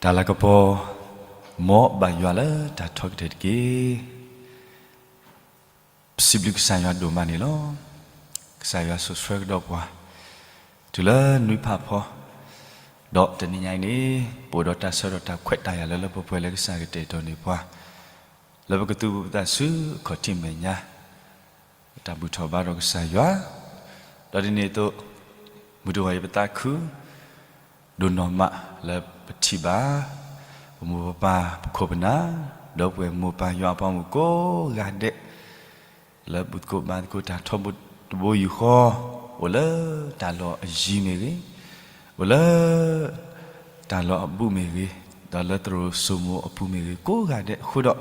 တၢ်လၤကပီၤ, မ်ဘၣ်ယွၤလၢတၢ်ထီကတၢၢ်တက့ၢ်. ပစံးဘျုးကစၢ်ယွၤဒိၣ်မးန့ၣ်လီၤ. ကစၢ်ယွၤဆိၣ်ဆှၢကဒီးပှၤ တုၤလၢနွံဖးဖီ, ဒီးတနံၤညါအံၤန့ၣ် ပအိၣ်ဒီးတၢ်ဆၢကတီၢ်တၢ်ခွဲးတၢ်ယာ်လၢလၢပှဲၤပှဲၤလၢကစၢ်ကတဲာ်ကတီၤန့ၢ်ပှၤ, လၢပကသူၣ်ပသးဆူအခီၣ်ထံးမဲာ်ညါ တၢ်ဘူၣ်ထီၣ်ဘါထီၣ်ကစၢ်ယွၤ, ဒီးဒ်န့ၣ်အသိး မုၢ်တဂီၤအံၤပသးခု ဒိၣ်နီၢ်မးလၢပထံၣ်ဘၣ် ပမိၢ်ပပၢ်ပခိၣ်ပနၢ် ဒီပုၢ်ဝဲၢ်မိၢ်ပၢ်ယွၤအပှၤမုၣ်ကိးဂၤဒဲး လၢဘူၣ်သကိးဘါသကိးတၢ်ထီဘိတဘိယူၢ်ဃီ, အိၣ်လၢတၢ်လီၢ်အယံၤမ့ၢ်ဂ့ၤ, အိၣ်လၢတၢ်လီၢ်အဘူးမ့ၢ်ဂ့ၤ, ဒီးလၢသရိာ်စိမိၤအပူၤမ့ၢ်ဂ့ၤ ကိးဂၤဒဲးအဃိဒီး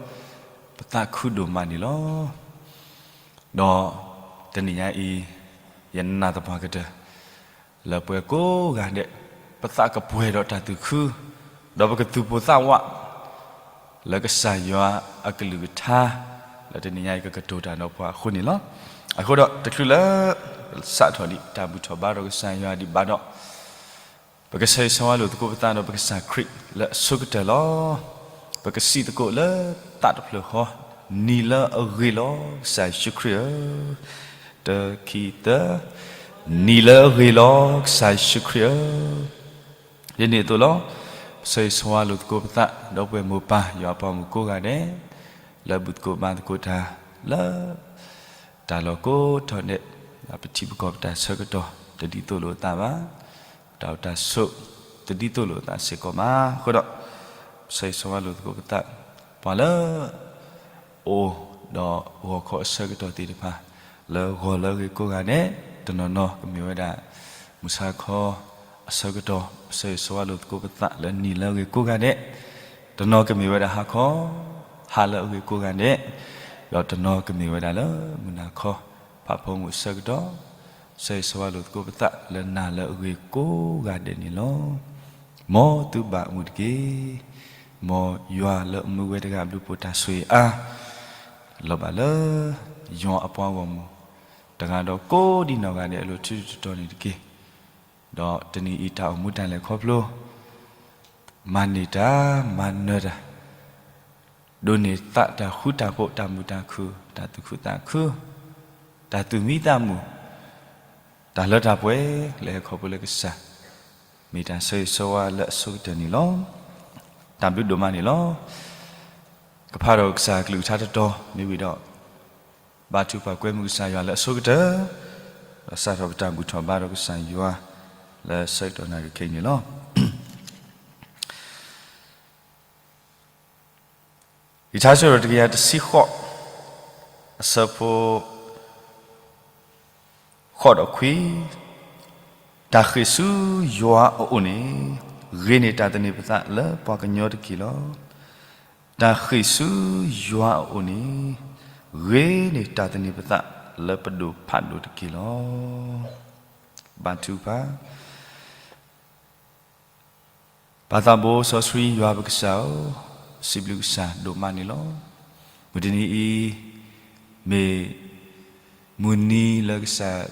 ပသးခုဒိၣ်မးန့ၣ်လီၤ. ဒီးတနံၤညါအံၤ ယနာ်သပှၢ်ကတၢၢ် လၢပှၤကိးဂၤဒဲး ပသးကပှဲၤဒီးတၢ်သူၣ်ခု, ဒီးပကသူၣ်ပိၢ်သးဝး လၢကစၢ်ယွၤအကလုၢ်ကထါ လၢတနံၤညါအံၤကကတိၤတၢ်ဒီးပှၤအဃိန့ၣ်လီၤ. အဃိဒီးတချုးလၢ စးထီၣ်ဒံးတၢ်ဘူၣ်ထီၣ်ဘါထီၣ်ကစၢ်ယွၤဒံးဘၣ်ဒီး ပကဆၢဂ့ၤဆၢဝါလိာ်သကိးပသးဒီးပကစၢ်ခရံာ်လၢအဆိကတၢၢ်လီၤ. ပကစံးသကိးလၢသးတဖျၢၣ်ဃီ, နံၤလၢအဂ့ၤလီၤ ကစၢ်ယ့ၣ်ၡူးခရံာ်ဧၢ, တခံသၢ, နံၤလၢအဂ့ၤလီၤ ကစၢ်ယ့ၣ်ၡူးခရံာ်ဧၢ. ဒ်န့ၣ်အသိးလီၤ. ပဆၢဂ့ၤဆၢဝါလိာ်သကိးပသး ဒီပုၢ်ဝဲၢ်မိၢ်ပၢ်ယွၤအပှၤမုၣ်ကိးဂၤဒဲး လၢဘူၣ်သကိးဘါသကိးတၢ်လၢ တၢ်လီၢ်ကိးထီၣ်ဒဲး, ပထံပကီၢ်ပတၢ်ဆၢကတီၢ်တဒ်သိးလိာ်အသးဘၣ်, ပတၢ်အိၣ်တၢ်ဆိးတဒ်သိးလိာ်အသးစ့ၢ်ကီးဘၣ်. အဃိဒီး ပဆၢဂ့ၤဆၢဝါလိာ်သကိးပသး ပှၤလၢ အိၣ်ဒီးဂီၤခီအဆၢကတီၢ်သ့ၣ်တဖၣ် လၢဂီၤလၢအဂ့ၤကိးဂၤဒဲး, တနီၤနီၤကမ့ၢ်ဝဲဒၣ် မုၢ်ဆါခီအဆၢကတီၢ်, ပဆၢဂ့ၤဆၢဝါလိာ်သကိးပသးလၢနံၤလၢအဂ့ၤကိးဂၤဒဲး, တနီၤကမ့ၢ်ဝဲဒၣ်ဟါခီ, ဟါလၢအဂ့ၤကိးဂၤဒဲး, ဒီးတနီၤကမ့ၢ်ဝဲဒၣ်လၢမုၢ်နၤခီ, ဖးဖီမုၢ်အဆၢကတီၢ်, ဆၢဂ့ၤဆၢဝါလိာ်သကိးပသးလၢနၤလၢအဂ့ၤကိးဂၤဒဲးန့ၣ်လီၤ. မ်သုဘၣ်မုာ်တက့ၢ်. မ်ယွၤလၢအမူဝဲတဂၤအဘျုးအဖှိၣ်တၢ်ဆိၣ်ဂ့ၤအါ လီၤဘၣ်လၢ ယွၤအပှၤဂီၢ်မုၢ် တဂၤဒီးကိးဒံနီၢ်ဂၤဒဲးအလိၤ ထူထူတီတီန့ၣ်တက့ၢ်. ဒီးတနံၤအံၤတၢ်အိၣ်မူတၢ်လဲၤခီဖျိ မၤန့ၢ်တၢ်မၤနၢၤတၢ် ဒိးန့ၢ်သးတၢ်ဃူတၢ်ဖိး တၢ်မုာ်တၢ်ခုၣ် တၢ်သူၣ်ခုသးခု တၢ်သူၣ်မံသးမုာ် တၢ်လၢတၢ်ပှဲၤ လၢဟဲခီဖျိလၢကစၢ် မ့ၢ်တၢ်ဆၢဂ့ၤဆၢဝါလၢအဆိကတၢၢ်န့ၣ်လီၤ. တၢ်ဘျုးဒိၣ်မးန့ၣ်လီၤ. ကဖးဒီးကစၢ်ကလုၢ်ကထါတတီၤ မ့ၢ်ဝံၤဒီး ဘါထုကဖၣ်ကွဲမုာ်ကစၢ်ယွၤလၢအဆိကတၢၢ်, ဒီးစးထီၣ်ပတၢ်ဘူၣ်ထီၣ်ဘါထီၣ်ကစၢ်ယွၤ လၢဆၢကတီၢ်နၣ်ရံၣ်ခဲအံၤန့ၣ်လီၤ. ဂံၢ်ထါစံးထီၣ်တကယၤတဆံဃိး, အဆၢဖိ ဃိးဒီးခွံ, တၢ်ဃ့ၢ်ဆူယွၤအအိၣ်န့ၣ် ဂ့ၤန့ၢ်တၢ်သန့ၤပသးလၢပှၤကညီတက့ၢ်လီၤ. တၢ်ဃ့ၢ်ဆူယွၤအအိၣ်န့ၣ် ဂ့ၤန့ၢ်တၢ်သန့ၤပသးလၢပဒိၣ်ဖးဒိၣ်တက့ၢ်လီၤ. ဘါထုကဖၣ်. ပၢ်သးဘိစီဆှံယွၤပကစၢ်ဧၢ, စံးဘျုးကစၢ်ဒိၣ်မးန့ၣ်လီၤ. မုၢ်တနံၤအံၤ မ့ၢ်မုၢ်နံၤလၢကစၢ်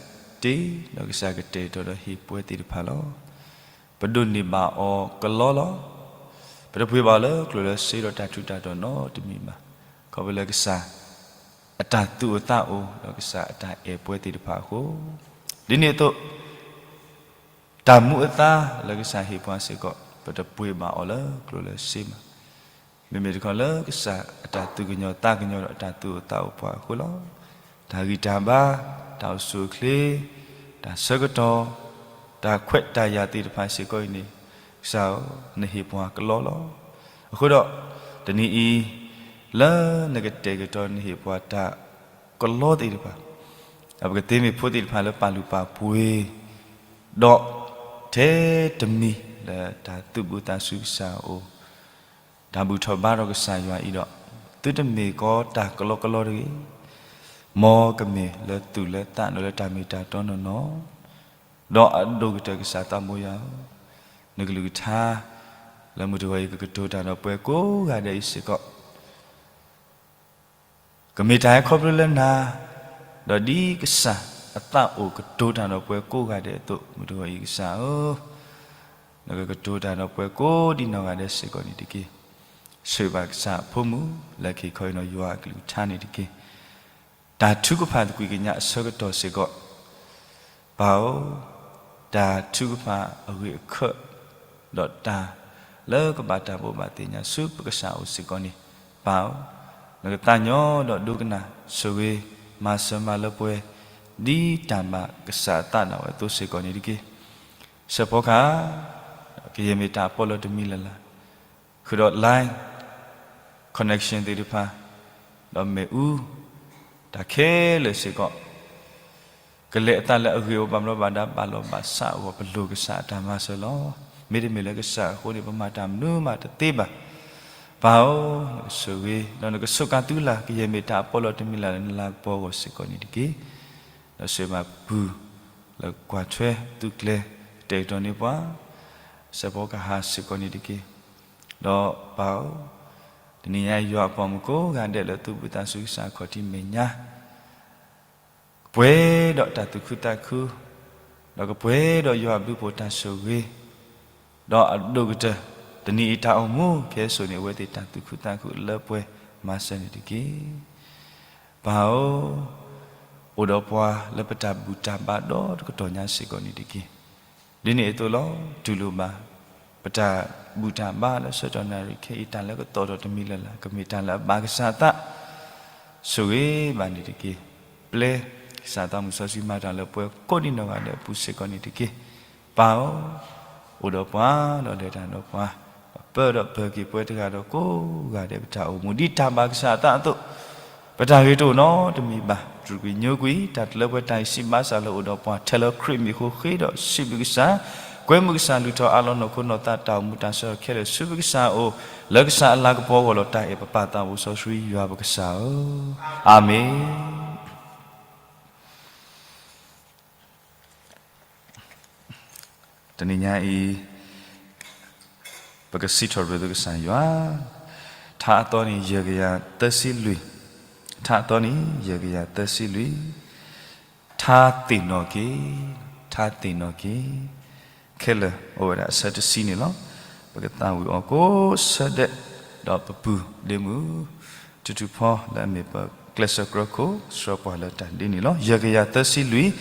တ့ ဒီးကစၢ်ကတဲာ်ကတီၤဒီးဟ့ၣ်ပှဲၤသ့ၣ်တဖၣ်လီၤ. ပဒိးန့ၢ်ဘၣ်အီၤကလီလီၤ. ပတပှ့ၤဘၣ်အီၤလၢကျိၣ်လၢစ့ဒီးတၢ်ထူးတၢ်တီၤနီတမံၤဘၣ်. ခီဖျိလၢကစၢ် အတၢ်သူၣ်အိၣ်သးအိၣ် ဒီးကစၢ်အတၢ်အဲၣ်ပှဲၤသ့ၣ်တဖၣ်အဃိ, ဒ်န့ၣ်အသိး တၢ်မူအသါလၢကစၢ်ဟ့ၣ်ပှၤစ့ၢ်ကီး ပတပှ့ၤဘၣ်အီၤလၢကျိၣ်လၢစ့ဘၣ်. မ့မ့ၢ်တခီလၢကစၢ်အတၢ်သူၣ်ကညီၤသးကညီၤဒီးအတၢ်သူၣ်အိၣ်သးအိၣ်ပှၤအဃိလီၤ. တၢ်ဂံၢ်တၢ်ဘါ, တၢ်အိၣ်ဆူၣ်အိၣ်ချ့, တၢ်ဆၢကတီၢ်, တၢ်ခွဲးတၢ်ယာ်သ့ၣ်တဖၣ်စ့ၢ်ကီးအံၤန့ၣ်, ကစၢ်ဧၢ, နဟ့ၣ်ပှၤကလီလီၤ. အဃိဒီး တနံၤအံၤ လၢနကတဲာ်ကတီၤနဟ့ၣ်ပှၤတၢ်ကလီသ့ၣ်တဖၣ်, ဒီးပကသ့မ့ၢ်ဖိသ့ၣ်တဖၣ်လၢပာ်လုၢ်ပာ်ပှ့ၤ, ဒီးထဲတမံၤလၢတၢ်သူၣ်ဘျုးသးဆူကစၢ်အအိၣ်, တၢ်ဘူၣ်ထီၣ်ဘါထီၣ်ကစၢ်ယွၤအံၤဒီး, သုတမ့ၢ်ကီတၢ်ကလီကလီတဂ့ၤ, မ်ကမ့ၢ်လၢသူၣ်လၢသးဒီးလၢတၢ်မ့ၢ်တၢ်တီနီၢ်နီၢ်, ဒီးအဒိၣ်ကတၢၢ်ကစၢ်သးဘိယွၤဧၢ, နကလုၢ်ကထါ လၢမုၢ်တဂီၤအံၤကကတိၤတၢ်ဒီးပှၤကိးဂၤဒဲးအံၤစ့ၢ်ကီး ကမ့ၢ်တၢ်ဟဲခီဖျိလၢနၤ, ဒီးဒ်ကစၢ်အသးအိၣ်ကတိၤတၢ်ဒီးပှၤကိးဂၤဒဲးအသိး မုၢ်တဂီၤအံၤကစၢ်ဧၢ, နကကတိၤတၢ်ဒီးပှၤကိးဒံနီၢ်ဂၤဒဲးစ့ၢ်ကီးန့ၣ်တက့ၢ်. ဆိၣ်ဂ့ၤဘၣ်ကစၢ်အဖိမုၣ် လၢခံခီအံၤနီၢ်ယွၤအကလုၢ်ကထါန့ၣ်တက့ၢ်. တၢ်ထုကဖၣ်သကွံၢ်ကညးအဆၢကတီၢ်စ့ၢ်ကီး ပၢ်ဧၢ, တၢ်ထုကဖၣ်အဂ့ၢ်အခၢး ဒီးတၢ်လၢကဘၣ်တၢ်ဘိးဘၣ်သ့ၣ်ညါဆူပကစၢ်အအိၣ်စ့ၢ်ကီးန့ၣ် ပၢ်ဧၢ, နကသးညီဒီးဒိကနၣ်ဆိၣ်ဂ့ၤ မၤစၢၤမၤလၢပှဲၤ ဒ်တၢ်ဘၣ်ကစၢ်အသးဒၣ်ဝဲအသိးစ့ၢ်ကီးန့ၣ်တက့ၢ်. စဲးဖီကဟၣ် ကယဲၢ်မ့ၢ်တၢ်အပီးလီၤတမံၤလၢ်လၢ် ဃုာ်ဒီး line connection သ့ၣ်တဖၣ် ဒီးမ့ၣ်အူ တၢ်ခဲလၢာ်စ့ၢ်ကီး ကလဲၤအသးလၢအဂ့ၢ်အိၣ်ဘၣ်ဘျီးဘၣ်ဒါ ဘၣ်လီၢ်ဘၣ်စးအဂီၢ် ပလိၣ်ကစၢ်အတၢ်မၤစၢၤလီၤ. မ့တမ့ၢ်လၢကစၢ်အဃိန့ၣ် ပမၤတၢ်မနုၤမးတသ့ဘၣ်. ပၢ်ဧၢ, နကဆိၣ်ဂ့ၤ ဒီးနကဆိၣ်ကါသုလၢ် ကယဲၢ်မ့ၢ်တၢ်အပီးလီၤတမံၤလၢ်လၢနလၤကပီၤအဂီၢ်စ့ၢ်ကီးန့ၣ်တက့ၢ်. ဒီးဆိၣ်ဂ့ၤဘၣ်ပပုၢ်လၢကွၢ်ထွဲသုကျဲၤ တဲာ်ကတီၤန့ၢ်ပှၤ စဲးဖီကဟၣ်စ့ၢ်ကီးန့ၣ်တက့ၢ်. ဒီးပၢ်ဧၢ, တနံၤညါယွၤအပှၤမုၣ်ကိးဂၤဒဲးလၢသူၣ်ဘှံးသးစူၤကစၢ်ခီၣ်ထံးမဲာ်ညါ ကပှဲၤဒီးတၢ်သူၣ်ခုသးခု, ဒီးကပှဲၤဒီးယွၤအဘျုးအဖှိၣ်တၢ်ဆိၣ်ဂ့ၤ, ဒီးအဒိၣ်ကတၢၢ် တနံၤအံၤတၢ်အိၣ်မူခဲစိာ်န့ၣ် အဝဲသ့ၣ်တၢ်သူၣ်ခုသးခုလၢပှဲၤမၤစၢၤန့ၣ်တက့ၢ်. ပၢ်ဧၢ, အိၣ်ဒီးပှၤလၢပတၢ်ဘူၣ်တၢ်ဘါဒီတကတီၢ်ညါစ့ၢ်ကီးန့ၣ်တက့ၢ်. ဒ်န့ၣ်အသိးလီၤ တူၢ်လိာ်ဘၣ် ပတၢ်ဘူၣ်တၢ်ဘါလၢဆၢကတီၢ်နၣ်ရံၣ်ခဲအံၤ တၢ်လၢကသီၣ်ထီၣ်တမံၤလၢ်လၢ် ကမ့ၢ်တၢ်လၢအဘၣ်ကစၢ်အသး ဆိၣ်ဂ့ၤဘၣ်န့ၣ်တက့ၢ်. ပျဲကစၢ်သးမုၢ်စီဆှံမၤတၢ်လၢပှဲၤကိးဒံနီၢ်ဂၤဒဲးအပူၤစ့ၢ်ကီးန့ၣ်တက့ၢ်. ပၢ်ဧၢ, အိၣ်ဒီးပှၤ ဒီးလဲၤတၢ်ဒီးပှၤ, ပၢဒီးပၢၤက့ၤပှဲၤတဂၤဒီးကိးဂၤဒဲးပတၢ်အိၣ်မူ ဒ်တၢ်ဘၣ်ကစၢ်အသးအသိး ပတၢ်ဂ့ၤတအိၣ်နီတမံၤဘၣ်. တြူာ်ကွံာ်ညိကွံာ် တၢ်တလၢပှဲၤတၢ်အံၤစံးဘၣ်ဆၣ်လၢအိၣ်ဒီးပှၤ ထဲလၢခရံာ်မံၤအဃိ ဃ့ဒီးစံးဘျုးကစၢ်, ကွဲမုာ်ကစၢ်လုၢ်ထီၣ်အးလီၤနီၢ်ခိနီၢ်သး တၢ်အိၣ်မူတၢ်ဆၢထၢၣ်ခဲလၢာ်ဆူပကစၢ်အအိၣ် လၢကစၢ်အလၤကပီၤအဂီၢ်လီၤ. တၢ်အဲၣ်ပပၢ်သးဘိစီဆှံယွၤပကစၢ်ဧၢ, အၤမ့ၣ်. တနံၤညါအံၤ ပကစံးထီၣ်ပတြၢၤသုကစၢ်ယွၤ, ထါအသီန့ၣ် ယဲၢ်ကယၤသၢဆံလွံၢ်, ထါအသီန့ၣ် ယဲၢ်ကယၤသၢဆံလွံၢ်, ထါသ့ၣ်နီၣ်က့ၤ, ထါသ့ၣ်နီၣ်က့ၤ, ခဲလၢာ်အိၣ်ဝဲဒၣ်အဆၢတဆံန့ၣ်လီၤ. ပကသးဝံၣ်အီၤကိးဆၢဒဲး, ဒီးပပုၢ်ဒ့မုၣ် ထူထူဖီ လၢအမ့ၢ်ပကျဲးစၢးကြၢးခိၣ် ဆှၢပှၤလၢတၢ်ဒ်န့ၣ်လီၤ. ယဲၢ်ကယၤသၢဆံလွံၢ်,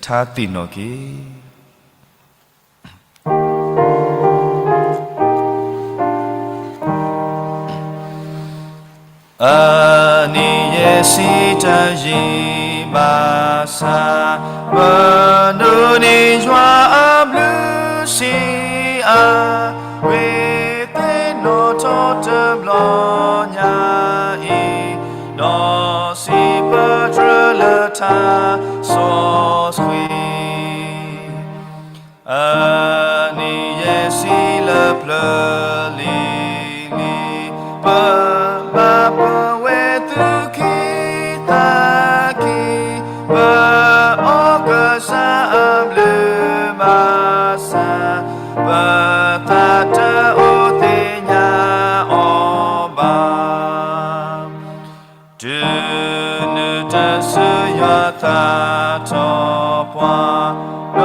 ထါသ့ၣ်နီၣ်က့ၤ. အနံၣ်ယဲၢ်ဆံတယံာ်ဘၣ်ဆၣ်, ပနိးန့ၢ်ယွၤအဘျုးစံးအါ, ဝ့ၢ်သ့ၣ်နီၣ်ထီၣ်တဘျီညါအံၤ, ဒီးစံးပတြၢၤလၢထါစီဆှံ အနံၣ်ယဲၢ်ဆံလၢပျၢၤလံၤလံၤ, ပဘၣ်ပဝဲသုခံသးခံ, ပအီၣ်ကစၢ်အဘျုးဘၣ်ဆၣ်, ပသးတအိၣ်သ့ၣ်ညါအီၤဘၣ်. တုၤနုၤတစၢၤယွၤသးထီၣ်ပှၤ,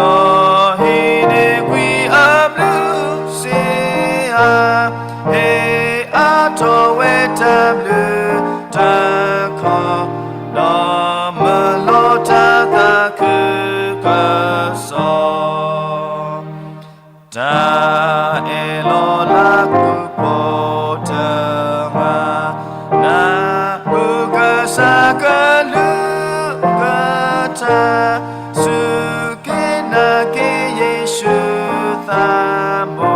ဒီးဟံးန့ၢ်ကွံာ်အဘျုးစ့ၢ်ဧါ, ဟ့ၣ်အါထီၣ်ဝဲတၢ်ဘျုးတခီ, ဒီးမၢလီၤတၢ်သးခုကစီၣ် တၢ်အဲၣ်လီၤလၤကပီၤတဂၤ, နၢ်ဟူကစၢ်ကလုၢ်ကထါ, စူၢ်က့ၤနာ်က့ၤယ့ၣ်ၡူးသးဘိ,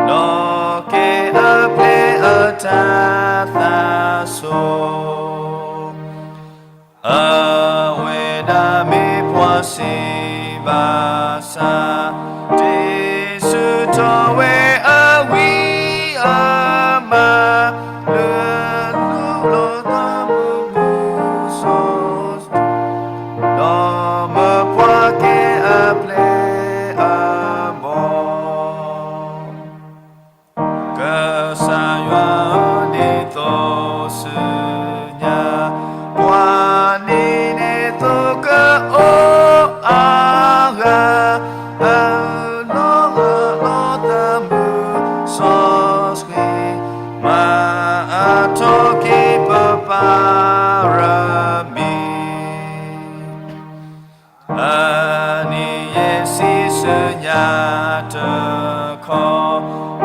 ဒီးကဲအပျဲၢ်အတၢ်သးစိၤ အဝဲဒၣ်မ့ၢ်ပှၤစံးဘၣ်ဆၣ်, တ့ဆူၣ်ထီၣ်ဝဲအဝံ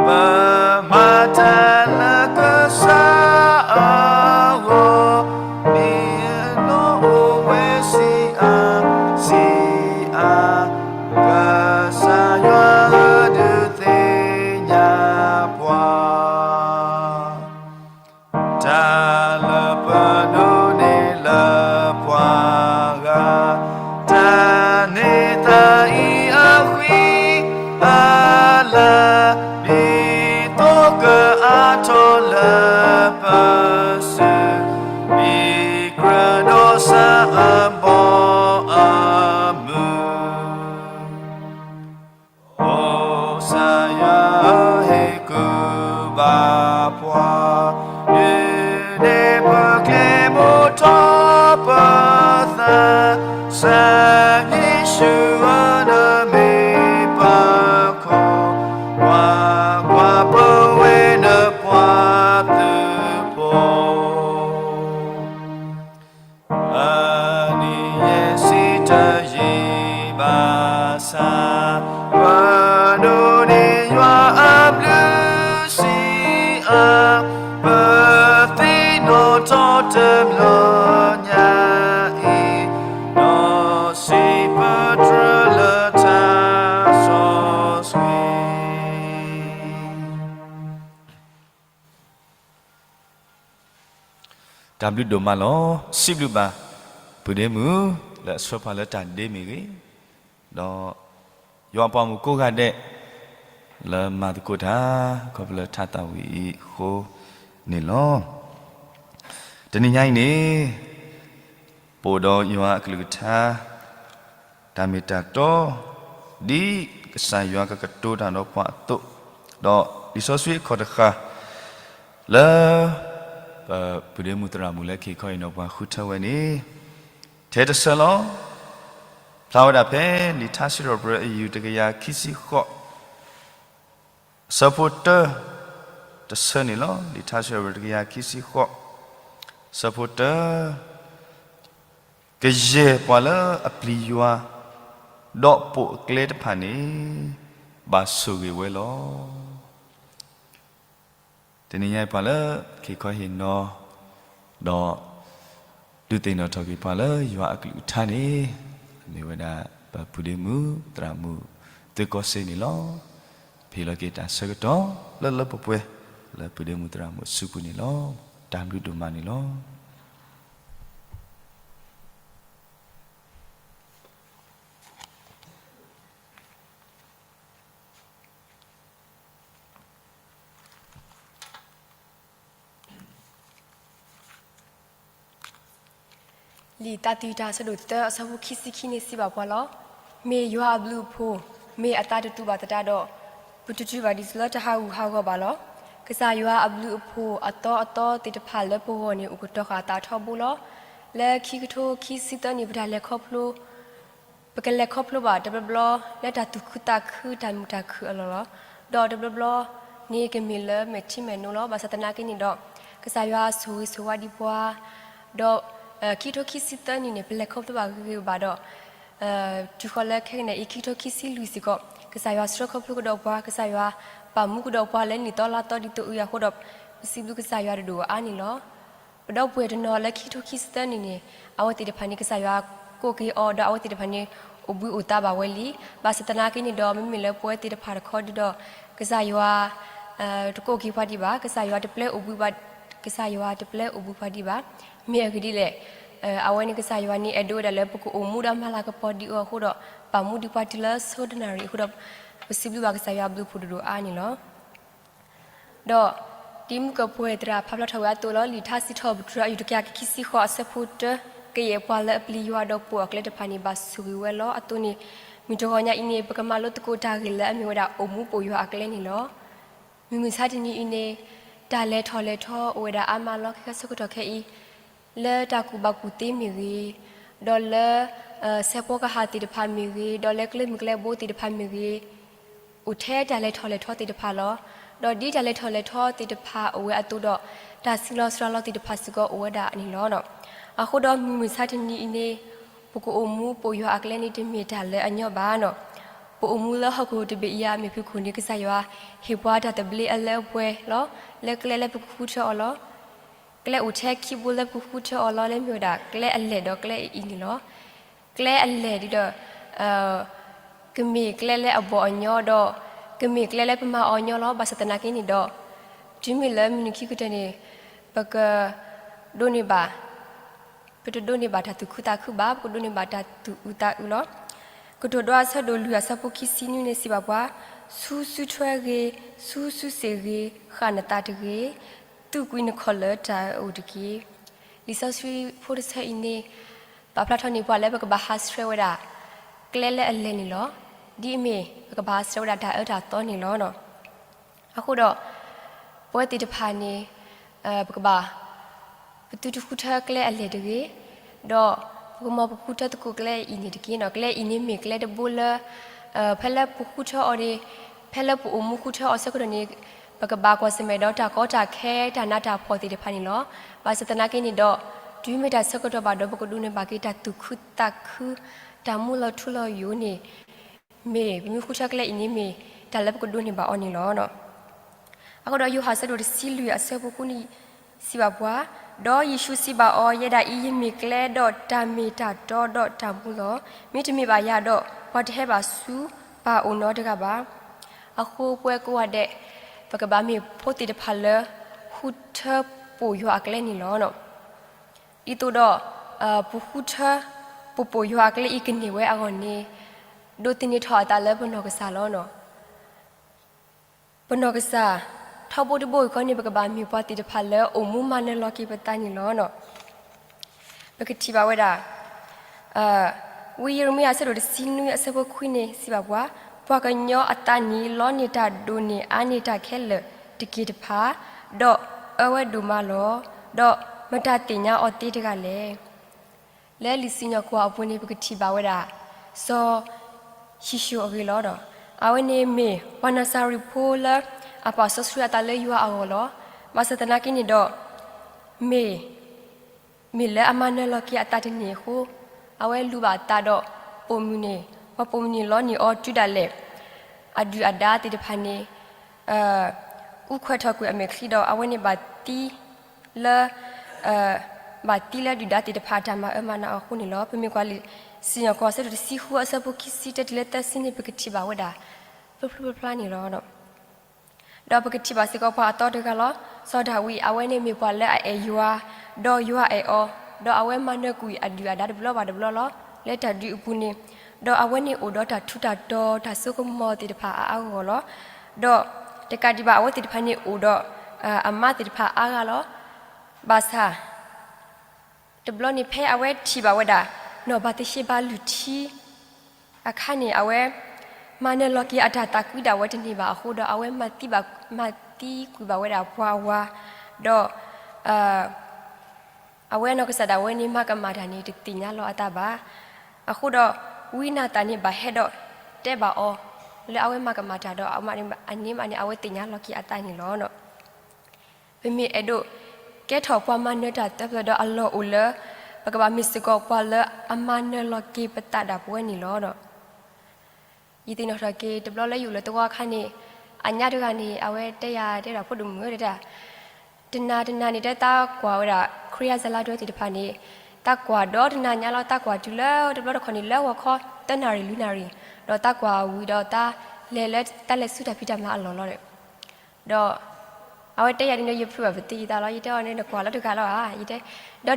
ပမၤတၢ်လၢကစၢ်အဂီၢ်, မ့ၢ်အနီၢ်အိၣ်ဝဲဆံးအါဆံးအါ, ကစၢ်ယွၤဒုးသ့ၣ်ညါပှၤ တၢ်လၢပဒိးန့ၢ်လၢပှၤဂၤ, တၢ်န့ၢ်သါအံၤအဃံအလၤ, ဒ်သိးကအါထီၣ်လၢပစု, မ့ၢ်ကြၢးဒီးစၢ်အဘီအမုၢ် ကစၢ်ယွၤဧၢ ဟ့ၣ်ကူၣ်ဘၣ်ပှၤ, ဒုးနဲၣ်ပကျဲဘိးထီၣ်ပသး, ကစၢ်ယ့ၣ်ၡူးဧၢ နမ့ၢ်ပၢၤခိၣ်, ကွၢ်ကွၢ်, ပဝဲနပှၤသုးဖိ အနံၤယဲၢ်ဆံတယံာ်ဘၣ်ဆၣ်, ပဒိးန့ၢ်ယွၤအဘျုးဆံးအါ, ပသ့ၣ်နီၣ်ထီၣ်တဘျီညါအံၤ, ဒီးစံးပတြၢၤလၢတၢ်စီဆှံ တၢ်ဘျုးဒိၣ်မးလီၤ. စံးဘျုးဘၣ် ပုၢ်ဒ့မုၣ် လၢအဆှၢပှၤလၢတၢ်ဒ့မ့ၢ်ဂ့ၤ, ဒီးယွၤအပှၤမုၣ်ကိးဂၤဒဲး လၢမၤသကိးတၢ် ခီဖျိလၢထါသးဝံၣ်အံၤအဃိန့ၣ်လီၤ. တနံၤညါအံၤန့ၣ် ပအိၣ်ဒီးယွၤအကလုၢ်ကထါ တၢ်မ့ၢ်တၢ်တီ ဒ်ကစၢ်ယွၤကကတိၤတၢ်ဒီးပှၤအသိး, ဒီးလံာ်စီဆှံအခီၣ်တဃာ် လၢ ပပုၢ်ဒ့မုၣ်သရၣ်မုၣ်လၢခံခီအံၤဒီးပှၤဃုထၢဝဲန့ၣ် ထဲတဆၢလီၤ. ဖျါဝဲဒၣ်ဖဲလံာ်ထါစံးထီၣ်ပတြၢၤအယူၢ်တကယၤခံဆံဃိး အဆၢဖိတၢ တဆၢန့ၣ်လီၤ. လံာ်ထါစံးထီၣ်ပတြၢၤတကယၤခံဆံဃိး အဆၢဖိတၢ, ကယဲၢ်ပှၤလၢအပျံၤယွၤ ဒီးပိာ်အကျဲတဖၣ်န့ၣ် ဘၣ်ဆိၣ်ဂ့ၤဝဲလီၤ. တနံၤညါအံၤပှၤလၢ က့ၤခီဟ့ၣ်နီၤ ဒီး ဒုးသ့ၣ်နီၣ်ထီၣ်က့ၤပှၤလၢယွၤအကလုၢ်ကထါန့ၣ် မ့ၢ်ဝဲဒၣ် ပပုၢ်ဒ့မုၣ်သရၣ်မုၣ် သုးကီၢ်စ့န့ၣ်လီၤ. ဟ့ၣ်လီၤက့ၤတၢ်ဆၢကတီၢ်လၢလၢပှဲၤပှဲၤ လၢပုၢ်ဒ့မုၣ်သရၣ်မုၣ်အစုပူၤန့ၣ်လီၤ. တၢ်ဘျုးဒိၣ်မးန့ၣ်လီၤ. လံာ်တၢ်သံတၢ် အဆၢဒိၣ်သၢ အဆၢဖိခံဆံခံန့ၣ်စံးဘၣ်ပှၤလီၤ. မ့ၢ်ယွၤအဘျုးအဖှိၣ်, မ့ၢ်အသးတတူာ်ဘၣ်သတးဒီး, ပတတုၤဘၣ်ဒ်သိးလၢတဟးဂူာ်ဟးဂီၤဘၣ်လီၤ. ကစၢ်ယွၤအဘျုးအဖှိၣ်အသီအသီသ့ၣ်တဖၣ်လၢပဂီၢ်န့ၣ် အိၣ်ကတီၤဃာ်အသးထီဘိလီၤ. လၢခံကထိခံဆံသၢနံၣ် ပတၢ်လဲၤခီဖျိ ပကလဲၤခီဖျိဘၣ်တဘျီဘျီ လၢတၢ်သူၣ်ခုသးခုတၢ်မုာ်တၢ်ခုၣ်အလီၢ်လီၤ. ဒီးတဘျီဘျီန့ၣ်ကမ့ၢ်လၢမဲာ်ထံမဲာ်နိလီၤ. ဘၣ်ဆၣ်သနာ်က့န့ၣ်ဒီး ကစၢ်ယွၤဆိၣ်ဂ့ၤဆိၣ်ဝါဒံးပှၤ, ဒီး ခံကထိခံဆံသၢနံၣ်န့ၣ် ပလဲၤခီဖျိဘၣ်ဂ့ၤဂ့ၤဘၣ်ဒီး တုၤဃီၤလၢခဲကနံၣ်အံၤ ခံကထိခံဆံလွံၢ်စ့ၢ်ကီး ကစၢ်ယွၤဆှၢခီဖျိကဒီးပှၤ, ကစၢ်ယွၤပာ်မူကဒီးပှၤလၢနံၣ်သီလါသီဒ်သိးအုၣ်အဃိဒီး ပစံးဘျုးကစၢ်ယွၤတဒိၣ်အါန့ၣ်လီၤ. ပဒီပုၢ်ဝဲၢ်တနီၤလၢခံကထိခံဆံသၢနံၣ်န့ၣ် အဝဲသ့ၣ်တဖၣ်န့ၣ် ကစၢ်ယွၤကိးက့ၤအီၤဒီးအဝဲသ့ၣ်တဖၣ်န့ၣ် အိၣ်ဘှံးအိၣ်သါဘၣ်ဝဲလံ. ဘၣ်ဆၣ်သနာ်က့န့ၣ်ဒီး မ့မ့ၢ်လၢပဝဲသ့ၣ်တဖၣ်တခီဒုဒီး ကစၢ်ယွၤ တကိးက့ၤပှၤဒံးဘၣ်, ကစၢ်ယွၤတပျဲအိၣ်ဘှံးဘၣ်, ကစၢ်ယွၤတပျဲအိၣ်ဘှံးပှၤဒံးဘၣ်. မ့ၢ်အဂ့ၢ်ဒ်လဲၣ်, အဝဲန့ၣ်ကစၢ်ယွၤန့ၣ် အဲၣ်ဒိးဝဲဒၣ်လၢပကအိၣ်မူဒီးမၤလၤကပီၤဒံးအီၤအဃိဒီး ပာ်မူဒံးပှၤတုၤလၢစိတနၣ်ရံၣ်အဃိဒီး ပစံးဘျုးဘၣ်ကစၢ်ယွၤအဘျုးအဖှိၣ်တဒိၣ်အါန့ၣ်လီၤ. ဒီးဒ်မုၢ်ကပှဲၤသရၣ်ဖးဖျါထီၣ်ဝဲအသိးလီၤ. လံာ်ထါစံးထီၣ်ပတြၢၤအယူၢ်တကယၤခံဆံဃိးအဆၢဖိတၢ, ကယဲၢ်ပှၤလၢအပျံၤယွၤဒီးပိာ်အကျဲတဖၣ်န့ၣ် ဘၣ်ဆိၣ်ဂ့ၤဝဲလီၤ. အသိးန့ၣ် မုၢ်တဂီၤညါအံၤန့ၣ် ပကမၤလိသကိးတၢ်ဂ့ၢ်လၢအမ့ၢ်ဝဲဒၣ်အိၣ်မူပိာ်ယွၤအကျဲန့ၣ်လီၤ. မုၢ်မဆါတနံၤအံၤန့ၣ် တၢ်လဲၤထီၣ်လဲၤထီအိၣ်ဝဲဒၣ်အါမးလီၤ. ခဲခဲဆၢကတီၢ်ခဲအံၤ လၢတၢ်ကူၣ်ဘၣ်ကူၣ်သ့မ့ၢ်ဂ့ၤ, ဒီးလၢ ဆဲးဖီကဟၣ်သ့ၣ်တဖၣ်မ့ၢ်ဂ့ၤ, ဒီးလၢကျဲမုၢ်ကျဲဘိသ့ၣ်တဖၣ်မ့ၢ်ဂ့ၤ, အိၣ်ထဲတၢ်လဲၤထီၣ်လဲၤထီသ့ၣ်တဖၣ်လီၤ. ဒီးဒ်တၢ်လဲၤထီၣ်လဲၤထီသ့ၣ်တဖၣ်အိၣ်ဝဲအသိးဒီး တၢ်စံးလီၤစှၤလီၤသ့ၣ်တဖၣ်စ့ၢ်ကီးအိၣ်ဝဲဒၣ်န့ၣ်လီၤ. အဃိဒီးမုၢ်မဆါတနံၤအံၤန့ၣ် ပကအိၣ်မူပိာ်ယွၤအကျဲန့ၣ်တမ့ၢ်တၢ်လၢအညီဘၣ်န့ၣ်လီၤ. ပအိၣ်မူလၢဟီၣ်ခိၣ်တဘ့ၣ်အံၤအမုၢ်ဖုခိၣ်န့ၣ် ကစၢ်ယွၤဟ့ၣ်ပှၤတၢ်သဘျ့အလၢအပှဲၤလီၤ. လၢကျဲလၢပကဃုထၢအီၤလီၤ. ကျဲအိၣ်ထဲခံဘိလၢပကဃုထၢအီၤလီၤ လၢမ့ၢ်ဝဲဒၣ် ကျဲအလဲၢ်ဒီးကျဲအအံၤန့ၣ်လီၤ. ကျဲအလဲၢ်ဒ်ဒီး ကမ့ၢ်ကျဲလၢအဘီၣ်အညီဒီး ကမ့ၢ်ကျဲလၢပမၤအီၤညီလီၤ. ဘၣ်ဆၣ်သနာ်က့န့ၣ်ဒီး တုၤမ့ၢ်လၢမုၢ်နံၤခံကတၢၢ်န့ၣ် ပကဒိးန့ၢ်ဘၣ် ပတဒိးန့ၢ်ဘၣ်တၢ်သူၣ်ခုသးခုဘၣ်, ပကဒိးန့ၢ်ဘၣ်တၢ်သူၣ်အုးသးအုးလီၤ. ကတိၤဒိအဆၢဒိၣ်လွံၢ်အဆၢဖိခံဆံနွံန့ၣ်စံးဘၣ်ပှၤ, ဆူစုထွဲဂ့ၤ, ဆူစုစ့ၣ်ဂ့ၤ, ဃၣ်နသးတဂ့ၤ, သူၣ်ကွံာ်နခီၣ်လၢတၢ်အၢအအိၣ်တက့ၢ်. လံာ်စီဆှံဖိတဆၢအံၤန့ၣ် ပာ်ဖျါထီၣ်န့ၢ်ပှၤလၢပကဘၣ်ဟးဆှဲးဝဲဒၣ် ကျဲလၢအလဲၢ်န့ၣ်လီၤ. ဒ်အမ့ၢ် ပကဘၣ်ဟးဆှဲးဝဲဒၣ်တၢ်အၢတၢ်သီန့ၣ်လီၤ. အဃိဒီး ပဝဲသ့ၣ်တဖၣ်န့ၣ် ပကဘၣ် ပသုတဃုထၢကျဲအလဲၢ်တဂ့ၤ, ဒီးပကမၤပဃုထၢသကိးကျဲအံၤန့ၣ်တက့ၢ်. ကျဲအံၤန့ၣ်မ့ၢ်ကျဲတဘိလၢ ဖဲလၢပဃုထၢအီၤန့ၣ် ဖဲလၢပအိၣ်မူဃုထၢအီၤဆၢကတီၢ်န့ၣ် ပကဘၣ်ကွၢ်ဆၢၣ်မဲာ်ဒီးတၢ်ကီတၢ်ခဲ တၢ်နးတၢ်ဖှီၣ်သ့ၣ်တဖၣ်န့ၣ်လီၤ. ဘၣ်ဆၣ်သနာ်က့န့ၣ်ဒီး တုၤမ့ၢ်တၢ်ဆၢကတီၢ်ဘၣ်ဒီး ပကဒိးန့ၢ်ဘၣ်က့ၤတၢ်သူၣ်ခုသးခု တၢ်မူလီၤထူလီၤယိာ်န့ၣ် မ့ၢ်ပမ့ၢ်ဃုထၢကျဲအံၤန့ၣ်မ့ၢ်တၢ်လၢပကဒိးန့ၢ်ဘၣ်အီၤန့ၣ်လီၤ. အဃိဒီးယိၤဟၣ်အဆၢဒိၣ်တဆံလွံၢ်အဆၢဖိဃုန့ၣ် စံးဘၣ်ပှၤ, ဒီးယ့ၣ်ၡူးစံးဘၣ်အီၤ, ယဲဒၣ်အံၤယမ့ၢ်ကျဲဒီးတၢ်မ့ၢ်တၢ်တီဒီးတၢ်မူလီၤ. မ့တမ့ၢ်ဘၣ်ယၤဒီး ပှၤတဟဲဘၣ်ဆူပၢ်အအိၣ်နီတဂၤဘၣ်. အဃိပဝဲကိးဂၤဒဲး ပကဘၣ်မ့ၢ်ဖိသ့ၣ်တဖၣ်လၢ ဃုထၢပိာ်ယွၤအကျဲန့ၣ်လီၤ. ဒ်သိးဒီး ပဃုထၢ ပပိာ်ယွၤအကျဲအံၤကန့ၢ်ဝဲအဂီၢ်န့ၣ် ဒိးသန့ၤထီၣ်အသးလၢပနီၢ်ကစၢ်လီၤ. ပနီၢ်ကစၢ် ထီဘိတဘိအံၤခီန့ၣ် ပကဘၣ်မ့ၢ်ပှၤသ့ၣ်တဖၣ်လၢအိၣ်မူမၤနၢၤလီၤက့ၤပသးန့ၣ်လီၤ. ပကထံၣ်ဘၣ်ဝဲဒၣ် ဝံယံးရမံယၤအဆၢဒိၣ်တဆံနွံအဆၢဖိခွံန့ၣ်စံးဘၣ်ပှၤ, ပှၤကညီအသးန့ၣ် လီန့ၢ်တၢ်ဒိၣ်န့ၢ်အါန့ၢ်တၢ်ခဲလၢာ်တက့ၢ်တဖၣ်, ဒီးအၢဝဲဒိၣ်မးလီၤ. ဒီးမတၤသ့ၣ်ညါအီၤသ့တဂၤလဲၣ်. လၢလံာ်စံၣ်ညီၣ်ကွီၢ်အပူၤန့ၣ် ပကထံၣ်ဘၣ်ဝဲဒၣ် စီၤၡံၣ်ၡိၣ်အဂ့ၢ်လီၤ. အဝဲန့ၣ်မ့ၢ်ပှၤနၤစၤရ့းဖိလၢ အပာ်စီဆှံအသးလၢယွၤအဂီၢ်လီၤ. ဘၣ်ဆၣ်သနာ်က့န့ၣ်ဒီး မ့ၢ် မ့ၢ်လၢအမၤနၢၤလီၤက့ၤအသးတန့ၢ်အဃိ အဝဲလူၤဘၣ်အသးဒီးပိာ်မုၣ်န့ၣ် ပှၤပိာ်မုၣ်န့ၣ်လီန့ၢ်အီၤတုၤဒၣ်လဲာ် အဒုၣ်အဒါသ့ၣ်တဖၣ်န့ၣ် အူခွဲးထီၣ်ကွံာ်အမဲာ်ချံဒီး အဝဲန့ၣ်ဘၣ်သံလၢ ဘၣ်သံလၢဒုၣ်ဒါသ့ၣ်တဖၣ်အတၢ်မၤအၢမၤနးအဃိန့ၣ်လီၤ. ပမ့ၢ်ကွၢ်လံာ်စံၣ်ညီၣ်ကွီၢ်အဆၢဒိၣ်တဆံဃုအဆၢဖိခံဆံတၢတုၤလၢသၢဆံန့ၣ် ပကထံၣ်ဘၣ်ဝဲဒၣ် ဖျိဖျိဖျါဖျါန့ၣ်လီၤ. ဒီးပကထံၣ်ဘၣ်စ့ၢ်ကီးပှၤအသီတဂၤလီၤ. စီၤဒၤဝံး အဝဲန့ၣ်မ့ၢ်ပှၤလၢအအဲၣ်ယွၤ, ဒီးယွၤအဲၣ်အီၤ, ဒီးအဝဲမၤနၢၤကွံာ်အဒုၣ်အဒါတဘျီဘၣ်တဘျီလီၤ. လၢတၢ်ဒုးအပူၤန့ၣ်, ဒီးအဝဲန့ၣ်အိၣ်ဒီးတၢ်ထူးတၢ်တီၤ တၢ်စိကမီၤသ့ၣ်တဖၣ်အါအါဂီၢ်ဂီၢ်လီၤ. ဒီးတကးဒံးဘၣ် အဝဲသ့ၣ်တဖၣ်န့ၣ်အိၣ်ဒီး အမါသ့ၣ်တဖၣ်အါဂၤလီၤ. ဘၣ်ဆၣ် တဘျီန့ၣ် ဖဲအဝဲထံၣ်ဘၣ်ဝဲဒၣ် နီၢ်ဘၤသရှ့ဘၤလုၢ်ထံအခါန့ၣ် အဝဲမၤနၢၤလီၤက့ၤအတၢ်သးကွံဒၣ်ဝဲတန့ၢ်ဘၣ်အဃိဒီး အဝဲမၤသံဘၣ် မၤသံကွံာ်ဘၣ်ဝဲဒၣ်ပှၤအဝၤ, ဒီး အဝဲအနီၢ်ကစၢ်ဒၣ်ဝဲန့ၣ် မၤကမၣ်တၢ်န့ၣ် တသ့ၣ်ညါလီၤအသးဘၣ်. အဃိဒီး ဝံနၤသၣ်န့ၣ် ဘၣ်ဟဲဒီးတဲဘၣ်အီၤ လၢအဝဲမၤကမၣ်တၢ်ဒီး အန့ၣ်မးန့ၣ် အဝဲသ့ၣ်ညါလီၤက့ၤအသးန့ၣ်လီၤ. ပမ့ၢ်အဲၣ်ဒိးကဲထီၣ်ပှၤမၤနၢၤတၢ်သၢဖျၢၣ်ဒီးအလီၢ်အိၣ်လၢ ပကဘၣ်မ့ၢ်စ့ၢ်ကီးပှၤလၢအမၤနၢၤလီၤက့ၤပသးဒၣ်ပဝဲန့ၣ်လီၤ. ယသ့ၣ်နီၣ်ထီၣ်က့ၤ တဘျီလၢယအိၣ်လၢသဝီအခါန့ၣ် အညါတဂၤန့ၣ် အဝဲတဲယၤတဲဒၣ် ဖိဒိၣ်မုၣ်ဧၢ တဲဒၣ် တနၤတနၤန့ၣ် တဲသးကွၢ်ဝဲဒၣ် ခရံာ်အစလါဒွဲသ့ၣ်တဖၣ်န့ၣ် သးကွၢ်ဒီတနၤညါလီၤ. သးကွၢ်တုၤလၢတဘျီတခီၣ်န့ၣ် လၢဂီၤခီ သၢနၣ်ရံၣ်လွံၢ်နၣ်ရံၣ် ဒီးသးကွၢ်ဝံၤဒီးသးလဲၤလၢ သးလဲၤဆူတၢ်ဖံးတၢ်မၤအလီၢ်လီၤဒီး ဒီး အဝဲတဲယၤန့ၣ်ဒီး ယဖုးဘၣ်ပသံယသးလီၤ. ယတဲအီၤန့ၣ် နကွၢ်လီၤတဂၤလီၤဧါ. ယတဲ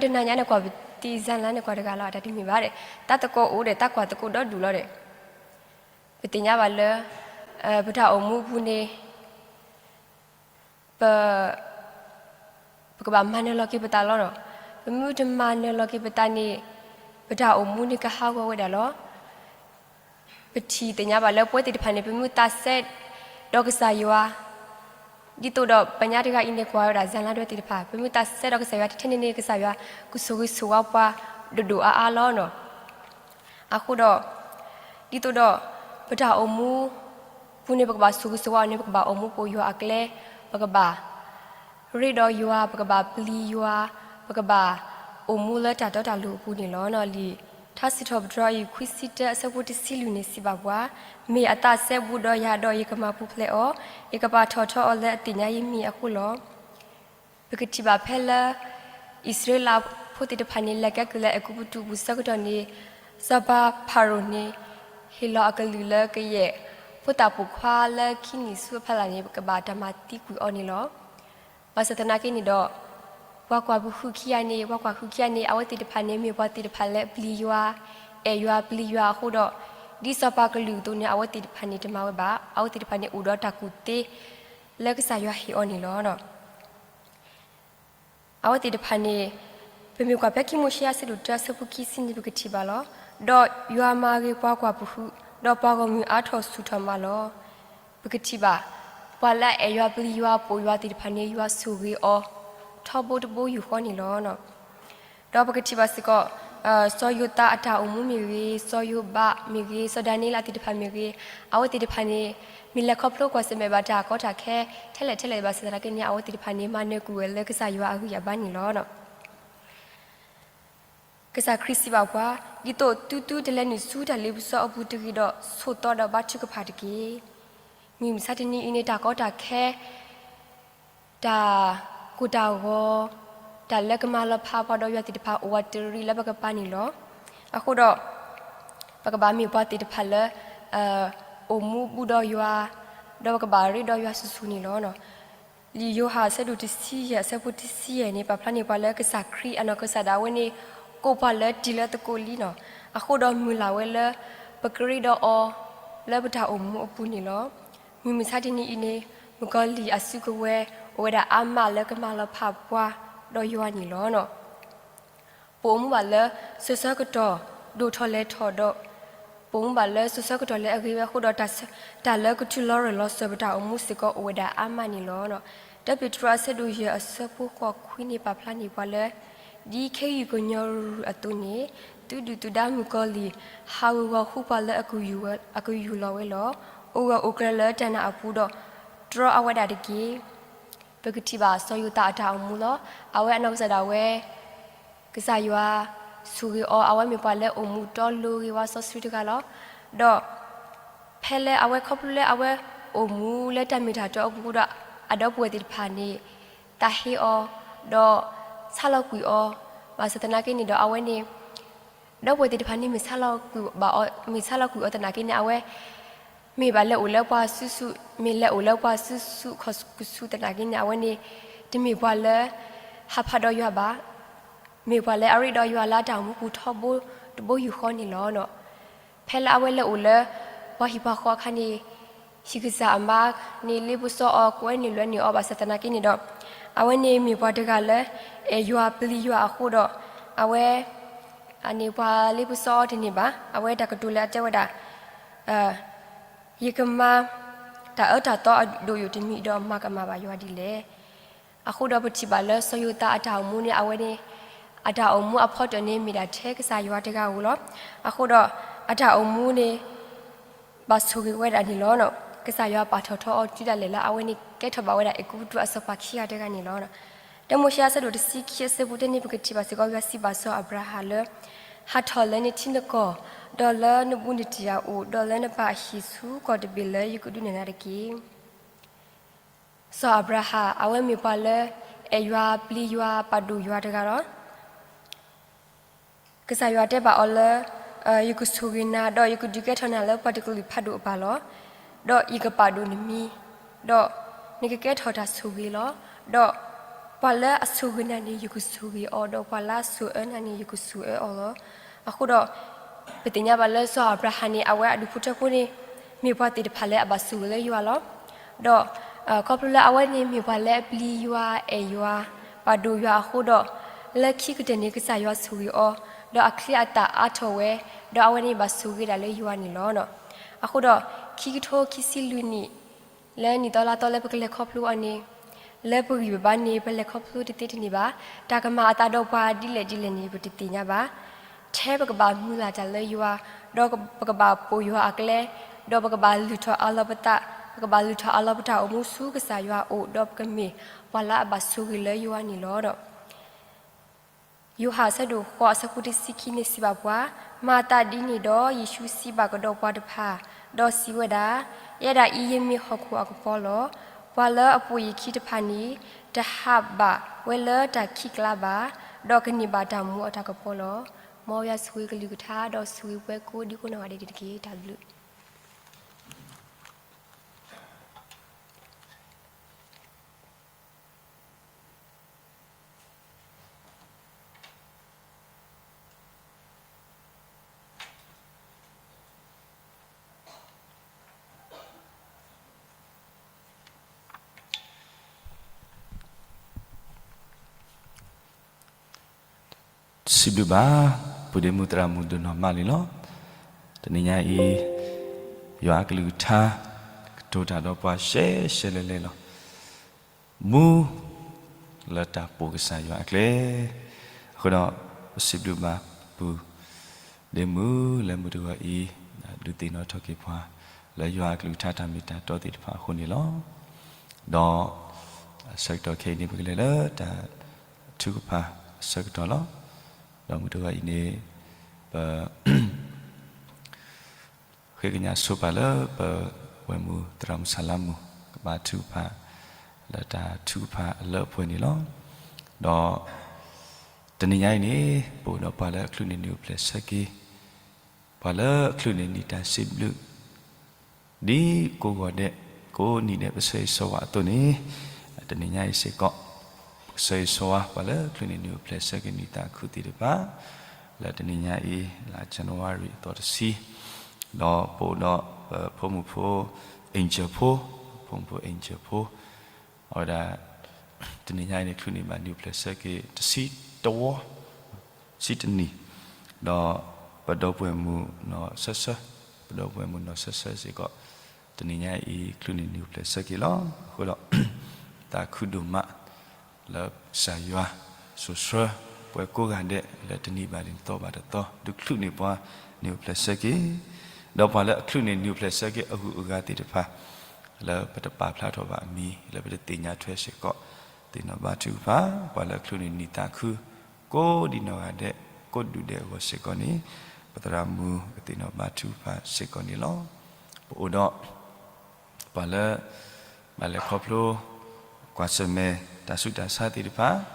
ဒီတနၤညါန့ၣ် ကွၢ်ပသံစၢ်လၢနကွၢ်တဂၤလီၤဧါ. တၢ်တမ့ၢ်ဘၣ်ဒီး သးသကိးအိၣ်ဒီး သးကွၢ်သကိးဒီဒူၣ်လီၤဒီး ပသ့ၣ်ညါဘၣ်လၢ ပတၢ်အိၣ်မူအပူၤန့ၣ် ပ ပကဘၣ်မၤနၢၤလီၤက့ၤပသးလီၤဒီး ပမ့ၢ်တမၤနၢၤလီၤက့ၤပသးန့ၣ် ပတၢ်အိၣ်မူန့ၣ်ကဟးဂီၤဝဲဒၣ်လီၤ. ပထံၣ်သ့ၣ်ညါဘၣ်လၢပဝဲသ့ၣ်တဖၣ်န့ၣ် ပမ့ၢ်သးစဲဒီးကစၢ်ယွၤ ဒ်သိးဒီးပညါတဂၤအံၤန့ၣ် ကွၢ်ဝဲဒၣ်စၢ်လါဒွဲသ့ၣ်တဖၣ် ပမ့ၢ်သးစဲဒီးကစၢ်ယွၤထဲန့ၣ်န့ၣ် ကစၢ်ယွၤကဆိၣ်ဂ့ၤဆိၣ်ဝါပှၤဒိၣ်ဒိၣ်အါအါလီၤ. အဃိဒီး ဒ်သိးဒီး ပတၢ်အိၣ်မူပူၤန့ၣ် ပကဘၣ်ဆိၣ်ဂ့ၤဆိၣ်ဝါအီၤန့ၣ် ပကဘၣ်အိၣ်မူပိာ်ယွၤအကျဲ, ပကဘၣ်ရ့ဒီးယွၤ, ပကဘၣ်ပျံၤယွၤ, ပကဘၣ်အိၣ်မူလၢတၢ်တီတၢ်လိၤအပူၤန့ၣ်လီၤ. လံာ် ထါစံးထီၣ်ပတြၢၤအံၤ ခွံဆံတၢ အဆၢဖိတဆံလွံၢ်န့ၣ် စံးဘၣ်ပှၤ, မ့ၢ်အသးစဲဘူးဒီးယၤဒီးယကမၤပူၤဖျဲးအီၤ, ယကပာ်ထီၣ်ထီအီၤလၢအသ့ၣ်ညါယမံၤအဃိလီၤ. ပကထံၣ်ဘၣ်ဖဲလၢ အံၣ်စရ့လးဖိသ့ၣ်တဖၣ်န့ၣ် လဲၤကဲကုၢ်လၢအဲၤကူပတူးပူၤဆၢကတီၢ်န့ၣ်, စီၤပၤဖၤရိၤန့ၣ် ဟ့ၣ်လီၤအကလုၢ်လၢကယဲၢ် ဖိသၣ်ပိာ်ခွါလၢခံနံၣ်ဆူအဖီလာ်န့ၣ် ကဘၣ်တၢ်မၤသံကွံာ်အီၤန့ၣ်လီၤ. ဘၣ်ဆၣ်သနာ်က့န့ၣ်ဒီး ပှၤကွၢ်ပဟူးခံဂၤန့ၣ်, ပှၤကွၢ်ဟူးခံဂၤန့ၣ် အဝဲသ့ၣ်တဖၣ်န့ၣ် မ့ၢ်ပှၤသ့ၣ်တဖၣ်လၢအပျံၤယွၤ, အဲၣ်ယွၤပျံၤယွၤအဃိဒီး, ဒ်စီၤပၤကလုၢ်အသိးန့ၣ် အဝဲသ့ၣ်တဖၣ်န့ၣ် တမၤဝဲဘၣ်. အဝဲသ့ၣ်တဖၣ်န့ၣ် အိၣ်ဒီးတၢ်ကူၣ်သ့ လၢကစၢ်ယွၤဟ့ၣ်အီၤန့ၣ်လီၤ. အဝဲသ့ၣ်တဖၣ်န့ၣ် ပမ့ၢ်ကွၢ်ဖဲခံမိၤၡ့အဆၢဒိၣ်တၢ အဆၢဖိခံဆံန့ၣ် ပကထံၣ်ဘၣ်လီၤ. ဒီးယွၤမၤဂ့ၤပှၤကွၢ်ပဟူး, ဒီးပှၤဂီၢ်မုၢ်အါထီၣ်ဆူၣ်ထီၣ်မးလီၤ. ပကထံၣ်ဘၣ် ပှၤလၢအအဲၣ်ယွၤပျံၤယွၤပိာ်ယွၤသ့ၣ်တဖၣ်န့ၣ် ယွၤဆိၣ်ဂ့ၤအီၤ ထီဘိတဘိယူၢ်ဃီန့ၣ်လီၤ. ဒီးပကထံၣ်ဘၣ်စ့ၢ်ကီး စီၤယိၤသးအတၢ်အိၣ်မူမ့ၢ်ဂ့ၤ, စီၤယိၤဘးမ့ၢ်ဂ့ၤ, စီၤဒၤနံးယ့လးသ့ၣ်တဖၣ်မ့ၢ်ဂ့ၤ, အဝဲသ့ၣ်တဖၣ်န့ၣ် မ့ၢ်လဲၤခီဖျိကွၢ်ဆၢၣ်မဲာ်ဘၣ်တၢ်ကီတၢ်ခဲ ထဲလဲၣ်ထဲလဲၣ်ဘၣ်ဆၣ်သနာ်က့န့ၣ် အဝဲသ့ၣ်တဖၣ်န့ၣ် မၤနၢၤကွံာ်ဝဲလၢကစၢ်ယွၤအဂံၢ်အဘါန့ၣ်လီၤ. ကစၢ်ခရံာ်စံးဘၣ်ပှၤ, ဒ်သိးသုသုတလဲၤနုာ်ဆူတၢ်လ့ပစီအပူၤတဂ့ၤဒီး ဆိးသီဒီးဘါထုကဖၣ်တက့ၢ်. မုၢ်မဆါတနံၤအံၤန့ၣ် တၢ်ကီတၢ်ခဲ တၢ်ကိၢ်တၢ်ဂီၤ, တၢ်လၢကမၤလီၤဖးပှၤဒီးယွၤသ့ၣ်တဖၣ်အိၣ်ဝးတရံးလၢပကပၤန့ၣ်လီၤ. အဃိဒီး ပကဘၣ်မ့ၢ်ပှၤသ့ၣ်တဖၣ်လၢ အိၣ်မူဘူးဒီးယွၤ, ဒီးပကဘၣ်ရ့ဒီးယွၤဆူၣ်ဆူၣ်န့ၣ်လီၤ. လံာ်ယိၤဟၣ်အဆၢဒိၣ်တဆံယဲၢ် အဆၢဖိတဆံယဲၢ်န့ၣ် ပာ်ဖျါန့ၢ်ပှၤလၢကစၢ်ခရံာ်အနီၢ်ကစၢ်ဒၣ်ဝဲန့ၣ် ကိးပှၤလၢတံၤလၢသကိးလံလီၤ. အဃိဒီးမုၢ်လၢ်ဝဲလၢ ပကရ့ဒီးအီၤ လၢပတၢ်အိၣ်မူအပူၤန့ၣ်လီၤ. မုၢ်မဆါတနံၤအံၤန့ၣ် မုၣ်ကီၤလံၢ်အစုကဝဲၤ အိၣ်ဝဲဒၣ်အါမးလၢကမၤလီၤဖးပှၤဒီးယွၤန့ၣ်လီၤ. ပအိၣ်မူဘၣ်လၢစိၤဆၢကတီၢ်ဒိၣ်ထီၣ်လဲၤထီၣ်ဒီး ပအိၣ်မူဘၣ်လၢစိၤဆၢကတီၢ်လၢအဂ့ၤဝဲအဃိဒီး တၢ်လၢကထုးလီၤရ့ၣ်လီၤစၢၤပတၢ်အိၣ်မူစ့ၢ်ကီးအိၣ်ဝဲဒၣ်အါမးန့ၣ်လီၤ. တၢပ့းတရူးအဆၢဒိၣ်ယဲၢ် အဆၢဖိဃိးခွံန့ၣ် ပာ်ဖျါန့ၢ်ပှၤလၢ ဒ်ခ့ယုၢ်ကညီရူၤအသိးန့ၣ် သုဒုၣ်သုဒါမုၣ်ကီၤလံၢ် ဟးဂူာ်ဂီၤဃုပှၤလၢအကယူၢ်လီၤဝဲလီၤ. အိၣ်ဂၢၢ်အိၣ်ကျၢၤလၢတၢ်နာ်အပူၤဒီး တြီအဝဲဒၣ်တက့ၢ်. ပကထံၣ်ဘၣ်စီၤယိၤသးအတၢ်အိၣ်မူလီၤ. အဝဲအနီၢ်ကစၢ်ဒၣ်ဝဲ ကစၢ်ယွၤဆိၣ်ဂ့ၤအီၤ အဝဲမ့ၢ်ပှၤလၢအိၣ်မူတီလိၤဂ့ၤဝဲစီဆှံတဂၤလီၤ. ဒီး ဖဲလၢအဝဲခီဖျိလၢအဝဲအိၣ်မူလၢတၢ်မ့ၢ်တၢ်တီအပူၤဒီး အဒီပုၢ်ဝဲၢ်သ့ၣ်တဖၣ်န့ၣ် သးဟ့အီၤ ဒီး ဆါလီၤကွံာ်အီၤ ဘၣ်ဆၣ်သနာ်က့န့ၣ်ဒီးအဝဲန့ၣ် ဒီပုၢ်ဝဲၢ်သ့ၣ်တဖၣ်န့ၣ် မ့ၢ်ဆါလီၤကွံာ်ဘၣ်အီၤ မ့ၢ်ဆါလီၤကွံာ်အီၤသနာ်က့န့ၣ် အဝဲ မ့ၢ်ဘၣ်လဲၤအိၣ်လၢပှၤစုာ်စုာ် မ့ၢ်လဲၤအိၣ်လၢပှၤစုာ်စုာ်ခီၣ်ကဆူသနာ်က့န့ၣ် အဝဲန့ၣ် တမ့ၢ်ပှၤလၢ ဟးဖးဒီးယွၤဘၣ်. မ့ၢ်ပှၤလၢအရ့ဒီးယွၤလၢအတၢ်အိၣ်မူပူၤထီဘိတဘိယူၢ်ဃီန့ၣ်လီၤ. ဖဲလၢအဝဲလဲၤအိၣ်လၢ ပှၤဟံၣ်ပှၤဃီအခါန့ၣ် ဟံၣ်ကစၢ်အမါန့ၣ် လ့ပစီအီၤ ကွဲနုာ်လွဲနုာ်အီၤဘၣ်ဆၣ်သနာ်က့န့ၣ်ဒီး အဝဲန့ၣ်မ့ၢ်ပှၤတဂၤလၢ အဲၣ်ယွၤပျံၤယွၤအဃိဒီး အဝဲ အန့ၣ်ပှၤလ့ပစီအီၤတန့ၢ်ဘၣ်. အဝဲတၢ်ကတိၤလၢအတဲဝဲဒၣ် ယကမၤ တၢ်အၢတၢ်သီအဒိၣ်ယိာ်တမံၤဒီး မၤကမၣ်ဘၣ်ယွၤဒ်လဲၣ်. အဃိဒီးပထံၣ်ဘၣ်လၢစီၤယိၤသးအတၢ်အိၣ်မူန့ၣ် အဝဲန့ၣ် အတၢ်အိၣ်မူအဖီတၢၣ်န့ၣ် မ့ၢ်ဒၣ်ထဲကစၢ်ယွၤတဂၤဧိၤလီၤ. အဃိဒီး အတၢ်အိၣ်မူန့ၣ် ဘၣ်ဆိၣ်ဂ့ၤဝဲဒၣ်န့ၣ်လီၤ. ကစၢ်ယွၤပာ်ထီၣ်ထီအီၤတုၤဒၣ်လဲာ်လၢအဝဲန့ၣ်ကဲထီၣ်ဘၣ်ဝဲဒၣ်အဲၤကူပတူးအစီၤပၤခံဂၤတဂၤန့ၣ်လီၤ. တၢမိၤၡ့အဆၢဒိၣ်တဆံခံအဆၢဖိတၢန့ၣ် ပကထံၣ်ဘၣ်စ့ၢ်ကီး ယွၤစံးဘၣ်စီၤအၤဘြၤဟၣ်လၢ ဟးထီၣ်လၢနထံနကီၢ်, ဒီးလၢနဘူးနတံၢ်အအိၣ်, ဒီးလၢနဘူးနတံၢ်အအိၣ်ဒီးလၢနပၢ်အဟံၣ်ဆူကီၢ်တဘ့ၣ်လၢယကဒုးနဲၣ်နၤတက့ၢ်. စီၤအၤဘြၤဟၣ် အဝဲမ့ၢ်ပှၤလၢ အဲၣ်ယွၤပျံၤယွၤပာ်ဒိၣ်ယွၤတဂၤလီၤ. ကစၢ်ယွၤတဲဘၣ်အီၤလၢ ယကဆိၣ်ဂ့ၤနၤ ဒီးယကဒုးကဲထီၣ်နၤလၢပှၤတကလုာ်ဖးဒိၣ်အပၢ်လီၤ. ဒီးယကပာ်ဒိၣ်နမံၤ, ဒီးနကကဲထီၣ်တၢ်ဆိၣ်ဂ့ၤလီၤ. ဒီးပှၤလၢအဆိၣ်ဂ့ၤနၤန့ၣ် ယကဆိၣ်ဂ့ၤအီၤ, ဒီးပှၤလၢအဆိၣ်အၢနၤန့ၣ် ယကဆိၣ်အၢအီၤလီၤ. အဃိဒီး ပသ့ၣ်ညါဘၣ်လၢစီၤအၤဘြၤဟၣ်န့ၣ် အဝဲအဒူၣ်ဖိထၢဖိန့ၣ် မ့ၢ်ပှၤသ့ၣ်တဖၣ်လၢအဘၣ်ဆိၣ်ဂ့ၤလၢယွၤလီၤ. ဒီး ခီဖျိလၢအဝဲန့ၣ်မ့ၢ်ပှၤလၢအပျံၤယွၤအဲၣ်ယွၤ ပာ်ဒိၣ်ယွၤအဃိဒီး လၢခံကတၢၢ်န့ၣ် ကစၢ်ယွၤဆိၣ်ဂ့ၤအီၤ, ဒီးအချံအသၣ်အါထီၣ်ဝဲ, ဒီးအဝဲန့ၣ်ဘၣ်ဆိၣ်ဂ့ၤဒၣ်လၢယွၤန့ၣ်လီၤ. အဃိဒီး ခံကထိခံဆံလွံၢ်နံၣ် လၢနံၣ်သီလါသီလၢပကလဲၤခီဖျိအီၤန့ၣ် လၢပဂံၢ်ပဘါန့ၣ် ပလဲၤခီဖျိတသ့တန့ၢ်ဘၣ်. တၢ်ကမၤအသးဒီးပှၤဒ်လဲၣ်ဒ်လဲၣ်န့ၣ် ပတသ့ၣ်ညါဘၣ်. ထဲပကဘၣ်မုၢ်လၢ်တၢ်လၢယွၤ, ဒီးပကဘၣ်ပိာ်ယွၤအကျဲ, ဒီးပကဘၣ်လုၢ်ထီၣ်အးလီၤပသး, ပကဘၣ်လုၢ်ထီၣ်အးလီၤပတၢ်အိၣ်မူဆူကစၢ်ယွၤအအိၣ်, ဒီးပကမ့ၢ်ပှၤလၢအဘၣ်ဆိၣ်ဂ့ၤလၢယွၤန့ၣ်လီၤ. ဒီး ယိၤဟၣ်အဆၢဒိၣ်ဃိးအဆၢဖိတဆံခံန့ၣ်စံးဘၣ်ပှၤ, မၤသးဒ်န့ၣ်ဒီး ယ့ၣ်ၡူးစံးဘၣ်ကဒီးပှၤတဖၣ်, ဒီးစံးဝဲဒၣ်, ယဲဒၣ်အံၤယမ့ၢ်ဟီၣ်ခိၣ်အကပီၤလီၤ. ပှၤလၢအပိာ်ယခံတဖၣ်န့ၣ်, တဟးဘၣ်ဝဲလၢတၢ်ခံးကျါဘၣ်, ဒီးကန့ၢ်ဘၣ်တၢ်မူအတၢ်ကပီၤလီၤ. မ်ယွၤဆိၣ်ဂ့ၤကလုၢ်ကထါ ဒီးဆိၣ်ဂ့ၤပှၤကိးဒံကိးနီၢ်ဂၤဒဲးတက့ၢ်. တၢ်ဘျုး စံးဘျုးဘၣ် ပုၢ်ဒ့မုၣ်သရၣ်မုၣ်ဒိၣ်နီၢ်မးန့ၣ်လီၤ. တနံၤညါအံၤ ယွၤအကလုၢ်ကထါ ကတိၤတၢ်ဒီးပှၤရှဲရှဲလဲၣ်လဲၣ်လီၤ. မူ လၢတၢ်ပိာ်ကစၢ်ယွၤအကျဲ. အဃိဒီး ပစံးဘျုးဘၣ်ပုၢ်ဒ့မုၣ်လၢမုၢ်တဂီၤအံၤ ဒုးသ့ၣ်နီၣ်ထီၣ်က့ၤပှၤ လၢယွၤအကလုၢ်ကထါတၢ်မ့ၢ်တၢ်တီသ့ၣ်တဖၣ်အဃိန့ၣ်လီၤ. ဒီး အဆၢကတီၢ်ခဲအံၤန့ၣ် ပကလဲၤလၢတၢ်ထုကဖၣ်အဆၢကတီၢ်လီၤ. ဒီးမုၢ်တဂီၤအံၤန့ၣ် ပ ဃ့ကညးဆိပာ်လၢပဝဲၢ်မုၢ်သရၣ်မုၣ်ဆၣ်လါမုၣ် ကဘါထုကဖၣ် လၢတၢ်ထုကဖၣ်အလၢအပှဲၤန့ၣ်လီၤ. ဒီး တနံၤညါအံၤန့ၣ် ပအိၣ်ဒီးပှၤလၢအချုးန့ၢ်နံၣ်အိၣ်ဖျဲၣ်ဆၢက့ၤ ပှၤလၢအချုးန့ၢ်နံၣ်တၢ်စံးဘျုး ဒ်ကိးဂီၤဒဲး ကိးနံၤဒဲး ပဆၢဂ့ၤဆၢဝါအသိးန့ၣ် တနံၤညါအံၤစ့ၢ်ကီး ပကဆၢဂ့ၤဆၢဝါ ပှၤလၢချုးန့ၢ်နံၣ်အိၣ်ဖျဲၣ်ဆၢက့ၤနံၣ်သးခုသ့ၣ်တဖၣ် လၢတနံၤညါအံၤ လါ January အသီတဆံ ဒီးပအိၣ်ဒီးပဖိမုၣ်ဖိ Angel ဖိ ဖိမုၣ်ဖိ Angel ဖိ အဝဲဒၣ် တနံၤညါအံၤန့ၣ် ချုးန့ၢ်ဘၣ်နံၣ်အိၣ်ဖျဲၣ်ဆၢက့ၤ တဆံတဝီ ဆံတနံၣ်, ဒီးပဒီပုၢ်ဝဲၢ်မုၣ်နီၢ်ဆၢဆၢ, ပဒီပုၢ်ဝဲၢ်မုၣ်နီၢ်ဆၢဆၢစ့ၢ်ကီး တနံၤညါအံၤ ချုးန့ၢ်နံၣ်အိၣ်ဖျဲၣ်ဆၢက့ၤလီၤ. အဃိဒီး သးခုဒိၣ်မး လၢကစၢ်ယွၤ စိာ်ဆှၢ ပှၤကိးဂၤဒဲး လၢတနံၤဘၣ်တနံၤ သီဘၣ်တသီ ဒုးချုးန့ၢ်ပှၤ နံၣ်အိၣ်ဖျဲၣ်ဆၢက့ၤ, ဒီးပှၤလၢအချုးန့ၢ်နံၣ်အိၣ်ဖျဲၣ်ဆၢက့ၤ အဂုၤအဂၤသ့ၣ်တဖၣ် လၢပတပာ်ဖျါထီၣ်ဘၣ်အမံၤ လၢပတသ့ၣ်ညါထွဲစ့ၢ်ကီး သ့ၣ်နီၣ်ဘါထုကဖၣ်, ပှၤလၢချုးန့ၢ်နံၣ်သးခု ကိးဒံနီၢ်ဂၤဒဲး ကိးဒူၣ်ဒဲးအဂီၢ်စ့ၢ်ကီးန့ၣ် ပသရၣ်မုၣ်ကသ့ၣ်နီၣ်ဘါထုကဖၣ်စ့ၢ်ကီးန့ၣ်လီၤ. ပအိၣ်ဒီး ပှၤလၢ ဘၣ်လဲၤခီဖျိ ကွၢ်ဆၢၣ်မဲာ်တၢ်ဆူးတၢ်ဆါသ့ၣ်တဖၣ် ဒီ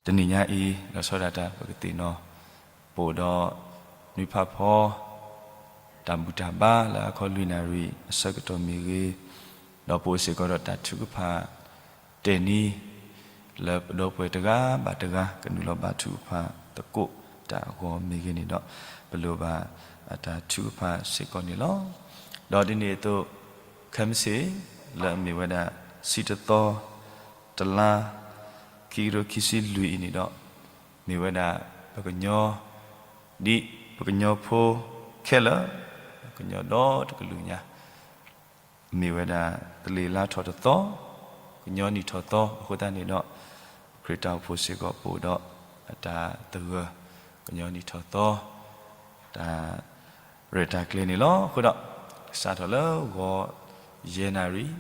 း တနံၤညါအံၤ လီၤဆီဒၣ်တၢ် ပကသ့ၣ်နီၣ် ပအိၣ်ဒီး နွံဖးဖီ တၢ်ဘူၣ်တၢ်ဘါလၢအခီလွံၢ်နၣ်ရံၣ်အဆၢကတီၢ်မ့ၢ်ဂ့ၤ, ဒီးပအိၣ်စ့ၢ်ကီးဒီးတၢ်ထုကဖၣ် တဲာ်နံၤ လၢပဒီပုၢ်ဝဲၢ်တဂၤဘၣ်တဂၤ ကနုာ်လီၤဘါထုကဖၣ်သကိးတၢ်အဂီၢ်မ့ၢ်ဂ့ၤန့ၣ်ဒီး ပလိၣ်ဘၣ်အတၢ်ထုကဖၣ်စ့ၢ်ကီးန့ၣ်လီၤ. ဒီးဒ်န့ၣ်အသိး ခဲမုၢ်ဆ့ၣ် လၢအမ့ၢ်ဝဲဒၣ် ဆံတသီ တလါ ခံကထိခံဆံလွံၢ်အံၤန့ၣ်ဒီး မ့ၢ်ဝဲဒၣ် ပကညီ ဒ်ပကညီဖိခဲလၢာ် ကညီဒီတကလုာ်ညါ မ့ၢ်ဝဲဒၣ် တလ့ၤလါထီၣ်တသီ ကညီနံၣ်ထီၣ်သီအဃိသတးန့ၣ်ဒီး ခရံာ်တၢ်အိၣ်ဖှိၣ်စ့ၢ်ကီးပအိၣ်ဒီးအတၢ်သဂၢၢ် ကညီနံၣ်ထီၣ်သီ တၢ်ရဲၣ်တၢ်ကျဲၤန့ၣ်လီၤ. အဃိဒီး ကစးထီၣ်လၢဂီၤယဲၢ်နၣ်ရံၣ် ဒီး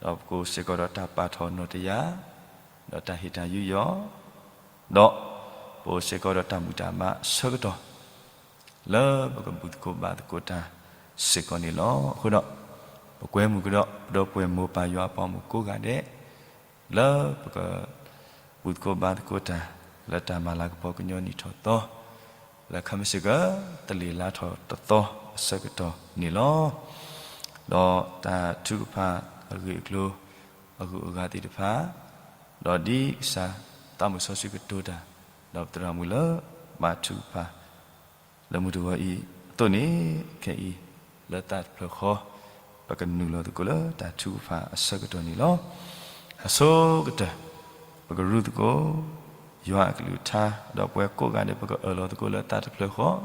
ပကအိၣ်စ့ၢ်ကီးဒီးတၢ်ပာ်ထီၣ်နီၣ်တယၢ် ဒီးတၢ်ဟ့ၣ်တၢ်ယူးယီၣ် ဒီးပအိၣ်စ့ၢ်ကီးဒီးတၢ်ဘူၣ်တၢ်ဘါအဆၢကတီၢ် လၢပကဘူၣ်သကိးဘါသကိးတၢ်စ့ၢ်ကီးန့ၣ်လီၤ. အဃိဒီး ပကွဲမုာ်ကဒီး ပဒီပုၢ်ဝဲၢ်မိၢ်ပၢ်ယွၤအပှၤမုၣ်ကိးဂၤဒဲး လၢပကဘူၣ်သကိးဘါသကိးတၢ် လၢတၢ်မၤလၤကပီၤကညီနံၣ်ထီၣ်သီ လၢခါမ့ၢ်စ့ၢ်ကီး တလ့ၤလါထီၣ်တသီအဆၢကတီၢ်န့ၣ်လီၤ. ဒီးတၢ်ထုကဖၣ်အဂ့ၢ်အကျိၤ အဂုၤအဂၤသ့ၣ်တဖၣ် ဒီးဒ်ကစၢ်သးမုၣ်စီဆှံကတိၤတၢ် ဒီးပသရၣ်မုၣ်လၢဘါထုကဖၣ် လၢမုၢ်တဂီၤအံၤအသိးန့ၣ် ခဲအံၤ လၢသးတဖျၢၣ်ဃီ ပကနုာ်လီၤသကိးလၢတၢ်ထုကဖၣ်အဆၢကတီၢ်န့ၣ်လီၤ. အဆိကတၢၢ် ပကရူသကိး ယွၤအကလုၢ်ကထါ ဒီးပဝဲကိးဂၤဒဲး ပကအၢၣ်လီၤသကိးလၢသးတဖျၢၣ်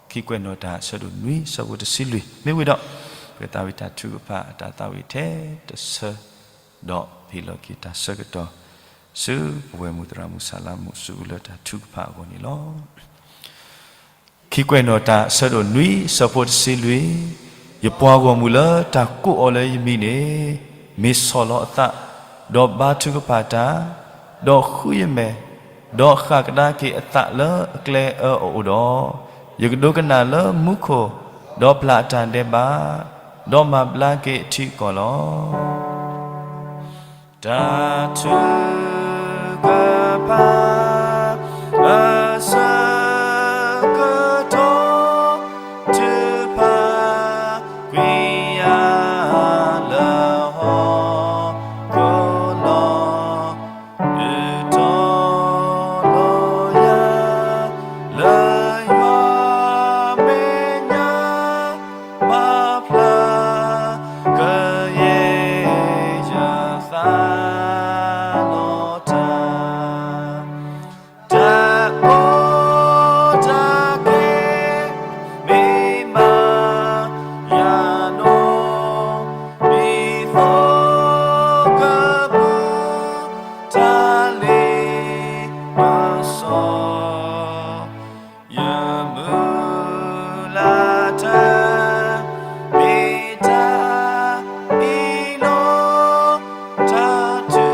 ဃီ ခံကွဲးနီၣ်တၢ်အဆၢဒိၣ်နွံ ဆၢဖိတဆံလွံၢ် မ့ၢ်ဝံၤဒီး ပကသးဝံၣ်တၢ်ထုကဖၣ်အတၢ်သးဝံၣ်ထဲတဆၢ ဒီးဟ့ၣ်လီၤက့ၤတၢ်ဆၢကတီၢ် ဆူပဝဲၢ်မုၢ်သရၣ်မုၣ်ဆၣ်လါမုၣ်ဆူအလၢတၢ်ထုကဖၣ်အဂီၢ်န့ၣ်လီၤ. ခံကွဲးနီၣ်တၢ်အဆၢဒိၣ်နွံ ဆၢဖိတဆံလွံၢ် ယပှၤဂီၢ်မုၢ်လၢတၢ်ကိးအီၤလၢယမံၤန့ၣ် မ့ၢ်ဆီၣ်လီၤအသး, ဒီးဘါထုကဖၣ်တၢ်, ဒီးဃုယမဲာ်, ဒီးဃၣ်ကဒါက့ၤအသးလၢအကျဲအၢအအိၣ်ဒီး, ယကဒိကနၣ်လၢမူခိၣ်, ဒီးပျၢ်အတၢ်ဒဲးဘး, ဒီးမၤဘျါက့ၤအထံအကီၢ်လီၤ. တၢ်ထုကဖၣ်အဆၢကတီၢ်, ထုကဖၣ်ကွံာ်ယၤလၢဟီၣ်ခိၣ်လီၤ. ဒုးတီၤလီၤယၤ လၢယွၤမဲာ်ညါ ပာ်ဖျါကယဲၢ်ယသး လီၤတၢ်, တၢ်ကီတၢ်ခဲ မ့ၢ်မၤယၤနီၢ်, ဒ်သိးကမူ တၢ်လ့ပစီ ယမုၢ်လၢ်တၢ် မ့ၢ်တၢ်အံၤလီၤ. တၢ်ထု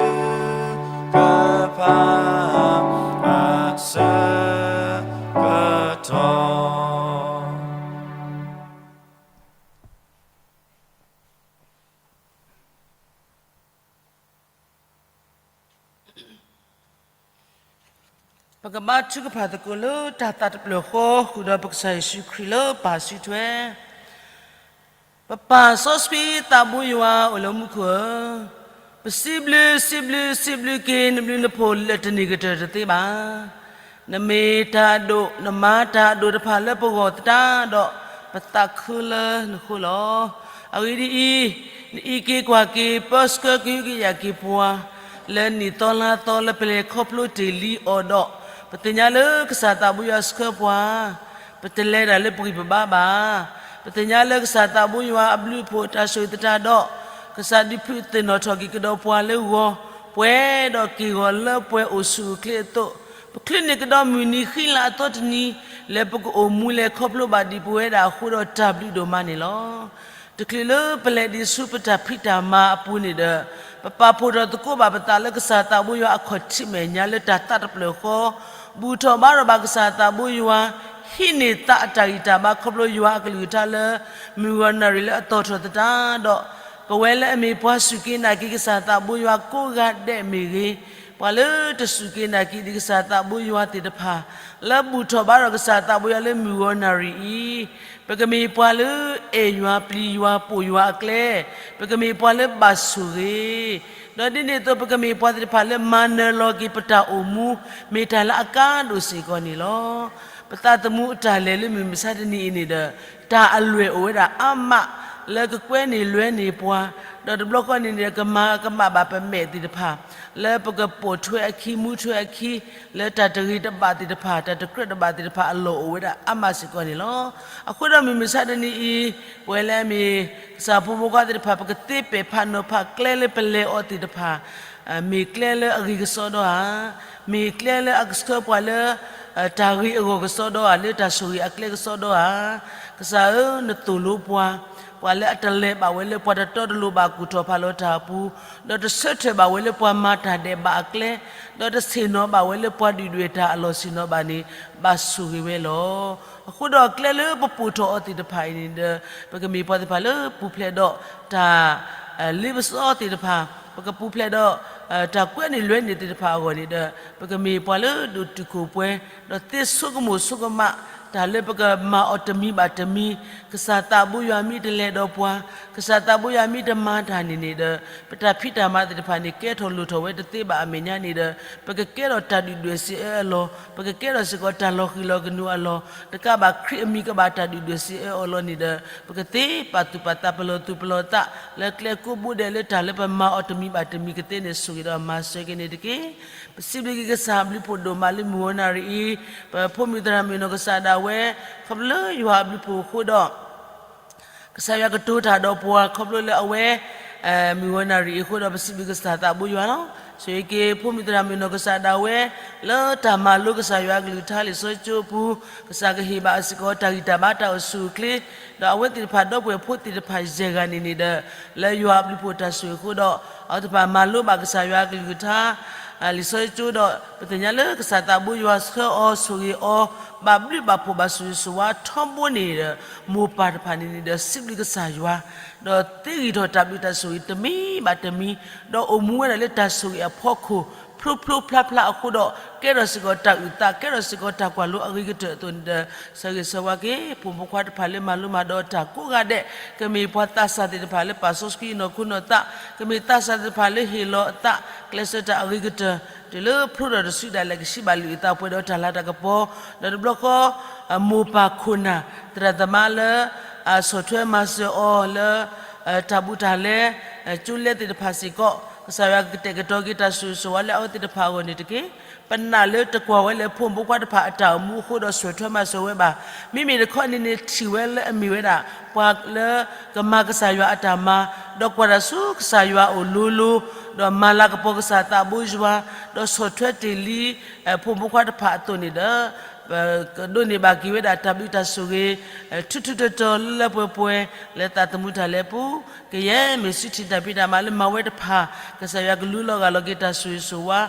ကဖၣ်အဆၢကတီၢ်. ပကဘါထုကဖၣ်သကိးလၢတၢ်သးတဖျၢၣ်ဃီ ဃုာ်ဒီးပကစၢ်ယ့ၣ်ၡူးခရံာ်လၢပၢ်စုထွဲ, ပပၢ်စီဆှံသးဘိယွၤအိၣ်လၢမူခိၣ်ဧၢ, ပစံးဘျုးစံးဘျုးစံးဘျုးက့ၤ နဘျုးနဖှိၣ်လၢတန့ၢ်ကတၢၢ်တသ့ဘၣ်. နမ့ၢ်တၢ်အဒိၣ် နမၤတၢ်အဒိၣ်တဖၣ်လၢပဂီၢ်သတးဒီး ပသးခုလၢနဃိလီၤ. အဂ့ၢ်ဒ်အံၤ, နအံးက့ၤကွၢ်က့ၤ ပၢဆှၢကဟုကယာ်က့ၤပှၤ လၢနံၣ်သီလါသီလၢပလဲၤခီဖျိတ့ၢ်လံအီၤဒီး, ပသ့ၣ်ညါလၢကစၢ်သးဘိယွၤဆှၢပှၤ, ပတလဲၤတၢ်လၢပဂံၢ်ပဘါဘၣ်. ပသ့ၣ်ညါလၢကစၢ်သးဘိယွၤအဘျုးအဖှိၣ်တၢ်ဆိၣ်ဂ့ၤသတးဒီး, ကစၢ်ဒုးဖုးသ့ၣ်နီၣ်ထီၣ်က့ၤကဒီးပှၤလၢဂီၤ, ပှဲၤဒီးက့ၢ်ဂီၤလၢပှဲၤအိၣ်ဆူၣ်အိၣ်ချ့အသိး, ပချုးန့ၢ်ကဒီးမုၢ်နံၤဃံလၤအသီတနံၤ, လၢပကအိၣ်မူလဲၤခီဖျိဘၣ်ဒံးပဝဲဒၣ်အဃိဒီးတၢ်ဘျုးဒိၣ်မးန့ၣ်လီၤ. တချုးလၢပလဲၤဒံးဆူပတၢ်ဖံးတၢ်မၤအပူၤန့ၣ်ဒီး, ပပာ်ဖှိၣ်ထီၣ်သကိးဘၣ်ပသးလၢကစၢ်သးဘိယွၤအခီၣ်ထံးမဲာ်ညါလၢတၢ်သးတဖျၢၣ်ဃီ, ဘူၣ်ထီၣ်ဘါထီၣ်ဘၣ်ကစၢ်သးဘိယွၤ, ဟံးန့ၢ်သးအတၢ်ဂံၢ်တၢ်ဘါခီဖျိယွၤအကလုၢ်ကထါလၢ မုၢ်ဂီၤနၣ်ရံၣ်လၢအသီၣ်ထီၣ်သတးဒီး, ပဝဲလၢအမ့ၢ်ပှၤစူၢ်က့ၤနာ်က့ၤကစၢ်သးဘိယွၤကိးဂၤဒဲးမ့ၢ်ဂ့ၤ, ပှၤလၢတစူၢ်က့ၤနာ်က့ၤဒံးကစၢ်သးဘိယွၤသ့ၣ်တဖၣ်, လၢဘူၣ်ထီၣ်ဘါထီၣ်ကစၢ်သးဘိယွၤလၢမုၢ်ဂီၤနၣ်ရံၣ်အံၤ, ပကမ့ၢ်ပှၤလၢအဲၣ်ယွၤပျံၤယွၤပိာ်ယွၤအကျဲ, ပကမ့ၢ်ပှၤလၢဘၣ်ဆိၣ်ဂ့ၤ, ဒီးဒ်န့ၣ်အသိး ပကမ့ၢ်ပှၤသ့ၣ်တဖၣ်လၢမၤနၢၤလီၤက့ၤပတၢ်အိၣ်မူ, မ့ၢ်တၢ်လၢအကါဒိၣ်စ့ၢ်ကီးန့ၣ်လီၤ. ပသးသမူအတၢ်လဲၤလၢမုၢ်မဆါတနံၤအံၤန့ၣ်ဒီး, တၢ်အလွဲၢ်အိၣ်ဝဲဒၣ်အါမး, လၢကကွဲန့ၢ်လွဲန့ၢ်ပှၤ, ဒီးတဘျီဃီန့ၣ်ဒီး ကမၤကမၣ်ဘၣ်ပမဲာ်သ့ၣ်တဖၣ်, လၢပကပိာ်ထွဲအခံ မူထွဲအခံ, လၢတၢ်တဂ့ၤတဘၣ်သ့ၣ်တဖၣ်, တၢ်တကြၢးတဘၣ်သ့ၣ်တဖၣ်အလီၢ်အိၣ်ဝဲဒၣ်အါမးစ့ၢ်ကီးန့ၣ်လီၤ. အဃိဒီးမုၢ်မဆါတနံၤအံၤ, ပဝဲလၢအမ့ၢ် ကစၢ်ဖိမုၣ်ဖိခွါသ့ၣ်တဖၣ် ပကသ့ပဲာ်ဖးနီၤဖးကျဲလၢပလဲၤအီၤသ့ၣ်တဖၣ်, မ့ၢ်ကျဲလၢအဂ့ၤကစီဒီဧါ, မ့ၢ်ကျဲလၢအကဆှၢပှၤလၢ တၢ်ဂ့ၤအဂီၢ်ကစီဒီဧါ, လၢတၢ်ဆိၣ်ဂ့ၤအကျဲကစီဒီဧါ. ကစၢ်ဧၢ, နသိၣ်လိပှၤ, ပှၤလၢအတလဲၤဘၣ်ဝဲလၢပှၤတတီတလိၤဘၣ်ကူၣ်ထီၣ်ဖးလီၤတၢ်အပူၤ, ဒီးတဆၢထၢၣ်ဘၣ်ဝဲလၢပှၤမၤတၢ်ဒဲးဘးအကျဲ, ဒီးတဆ့ၣ်နီၤဘၣ်ဝဲလၢပှၤဒုၣ်ဒွဲၣ်တၢ်အလီၢ်ဆ့ၣ်နီၤဘၣ်န့ၣ်, ဘၣ်ဆိၣ်ဂ့ၤဝဲလီၤ. အဃိဒီးကျဲလၢပပိာ်ထီၣ်အီၤသ့ၣ်တဖၣ်အံၤန့ၣ်ဒီး, ပကမ့ၢ်ပှၤသ့ၣ်တဖၣ်လၢပူၤဖျဲးဒီးတၢ် လ့ပစီသ့ၣ်တဖၣ်, ပကပူၤဖျဲးဒီး တၢ်ကွဲန့ၢ်လွဲန့ၢ်သ့ၣ်တဖၣ်အဂီၢ်န့ၣ်ဒီး, ပကမ့ၢ်ပှၤလၢဒိၣ်တုာ်ခိၣ်ပှဲၤ, ဒီးသ့ဆိကမိၣ်ဆိကမး, တၢ်လၢပကမၤအီၤတမံၤဘၣ်တမံၤ, ကစၢ်သးဘိယွၤမ့ၢ်တလဲၤဒီးပှၤ, ကစၢ်သးဘိယွၤမ့ၢ်တမၤတၢ်န့ၣ်န့ၣ်ဒီး, ပတၢ်ဖံးတၢ်မၤသ့ၣ်တဖၣ်န့ၣ် ကဲထီၣ်လိၣ်ထီၣ်ဝဲတသ့ဘၣ်အမဲာ်ညါန့ၣ်ဒီး, ပကကဲထီၣ်တၢ်ဒုၣ်ဒွဲၣ်စ့အၢအလီၢ်, ပကကဲထီၣ်စ့ၢ်ကီးတၢ်လီၤဃံၤလီၤကနူၤအလီၢ်, တကးဘၣ်ခရံာ်အမံၤကဘၣ်တၢ်ဒုၣ်ဒွဲၣ်စ့အၢအလီၢ်န့ၣ်ဒီး, ပကသ့ပာ်သူၣ်ပာ်သးပလီၢ်သူၣ်ပလီၢ်သး, လၢကျဲကိးဘိဒဲးလၢတၢ်လၢပမၤအီၤတမံၤဘၣ်တမံၤကသ့န့ၣ် ဆိၣ်ဂ့ၤဒီးမၤစၢၤက့ၤန့ၣ်တက့ၢ်. ပစံးဘျုးက့ၤကစၢ်အဘျုးဖှိၣ်ဒိၣ်မးလၢမုၢ်ဂီၤနၣ်ရံၣ်အံၤ, ပဖိမုၣ်သရၣ်မုၣ်နီၢ်ကစၢ်ဒၣ်ဝဲ, ခီဖျိလၢယွၤအဘျုးဖှိၣ်အဃိဒီး ကစၢ်ယွၤကတိၤတၢ်ဒီးပှၤခီဖျိလၢအဝဲ, မုၢ်ဂီၤနၣ်ရံၣ်အံၤအဃိဒီး ပစံးဘျုးကစၢ်သးဘိယွၤလီၤ. ဆိၣ်ဂ့ၤက့ၤဖိမုၣ်သရၣ်မုၣ်နီၢ်ကစၢ်ဒၣ်ဝဲ လၢတၢ်မၤလိကစၢ်ယွၤအကလုၢ်ကထါလံာ်စီဆှံကၠိအပူၤ, ကစၢ်ကဟ့ၣ်ဘၣ်စ့ၢ်ကီးတၢ်ဂံၢ်တၢ်ဘါတၢ်အိၣ်ဆူၣ်အိၣ်ချ့, ဒီးအဝဲသ့ၣ်တဖၣ်ဒီပုၢ်ဝဲၢ်ဖိသ့ၣ်တဖၣ်ယဲၢ်ဂၤန့ၣ်န့ၣ်ဒီး လၢယွၤအဘျုးအဖှိၣ်တၢ်ဆိၣ်ဂ့ၤအဃိဒီး အဝဲသ့ၣ်တဖၣ်မၤလိဘၣ်ကစၢ်ယွၤအကလုၢ်ကထါ လံာ်စီဆှံကၠိဒီး ပသ့ၣ်ညါလၢကစၢ်သးဘိယွၤဆှၢအီၤ ဆိၣ်ဂ့ၤအီၤ ဘၣ်ဘျုးဘၣ်ဖှိၣ်ဘၣ်ဆိၣ်ဂ့ၤဆိၣ်ဝါထီဘိန့ၣ်ဒီး မိၢ်ပၢ်တဖၣ်န့ၣ်န့ၣ်ဒီး စံးဘျုးကစၢ်ယွၤ ဒီးသ့ဂံၢ်ထီၣ်တၢ်ဘျုးတၢ်ဆိၣ်ဂ့ၤတမံၤဘၣ်တမံၤ, ဒီးအိၣ်မူဝဲဒၣ်လၢတၢ်ဆိၣ်ဂ့ၤအဖီခိၣ် ဖျိဖျိဖျါဖျါအဃိဒီး ကဲထီၣ်စ့ၢ်ကီးတၢ်အုၣ်သး ကဲထီၣ်စ့ၢ်ကီးတၢ်ကွၢ်လိအဂ့ၤကတၢၢ်အသိးန့ၣ်ဒီး ဆၢဂ့ၤဆၢဝါက့ၤ ဖိမုၣ်ဖိခွါတဖၣ်လၢမၤလိမၤဒိးတၢ်ကိးဂၤဒဲး, ကမ့ၢ်ပှၤသးစၢ်သ့ၣ်တဖၣ်လၢပာ်စီဆှံအနီၢ်ခိနီၢ်သး, ကမ့ၢ်သးစၢ်သ့ၣ်တဖၣ်လၢဟ့ၣ်လီၤအသး ကျဲးစၢးတၢ်အဂ့ၤကတၢၢ် တုၤလၢဖျိထီၣ်တစုဒၣ်လဲာ်ကဆံးဘၣ်လံာ်အသးပှဲၤဒီးတၢ်လၤတၢ်ကပီၤ, ဒီးတဘျီဃီ မိၢ်ပၢ်ခိၣ်နၢ် သရၣ်သမါလၢ အဆီၣ်ထွဲမၤစၢၤအီၤလၢ တၢ်ဘူးတၢ်လဲ ကၠိလဲသ့ၣ်တဖၣ်စ့ၢ်ကီး ကစၢ်ယွၤကတဲာ်ကတီၤက့ၤတၢ်ဆိၣ်ဂ့ၤဆိၣ်ဝါလၢအဝဲသ့ၣ်တဖၣ်အဂီၢ်န့ၣ်တက့ၢ်. ပနာ်လၢတကွၢ်ဝဲလၢဖိမုၣ်ဖိခွါတဖၣ်အတၢ်အိၣ်မူအဃိဒီးဆီၣ်ထွဲမၤစၢၤဝဲဘၣ်. မ့မ့ၢ်တခီန့ၣ်န့ၣ်ထံၣ်ဝဲလၢအမ့ၢ်ဝဲဒၣ် ပှၤလၢကမၤကစၢ်ယွၤအတၢ်မၤ, ဒီးကွၢ်တၢ်ဆူကစၢ်ယွၤအအိၣ်လိၤလိၤ, ဒီးမၤလၤကပီၤကစၢ်သးဘိယွၤ, ဒီးဆီၣ်ထွဲတ့ၢ်လံ ဖိမုၣ်ဖိခွါတဖၣ်အသိးန့ၣ်ဒီး ကဒိးန့ၢ်ဘၣ်က့ၤဝဲဒၣ်တၢ်ဘျုးတၢ်ဆိၣ်ဂ့ၤ ထူထူတီၤတီၤလၢလၢပှဲၤပှဲၤ လၢသးသမူတၢ်လဲၤပူၤ, ကယဲၢ်မ့ၢ်စုထံၣ်တၢ်ဖံးတၢ်မၤလၢမၤဝဲတဖၣ် ကစၢ်ယွၤကလူလီၤဂာ်လီၤက့ၤတၢ်ဆိၣ်ဂ့ၤဆိၣ်ဝါ,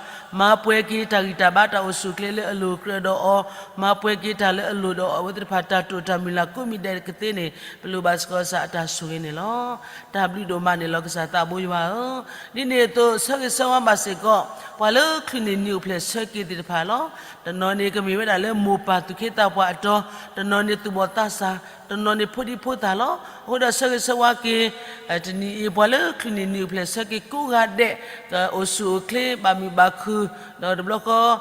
မၤပှဲၤက့ၤတၢ်ဂံၢ်တၢ်ဘါတၢ်အိၣ်ဆူၣ်အိၣ်ချ့လၢအလိၤကြၢးဒီးအီၤ, မၤပှဲၤက့ၤတၢ်လၢအလိၤဒီးအဝဲသ့ၣ်တဖၣ်တၢ်တိာ်တၢ်မုၢ်လၢ်ကိးမံၤဒဲးကသ့န့ၣ် ပလိၣ်ဘၣ်စ့ၢ်ကီးကစၢ်အတၢ်ဆိၣ်ဂ့ၤန့ၣ်လီၤ. တၢ်ဘျုးဒိၣ်မးန့ၣ်လီၤကစၢ်သးဘိယွၤဧၢ, ဒ်န့ၣ်အသိးဆၢဂ့ၤဆၢဝါဘၣ်စ့ၢ်ကီး ပှၤလၢချုးန့ၢ်နံၣ်အိၣ်ဖျဲၣ်ဆၢက့ၤသ့ၣ်တဖၣ်လီၤ. တနီၤန့ၣ်ကမ့ၢ်ဝဲဒၣ်လၢမိၢ်ပၢ်သူၣ်က့သးပှၢ်အတီၤ, တနီၤန့ၣ်သူၣ်ဘီၣ်သးစၢ်, တနီၤန့ၣ်ဖိဒံဖိသၣ်လီၤ. အဃိဒီးဆၢဂ့ၤဆၢဝါက့ၤ တနံၤအံၤ ပှၤလၢချုးန့ၢ်နံၣ်အိၣ်ဖျဲၣ်ဆၢက့ၤကိးဂၤဒဲး ကအိၣ်ဆူၣ်အိၣ်ချ့ ဘၣ်မုာ်ဘၣ်ခုၣ်, ဒီးတဘျီဃီ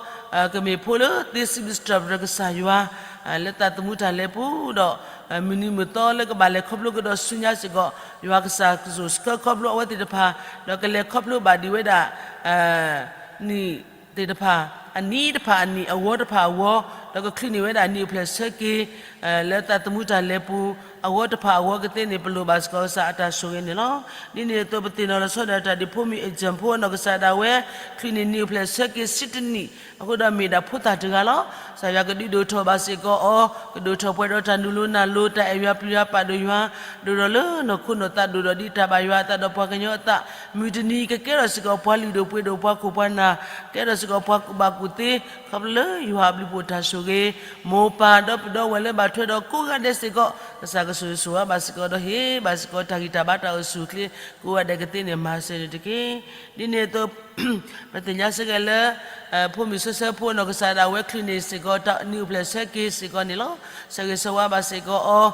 ကမ့ၢ်ဖိလၢသ့စံးဘျုးစံးထီၣ်ပတြၢၤကစၢ်ယွၤ လၢသးသမူတၢ်လဲၤပူၤဒီး မုၢ်နံၤမုၢ်သီလၢကဘၣ်လဲၤခီဖျိကဒီးဆူညါစ့ၢ်ကီး ယွၤကစၢ်ကစိာ်ဆှၢခီဖျိအဝဲသ့ၣ်တဖၣ်, ဒီးကလဲၤခီဖျိဘၣ်ဒံးဝဲဒၣ် နံၣ်သ့ၣ်တဖၣ် အနံၤတဖၣ်အနံၣ် အဝီတဖၣ်အဝီ, ဒီးကချုးန့ၢ်ဝဲဒၣ်နံၣ်အိၣ်ဖျဲၣ်ဆၢက့ၤ လၢသးသမူတၢ်လဲၤပူၤ အဝီတဖၣ်အဝီကသ့န့ၣ် ပလိၣ်ဘၣ်စ့ၢ်ကီးကစၢ်အတၢ်ဆိၣ်ဂ့ၤန့ၣ်လီၤ. ဒ်န့ၣ်အသိးပသ့ၣ်နီၣ်လီၤဆီဒၣ်တၢ်ဒ်ဖိမုၣ်အ့ၣ်စၢၣ်ဖိ အနီၢ်ကစၢ်ဒၣ်ဝဲ ချုးန့ၢ်နံၣ်အိၣ်ဖျဲၣ်ဆၢက့ၤဆံတနံၣ် အဃိဒီးမ့ၢ်ဒၣ်ဖိသၣ်တဂၤလီၤ. ကစၢ်ယွၤကဒုးဒိၣ်ထီၣ်ဘၣ်စ့ၢ်ကီးအီၤ, ကဒိၣ်ထီၣ်ပှဲၤဒီးတၢ်နုာ်လီၤနုာ်လီၤ တၢ်အဲၣ်ယွၤပျံၤယွၤပာ်ဒိၣ်ယွၤ, ဒိၣ်ဒီးလၢနီၢ်ခိနီၢ်သး ဒိၣ်ဒီးဒ်တၢ်ဘၣ်ယွၤအသးဒီးပှၤကညီအသး, မုၢ်တနံၤကကဲထီၣ်စ့ၢ်ကီးပှၤလုၢ်ဒိၣ်ပှ့ၤဒိၣ် ပှၤခိၣ်ပှၤနၢ်, ကဲထီၣ်စ့ၢ်ကီးပှၤကူၣ်ဘၣ်ကူၣ်သ့, ခီဖျိလၢယွၤအဘျုးအဖှိၣ်တၢ်ဆိၣ်ဂ့ၤ, မိၢ်ပၢ်ဒီပုၢ်ဒီဝဲၢ်လၢဘၣ်ထွဲဒီးကိးဂၤဒဲးစ့ၢ်ကီး, ကစၢ်ကဆိၣ်ဂ့ၤဆိၣ်ဝါဘၣ်စ့ၢ်ကီးဒီးဟ့ၣ်ဘၣ်စ့ၢ်ကီးတၢ်ဂံၢ်တၢ်ဘါတၢ်အိၣ်ဆူၣ်အိၣ်ချ့ ကိးဂၤဒဲးကသ့န့ၣ် မၤစၢၤန့ၣ်တက့ၢ်. ဒ်န့ၣ်အသိး ပသ့ၣ်ညါစ့ၢ်ကီးလၢ ဖိမုၣ်ဆၢဆၢဖိနီၢ်ကစၢ်ဒၣ်ဝဲချုးန့ၢ်စ့ၢ်ကီး နံၣ်အိၣ်ဖျဲၣ်ဆၢက့ၤစ့ၢ်ကီးန့ၣ်လီၤ. ဆၢဂ့ၤဆၢဝါဘၣ်စ့ၢ်ကီးအီၤ,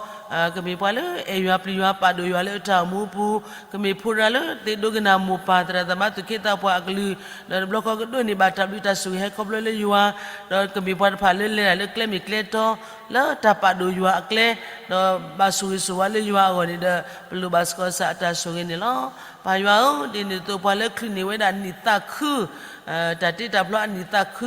ကမ့ၢ်ပှၤလၢအဲၣ်ယွၤပျံၤယွၤပာ်ဒိၣ်ယွၤလၢတၢ်အိၣ်မူအပူၤ, ကမ့ၢ်ဖိတဂၤလၢသ့ဒိကနၣ်မိၢ်ပၢ်သရၣ်သမါသူၣ်က့သးပှၢ်အကလုၢ်, ဒီးတဘျီဃီကဒိးန့ၢ်ဘၣ်တၢ်ဘျုးတၢ်ဆိၣ်ဂ့ၤဟဲခီဖျိလၢယွၤ, ဒီးကမ့ၢ်ပှၤတဖၣ်လၢလဲၤတၢ်လၢကျဲမ့ၢ်ကျဲတီ လၢတၢ်ပာ်ဒိၣ်ယွၤအကျဲ, ဒီးဘၣ်ဆိၣ်ဂ့ၤဆိၣ်ဝါလၢယွၤအဂီၢ်န့ၣ်ဒီး ပလိၣ်ဘၣ်စ့ၢ်ကီးကစၢ်အတၢ်ဆိၣ်ဂ့ၤန့ၣ်လီၤ. ပၢ်ယွၤဧၢ, ဒ်န့ၣ်အသိးပှၤလၢချုးန့ၢ်ဝဲဒၣ်နံၣ်သးခု တၢ်တ့တၢ်ဖျီအနံၣ်သးခု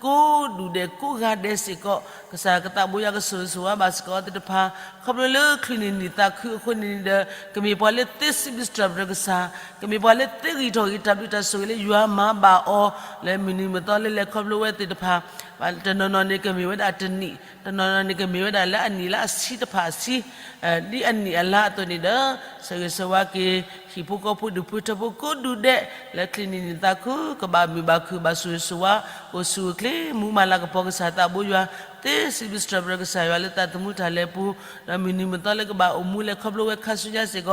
ကိးဒူၣ်ဒဲးကိးဂၤဒဲးစ့ၢ်ကီး, ကစၢ်ကသးဘိယွၤကဆိၣ်ဂ့ၤဆိၣ်ဝါဘၣ်စ့ၢ်ကီးအဝဲသ့ၣ်တဖၣ်, ခီဖျိလၢချုးန့ၢ်နံၣ်သးခုအဃိန့ၣ်ဒီး ကမ့ၢ်ပှၤလၢသ့စံးဘျုးစံးထီၣ်ပတြၢၤကစၢ်, ကမ့ၢ်ပှၤလၢသ့ဂံၢ်ထီၣ်က့ၤတၢ်ဘျုးတၢ်ဆိၣ်ဂ့ၤလၢယွၤမၤဘၣ်အီၤ လၢမုၢ်နံၤမုၢ်သီလၢလဲၤခီဖျိဝဲသ့ၣ်တဖၣ်, တနီၤနီၤန့ၣ်ကမ့ၢ်ဝဲဒၣ်တနံၣ်, တနီၤနီၤန့ၣ်ကမ့ၢ်ဝဲဒၣ်လၢအနံၣ်လၢအဆံတဖၣ်အဆံ ဒ်အနံၣ်အလါအသိးန့ၣ်ဒီး ဆၢဂ့ၤဆၢဝါက့ၤ ဟံၣ်ဖိဃီဖိဒူၣ်ဖိထၢဖိကိးဒူၣ်ဒဲး လၢချုးန့ၢ်နံၣ်သးခု ကဘၣ်မုာ်ဘၣ်ခုၣ်ဘၣ်ဆိၣ်ဂ့ၤဆိၣ်ဝါ အိၣ်ဆူၣ်အိၣ်ချ့ မူမၤလၤကပီၤကစၢ်သးဘိယွၤ သ့စံးဘျုးစံးထီၣ်ပတြၢၤကစၢ်ယွၤလၢသးသမူတၢ်လဲၤပူၤ, ဒီးမုၢ်နံၤမုၢ်သီလၢကဘၣ်အိၣ်မူလဲၤခီဖျိဝဲခါဆူညါစ့ၢ်ကီး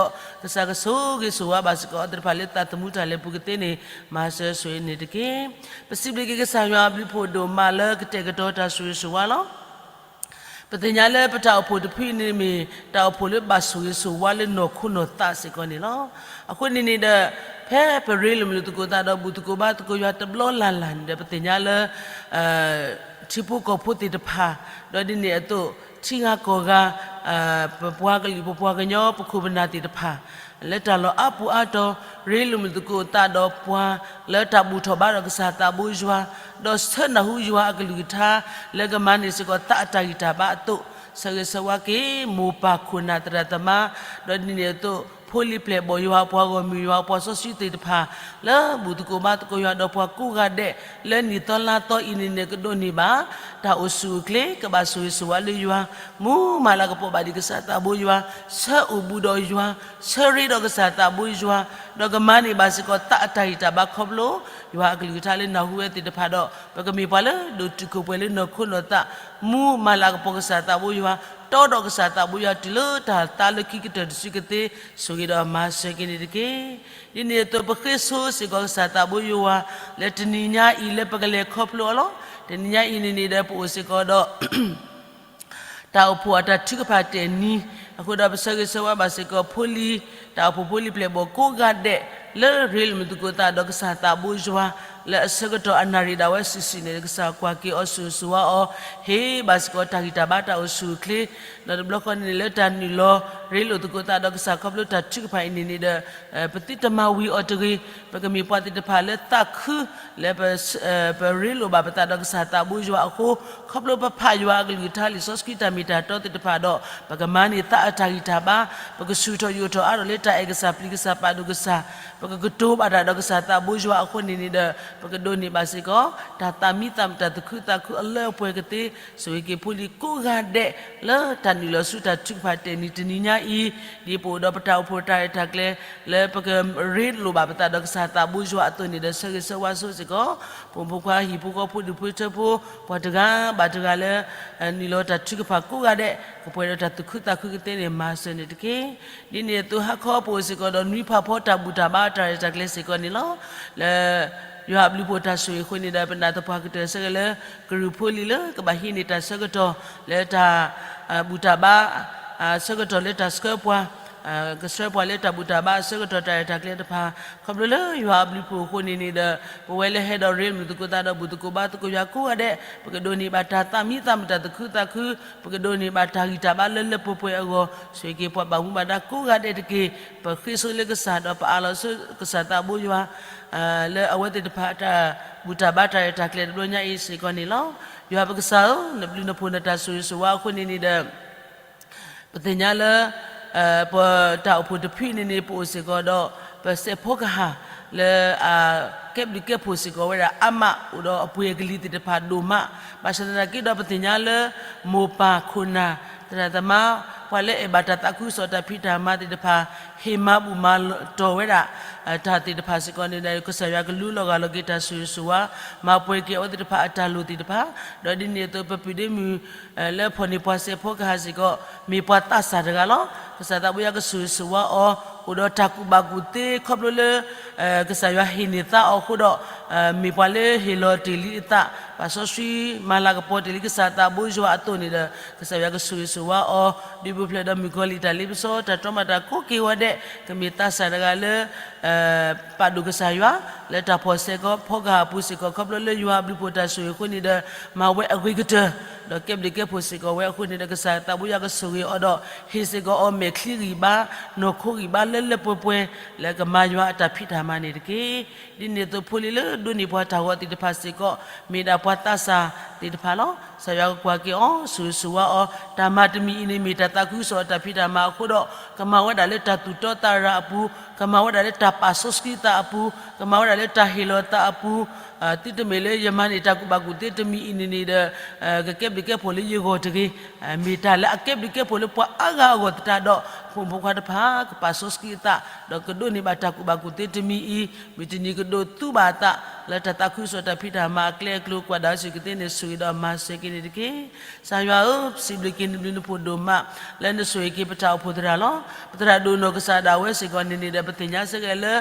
ကစၢ်ကဆိၣ်ဂ့ၤဆိၣ်ဝါဘၣ်စ့ၢ်ကီးအဝဲသ့ၣ်တဖၣ်လၢသးသမူတၢ်လဲၤပူၤကသ့န့ၣ် မၤစၢၤဆိၣ်ဂ့ၤန့ၣ်တက့ၢ်. ပစံးဘျုးက့ၤကစၢ်ယွၤအဘျုးဖှိၣ်ဒိၣ်မးလၢကတဲာ်ကတီၤတၢ်ဆိၣ်ဂ့ၤဆိၣ်ဝါလီၤ. ပသ့ၣ်ညါလၢပတၢ်အိၣ်ဖှိၣ်တဖုအံၤန့ၣ်မ့ၢ် တၢ်အိၣ်ဖှိၣ်လၢဘၣ်ဆိၣ်ဂ့ၤဆိၣ်ဝါလၢနီၢ်ခိနီၢ်သးစ့ၢ်ကီးန့ၣ်လီၤ. အဃိန့ၣ်န့ၣ်ဒီး ဖဲပရ့လိာ်မုာ်လိာ်သကိးသးဒီးဘူၣ်သကိးဘါသကိးယွၤတဘျီလၢ်လၢ်န့ၣ်ဒီး ပသ့ၣ်ညါလၢ ထံဖိကီၢ်ဖိသ့ၣ်တဖၣ်, ဒီးဒ်န့ၣ်အသိး ထံဂၤကီၢ်ဂၤ, ပပှၤကလုာ်ပပှၤကညီ ပခိၣ်ပနၢ်သ့ၣ်တဖၣ် လၢတၢ်လီၢ်အါပူၤအါတီၤ ရ့လိာ်မုာ်လိာ်သကိးသးဒီးပှၤ လၢတၢ်ဘူၣ်ထီၣ်ဘါထီၣ်ကစၢ်သးဘိယွၤ, ဒီးဆၢနၢ်ဟူယွၤအကလုၢ်ကထါ လၢကမၤန့ၢ်စ့ၢ်ကီးသးအတၢ်ဂံၢ်တၢ်ဘါအသိး, ဆၢဂ့ၤဆၢဝါက့ၤ မိၢ်ပၢ်ခိၣ်နၢ်သရၣ်သမါ, ဒီးဒ်န့ၣ်အသိး ဖိလံၤပျဲၢ်ဘီၣ်ယွၤ ပှၤဂီၢ်မုၢ်ယွၤ ပှၤစီဆှံသ့ၣ်တဖၣ် လၢဘူၣ်သကိးဘါသကိးယွၤ ဒီးပှၤကိးဂၤဒဲး လၢနံၣ်သီလါသီအံၤန့ၣ်န့ၣ် ကဒိးန့ၢ်ဘၣ် တၢ်အိၣ်ဆူၣ်အိၣ်ချ့ ကဘၣ်ဆိၣ်ဂ့ၤဆိၣ်ဝါလၢယွၤ, မူမၤလၤကပီၤဘၣ်ဒံးကစၢ်သးဘိယွၤ, ဆၢအိၣ်ဘူးဒီးယွၤ, ဆၢရ့ဒီးကစၢ်သးဘိယွၤ, ဒီးကမၤန့ၢ်ဘၣ်စ့ၢ်ကီးသးအတၢ်ဂံၢ်တၢ်ဘါခီဖျိ ယွၤအကလုၢ်ကထါလၢနၢ်ဟူဝဲသ့ၣ်တဖၣ်ဒီး ပကမ့ၢ်ပှၤလၢဒိၣ်တုာ်ခိၣ်ပှဲၤလၢနီၢ်ခိနီၢ်သး မူမၤလၤကပီၤကစၢ်သးဘိယွၤ, တီဒီးကစၢ်သးဘိယွၤတုၤလၢတၢ်သးလၢခံကတၢၢ်တစုကသ့, ဆိၣ်ဂ့ၤဒီးမၤစၢၤက့ၤန့ၣ်တက့ၢ်. ဒ်န့ၣ်အသိး ပဃ့ဆိစ့ၢ်ကီးကစၢ်သးဘိယွၤ လၢတနံၤညါအံၤလၢပကလဲၤခီဖျိအီၤလီၤ. တနံၤညါအံၤန့ၣ်န့ၣ်ဒီး ပအိၣ်စ့ၢ်ကီးဒီး တၢ်အိၣ်ဖှိၣ်အတၢ်ထုကဖၣ်တဲာ်နံၤ, အဃိဒီးပဆၢဂ့ၤဆၢဝါဘၣ်စ့ၢ်ကီးဖိလံၤ, တၢ်အိၣ်ဖှိၣ်ဖိလံၤပျဲၢ်ဘီၣ်ကိးဂၤဒဲး လၢရ့လိာ်မုာ်သကိးသးဒီးကစၢ်သးဘိယွၤ, လၢအဆၢကတီၢ်အနၣ်ရံၣ်ဒၣ်ဝဲစုာ်စုာ်န့ၣ် ကစၢ်ကွၢ်က့ၤအီၤဆိၣ်ဂ့ၤဆိၣ်ဝါအီၤ, ဟ့ၣ်ဘၣ်စ့ၢ်ကီးတၢ်ဂံၢ်တၢ်ဘါတၢ်အိၣ်ဆူၣ်အိၣ်ချ့, ဒီးတဘျီဃီန့ၣ်န့ၣ် လၢတၢ်နုာ်လီၤရ့လိာ်သကိးသးဒီးကစၢ်ခီဖျိတၢ်ထုကဖၣ်အံၤန့ၣ်န့ၣ်ဒီး ပသုတမၤဝံၤအီၤတဂ့ၤ, ပကမ့ၢ်ပှၤသ့ၣ်တဖၣ်လၢသးခု လၢပ ပရ့လိာ်ဘၣ်ပသးဒီးကစၢ်သးဘိယွၤအဃိ, ခီဖျိပဖးယွၤအကလုၢ်ကထါလံာ်စီဆှံတၢ်မ့ၢ်တၢ်တီသ့ၣ်တဖၣ်ဒီး ပကမၤန့ၢ်သးအတၢ်ဂံၢ်တၢ်ဘါ, ပကဆူၣ်ထီၣ်ယိာ်ထီၣ်အါထီၣ်လၢတၢ်အဲၣ်ကစၢ်ပျံၤကစၢ်ပာ်ဒိၣ်ကစၢ်, ပကကတိၤဘၣ်တၢ်ဒီးကစၢ်သးဘိယွၤအဃိန့ၣ်န့ၣ်ဒီး ပကဒိးန့ၢ်ဘၣ်စ့ၢ်ကီး တၢ်သးမံသးမုာ်တၢ်သူၣ်ခုသးခုအလၢအပှဲၤကသ့, ဆိၣ်ဂ့ၤက့ၤဖိလံၤကိးဂၤဒဲး လၢတၢ်နုာ်လီၤဆူတၢ်ထုကဖၣ်တဲာ်နံၤတနံၤညါအံၤ, ဒ်ပအိၣ်ဒီးပတၢ်အိၣ်ဖှိၣ်တၢ်ရဲၣ်တၢ်ကျဲၤ လၢပကရ့လိာ်ဘၣ်ပသးဒီးကစၢ်သးဘိယွၤအသိးန့ၣ်ဒီး ဆၢဂ့ၤဆၢဝါဆိစ့ၢ်ကီး ဖိမုၣ်ဖိခွါဟံၣ်ဖိဃီဖိဒူၣ်ဖိထၢဖိ ပှၤတဂၤဘၣ်တဂၤလၢ နုာ်လီၤတၢ်ထုကဖၣ်ကိးဂၤဒဲး ကပှဲၤဒီးတၢ်သူၣ်ခုသးခုကသ့န့ၣ် မၤစၢၤန့ၣ်တက့ၢ်. ဒ်န့ၣ်အသိးဟါခီပအိၣ်စ့ၢ်ကီးဒီးနွံဖးဖီတၢ်ဘူၣ်တၢ်ဘါတၢ်ရဲၣ်တၢ်ကျဲၤစ့ၢ်ကီးန့ၣ်လီၤ. လၢ ယွၤအဘျုးဖှိၣ်တၢ်ဆိၣ်ဂ့ၤအဃိန့ၣ်ဒီး ပနာ်သပှၢ်ကတၢၢ်ဆၢက့ၤလၢ ကရူၢ်ဖိလံၤလၢကဘၣ်ဟံးန့ၢ်တၢ်ဆၢကတီၢ် လၢတၢ် ဘူၣ်တၢ်ဘါ ဆၢကတီၢ်လၢတၢ်ဆှၢပှၤ ကဆှၢပှၤလၢတၢ်ဘူၣ်တၢ်ဘါအဆၢကတီၢ်တၢ်ရဲၣ်တၢ်ကျဲၤတဖၣ် ခီဖျိလၢယွၤအဘျုးဖှိၣ်အဃိန့ၣ်န့ၣ်ဒီး ပဝဲလၢဟဲဒီးရ့လိာ်မုာ်သကိးသးဒီးဘူၣ်သကိးဘါသကိးယွၤကိးဂၤဒဲး ပကဒိးန့ၢ်ဘၣ်တၢ်သးမံသးမုာ်တၢ်သူၣ်ခုသးခု, ပကဒိးန့ၢ်ဘၣ်တၢ်ဂံၢ်တၢ်ဘါလၢလၢပှဲၤပှဲၤအဂီၢ် ဆိၣ်ဂ့ၤက့ၤပှၤဘၣ်မူဘၣ်ဒါကိးဂၤဒဲးတက့ၢ်. ပဃ့ဆိလၢကစၢ်ဒီးပအးလီၤဆူကစၢ်သးဘိယွၤ လၢအဝဲသ့ၣ်တဖၣ်တၢ်ဘူၣ်တၢ်ဘါတၢ်ရဲၣ်တၢ်ကျဲၤတဘျီညါအံၤစ့ၢ်ကီးန့ၣ်လီၤ. ယွၤပကစၢ်ဧၢ, နဘျုးနဖှိၣ်နတၢ်ဆိၣ်ဂ့ၤဆိၣ်ဝါအဃိန့ၣ်န့ၣ်ဒီး ပသ့ၣ်ညါလၢ ပတၢ်အိၣ်ဖှိၣ်တဖုန့ၣ်န့ၣ် ပအိၣ်စ့ၢ်ကီးဒီး ပစဲးဖီကဟၣ် လၢအကဲဘျုးကဲဖှိၣ်စ့ၢ်ကီးဝဲဒၣ်အါမး အိၣ်ဒီးအပှ့ၤအကလံၤသ့ၣ်တဖၣ်ဒိၣ်မး, ဘၣ်ဆၣ်သနာ်က့ဒီးပသ့ၣ်ညါလၢ မိၢ်ပၢ်ခိၣ်နၢ် သရၣ်သမါ ပှၤလၢအဲၣ်ဘၣ်တၢ်သးခုကစီၣ်တၢ်ဖံးတၢ်မၤသ့ၣ်တဖၣ် ဟ့ၣ်မၤဘူၣ်မၤတီၢ်ဝဲဒၣ် တၢ်သ့ၣ်တဖၣ်စ့ၢ်ကီးန့ၣ်ဒီး ကစၢ်ယွၤကလူလီၤဂာ်လီၤက့ၤတၢ်ဆိၣ်ဂ့ၤဆိၣ်ဝါ မၤပှဲၤက့ၤအဝဲသ့ၣ်တဖၣ်အတၢ်လိၣ်သ့ၣ်တဖၣ်, ဒီးဒ်န့ၣ်အသိးပပုၢ်ဒ့မုၣ် လၢဖီၣ်န့ၢ်ပှၤစဲးဖီကဟၣ်စ့ၢ်ကီး မ့ၢ်ပှၤသးစၢ်တဂၤလီၤ. ကစၢ်သးဘိယွၤကဆိၣ်ဂ့ၤဆိၣ်ဝါအီၤ အိၣ်ဒီးတၢ်ကူၣ်ဘၣ်ကူၣ်သ့ခီဖျိလၢ ကစၢ်ယွၤဟ့ၣ်န့ၢ်သါအီၤအဃိဒီး မ့ၢ်ပှၤလၢဟ့ၣ်လီၤတ့ၢ်လံအသး ပာ်စီဆှံမၤလၤကပီၤတ့ၢ်လံကစၢ်သးဘိယွၤအသိးန့ၣ်ဒီး ကစၢ်ယွၤကဆိၣ်ဂ့ၤဆိၣ်ဝါအီၤ ဒုးပူၤဖျဲးဒီးမုၣ်ကီၤလံၢ်တၢ်လ့ပစီ တၢ်တြီမၤတၢ်ကိးက့ၤဝဲဒဲး ကမ့ၢ်သးစၢ်တဂၤလၢ ပာ်ဒိၣ်ကစၢ်ယွၤ လၢတၢ်ဖီၣ်စဲးဖီကဟၣ်အပူၤစ့ၢ်ကီး ခီဖျိလၢယွၤအဘျုးဖှိၣ်တၢ်ဆိၣ်ဂ့ၤအဃိန့ၣ်ဒီး မၤဝဲအဂ့ၤကတၢၢ် ဒီးကဲဘျုးကဲဖှိၣ်စ့ၢ်ကီးဝဲအဃိန့ၣ်ဒီး ကစၢ်သးဘိယွၤကဆိၣ်ဂ့ၤအီၤဒီး ဟ့ၣ်စ့ၢ်ကီးအီၤမဲာ်ချံဂံၢ်ဘါ နီၢ်ခိဂံၢ်ဘါလၢလၢပှဲၤပှဲၤ လၢကမၤယွၤအတၢ်ဖံးတၢ်မၤန့ၣ်တက့ၢ်. ဒ်န့ၣ်အသိးဖိလံၤလၢဒိးန့ၢ်ပှၤတၢ်ဂီၤသ့ၣ်တဖၣ်စ့ၢ်ကီး မ့ၢ်ဒၣ်ပှၤသးစၢ်သ့ၣ်တဖၣ်လီၤ. ကစၢ်ယွၤကကွၢ်က့ၤအီၤ ဆိၣ်ဂ့ၤဆိၣ်ဝါအီၤ တၢ်မၤတမံၤအံၤန့ၣ်မ့ၢ်တၢ်သးခုကစီၣ်အတၢ်ဖံးတၢ်မၤအဃိဒီး ကမၤဝဲဒၣ်လၢတၢ်သူၣ်တီသးရၤအပူၤ ကမၤဝဲဒၣ်လၢတၢ်ပာ်စီဆှံသးအပူၤ ကမၤဝဲဒၣ်လၢတၢ်ဟ့ၣ်လီၤသးအပူၤ သုတမ့ၢ်လၢယမၤန့ၢ်တၢ်ကူၣ်ဘၣ်ကူၣ်သ့တမံၤအံၤန့ၣ်န့ၣ်ဒီး ကကဲဘျုးကဲဖှိၣ်လၢယဂီၢ်တဂ့ၤ မ့ၢ်တၢ်လၢအကဲဘျုးကဲဖှိၣ်လၢပှၤအါဂၤအဂီၢ်သတးဒီး ဖိမုၣ်ဖိခွါတဖၣ် ကပာ်စီဆှံအသး ဒီးကဒိးန့ၢ်ဘၣ်တၢ်ကူၣ်ဘၣ်ကူၣ်သ့တမံၤအံၤ မုၢ်တနံၤကဒိးသူဘၣ်အသး လၢတၢ်သးခုကစီၣ်တၢ်ဖံးတၢ်မၤအကျဲအကျိၤ ကွၢ်ဒၣ်စ့ၢ်ကီးသ့န့ၣ် ဆိၣ်ဂ့ၤဒီးမၤစၢၤက့ၤန့ၣ်တက့ၢ်. ကစၢ်ယွၤဧၢ, စံးဘျုးက့ၤနဘျုးနဖှိၣ်ဒိၣ်မး လၢနဆိၣ်ဂ့ၤက့ၤပတၢ်အိၣ်ဖှိၣ်သရၣ်လီၤ. ပသရၣ်ဒိၣ်နီၢ်ကစၢ်ဒၣ်ဝဲစ့ၢ်ကီးန့ၣ်န့ၣ်ဒီး ပသ့ၣ်ညါစ့ၢ်ကီးလၢ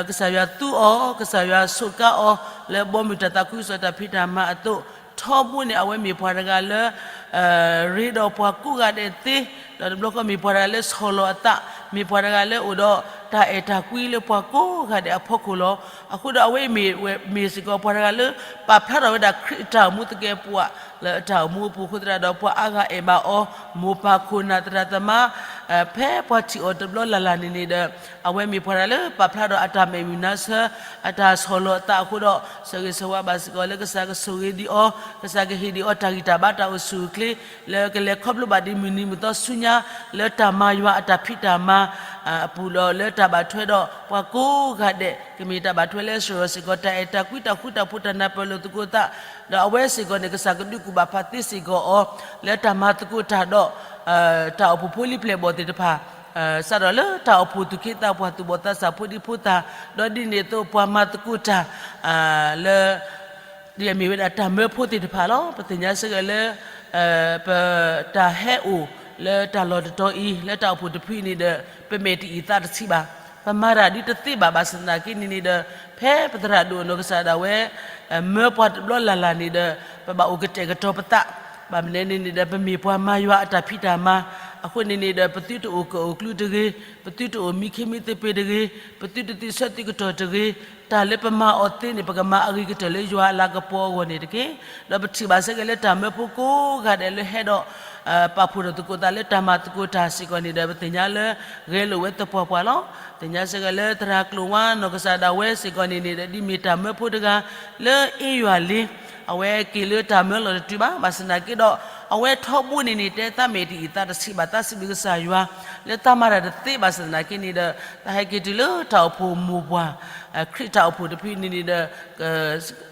ကစၢ်ယွၤသူအီၤ, ကစၢ်ယွၤဆိးကါအီၤ လၢဘီမုၢ်တၢ်သးခုကစီၣ်တၢ်ဖံးတၢ်မၤအသိး, ထီဘိန့ၣ် အဝဲမ့ၢ်ပှၤတဂၤလၢ ရ့ဒီးပှၤကိးဂၤဒဲးသ့, ဒီးတဘျီဃီမ့ၢ်ပှၤတဂၤလၢဆီၣ်လီၤအသး, မ့ၢ်ပှၤတဂၤလၢအိၣ်ဒီးတၢ်အဲၣ်တၢ်ကွံလၢပှၤကိးဂၤဒဲးအဖီခိၣ်လီၤ. အဃိဒီးအဝဲမ့ၢ်ဝဲ မ့ၢ်စ့ၢ်ကီးပှၤတဂၤလၢ ပာ်ဖျါထီၣ်ဝဲဒၣ်ခရံာ်အတၢ်အိၣ်မူသကဲးပဝး လၢအတၢ်အိၣ်မူအပူၤအဃိသတးဒီး ပှၤအါဂၤအဲၣ်ဘၣ်အီၤ, မိၢ်ပၢ်ခိၣ်နၢ်သရၣ်သမါ ဖဲပှၤထံၣ်အီၤတဘျီလၢ်လၢ်န့ၣ်န့ၣ်ဒီး အဝဲမ့ၢ်ပှၤတဂၤလၢပာ်ဖျါထီၣ်အတၢ်မဲာ်မုာ်နါဆၢ အတၢ်ဆီၣ်လီၤအသးအဃိဒီး ဆၢဂ့ၤဆၢဝါဘၣ်စ့ၢ်ကီးလၢကစၢ်ကဆိၣ်ဂ့ၤဒံးအီၤ, ကစၢ်ကဟ့ၣ်ဒံးအီၤတၢ်ဂံၢ်တၢ်ဘါတၢ်အိၣ်ဆူၣ်အိၣ်ချ့ လၢကလဲၤခီဖျိဘၣ်ဒံးမုၢ်နံၤမုၢ်သီဆူညါ လၢတၢ်မၤယွၤအတၢ်ဖံးတၢ်မၤ အပူၤဒီးလၢတၢ်ဘၣ်ထွဲဒီးပှၤကိးဂၤဒဲး ကမ့ၢ်တၢ်ဘၣ်ထွဲလၢစရီစ့ၢ်ကီး တၢ်အဲၣ်တၢ်ကွံ တၢ်ဃူတၢ်ဖိး တၢ်နၢ်ပၢၢ်လိာ်သကိးသး, ဒီးအဝဲစ့ၢ်ကီးန့ၣ် ကစၢ်ကဒုးကူၣ်ဘၣ်ဖးသ့စ့ၢ်ကီးအီၤ လၢတၢ်မၤသကိးတၢ်ဒီး တၢ်အိၣ်ဖှိၣ်ဖိလံၤပျဲၢ်ဘီၣ်သ့ၣ်တဖၣ် စးထီၣ်လၢတၢ်အိၣ်ဖှိၣ်သူၣ်က့သးပှၢ် သူၣ်ဘီၣ်သးစၢ် ဖိဒံဖိသၣ်, ဒီးဒ်န့ၣ်အသိးပှၤမၤသကိးတၢ် လၢ ဒ်အမ့ၢ်ဝဲဒၣ်တၢ်မၢဖိသ့ၣ်တဖၣ်လီၤ. ပသ့ၣ်ညါစ့ၢ်ကီးလၢ ပတၢ်ဟဲအိၣ်လၢတၢ်လီၢ်တတီၤအံၤ လၢတၢ်အိၣ်ဖှိၣ်တဖုအံၤန့ၣ်ဒီး ပမဲာ်တအံၣ်သးတဆံးဘၣ်, ပမၤတၢ်ဒ်တသ့ဘၣ် ဘၣ်ဆၣ်သနာ်က့န့ၣ်န့ၣ်ဒီး ဖဲပသရၣ်ဒိၣ်နီၢ်ကစၢ်ဒၣ်ဝဲ မၢပှၤတဘျီလၢ်လၢ်န့ၣ်ဒီး ပဘၣ်အိၣ်ကတဲာ်ကတီၤပသး, ဘၣ်မနုၤန့ၣ်န့ၣ်ဒီး ပမ့ၢ်ပှၤမၤယွၤအတၢ်ဖံးတၢ်မၤ, အဃိန့ၣ်န့ၣ်ဒီး ပသုတအိၣ်ကၢၣ်အိၣ်ကျူတဂ့ၤ, ပသုတအိၣ်မံခ့မံသပ့ၤတဂ့ၤ, ပသုတသုးဆၢသုးကတီၢ်တဂ့ၤ, တၢ်လၢပမၤအီၤသ့န့ၣ် ပကမၤအဂ့ၤကတၢၢ်လၢယွၤအလၤကပီၤအဂီၢ်န့ၣ်တက့ၢ်. ဒီးပထံၣ်ဘၣ်စ့ၢ်ကီးလၢတၢ်မၢဖိကိးဂၤဒဲးလၢဟဲဒီး ပာ်ဖှိၣ်ထီၣ်သကိးသးလၢတၢ်မၤသကိးတၢ်စ့ၢ်ကီးန့ၣ်ဒီး ပသ့ၣ်ညါလၢ ဂဲၤလိာ်ဝဲသပှၢ်ပှၢ်လီၤ. သ့ၣ်ညါစ့ၢ်ကီးလၢသရၣ်ကျိၤဝါနီၢ်ကစၢ်ဒၣ်ဝဲစ့ၢ်ကီးန့ၣ်န့ၣ်ဒီး ဒ်မ့ၢ်တၢ်မၢဖိတဂၤလၢအ့ယွၤလ့ အဝဲက့ၤလၢတၢ်မၢလီၢ်တတုၤဘၣ်, ဘၣ်ဆၣ်သနာ်က့ဒီး အဝဲထီဘိန့ၣ်န့ၣ် တဲသးမဲာ်တအံၣ်သးတဆံးဘၣ် သးစံးဘျုးကစၢ်ယွၤ လၢသးမၤတၢ်တသ့ ဘၣ်ဆၣ်သနာ်က့န့ၣ်ဒီး သးဟဲက့ၤတုၤလၢတၢ်အိၣ်ဖှိၣ်မိၢ်ပှၢ် ခရံာ်တၢ်အိၣ်ဖှိၣ်တဖုန့ၣ်န့ၣ်ဒီး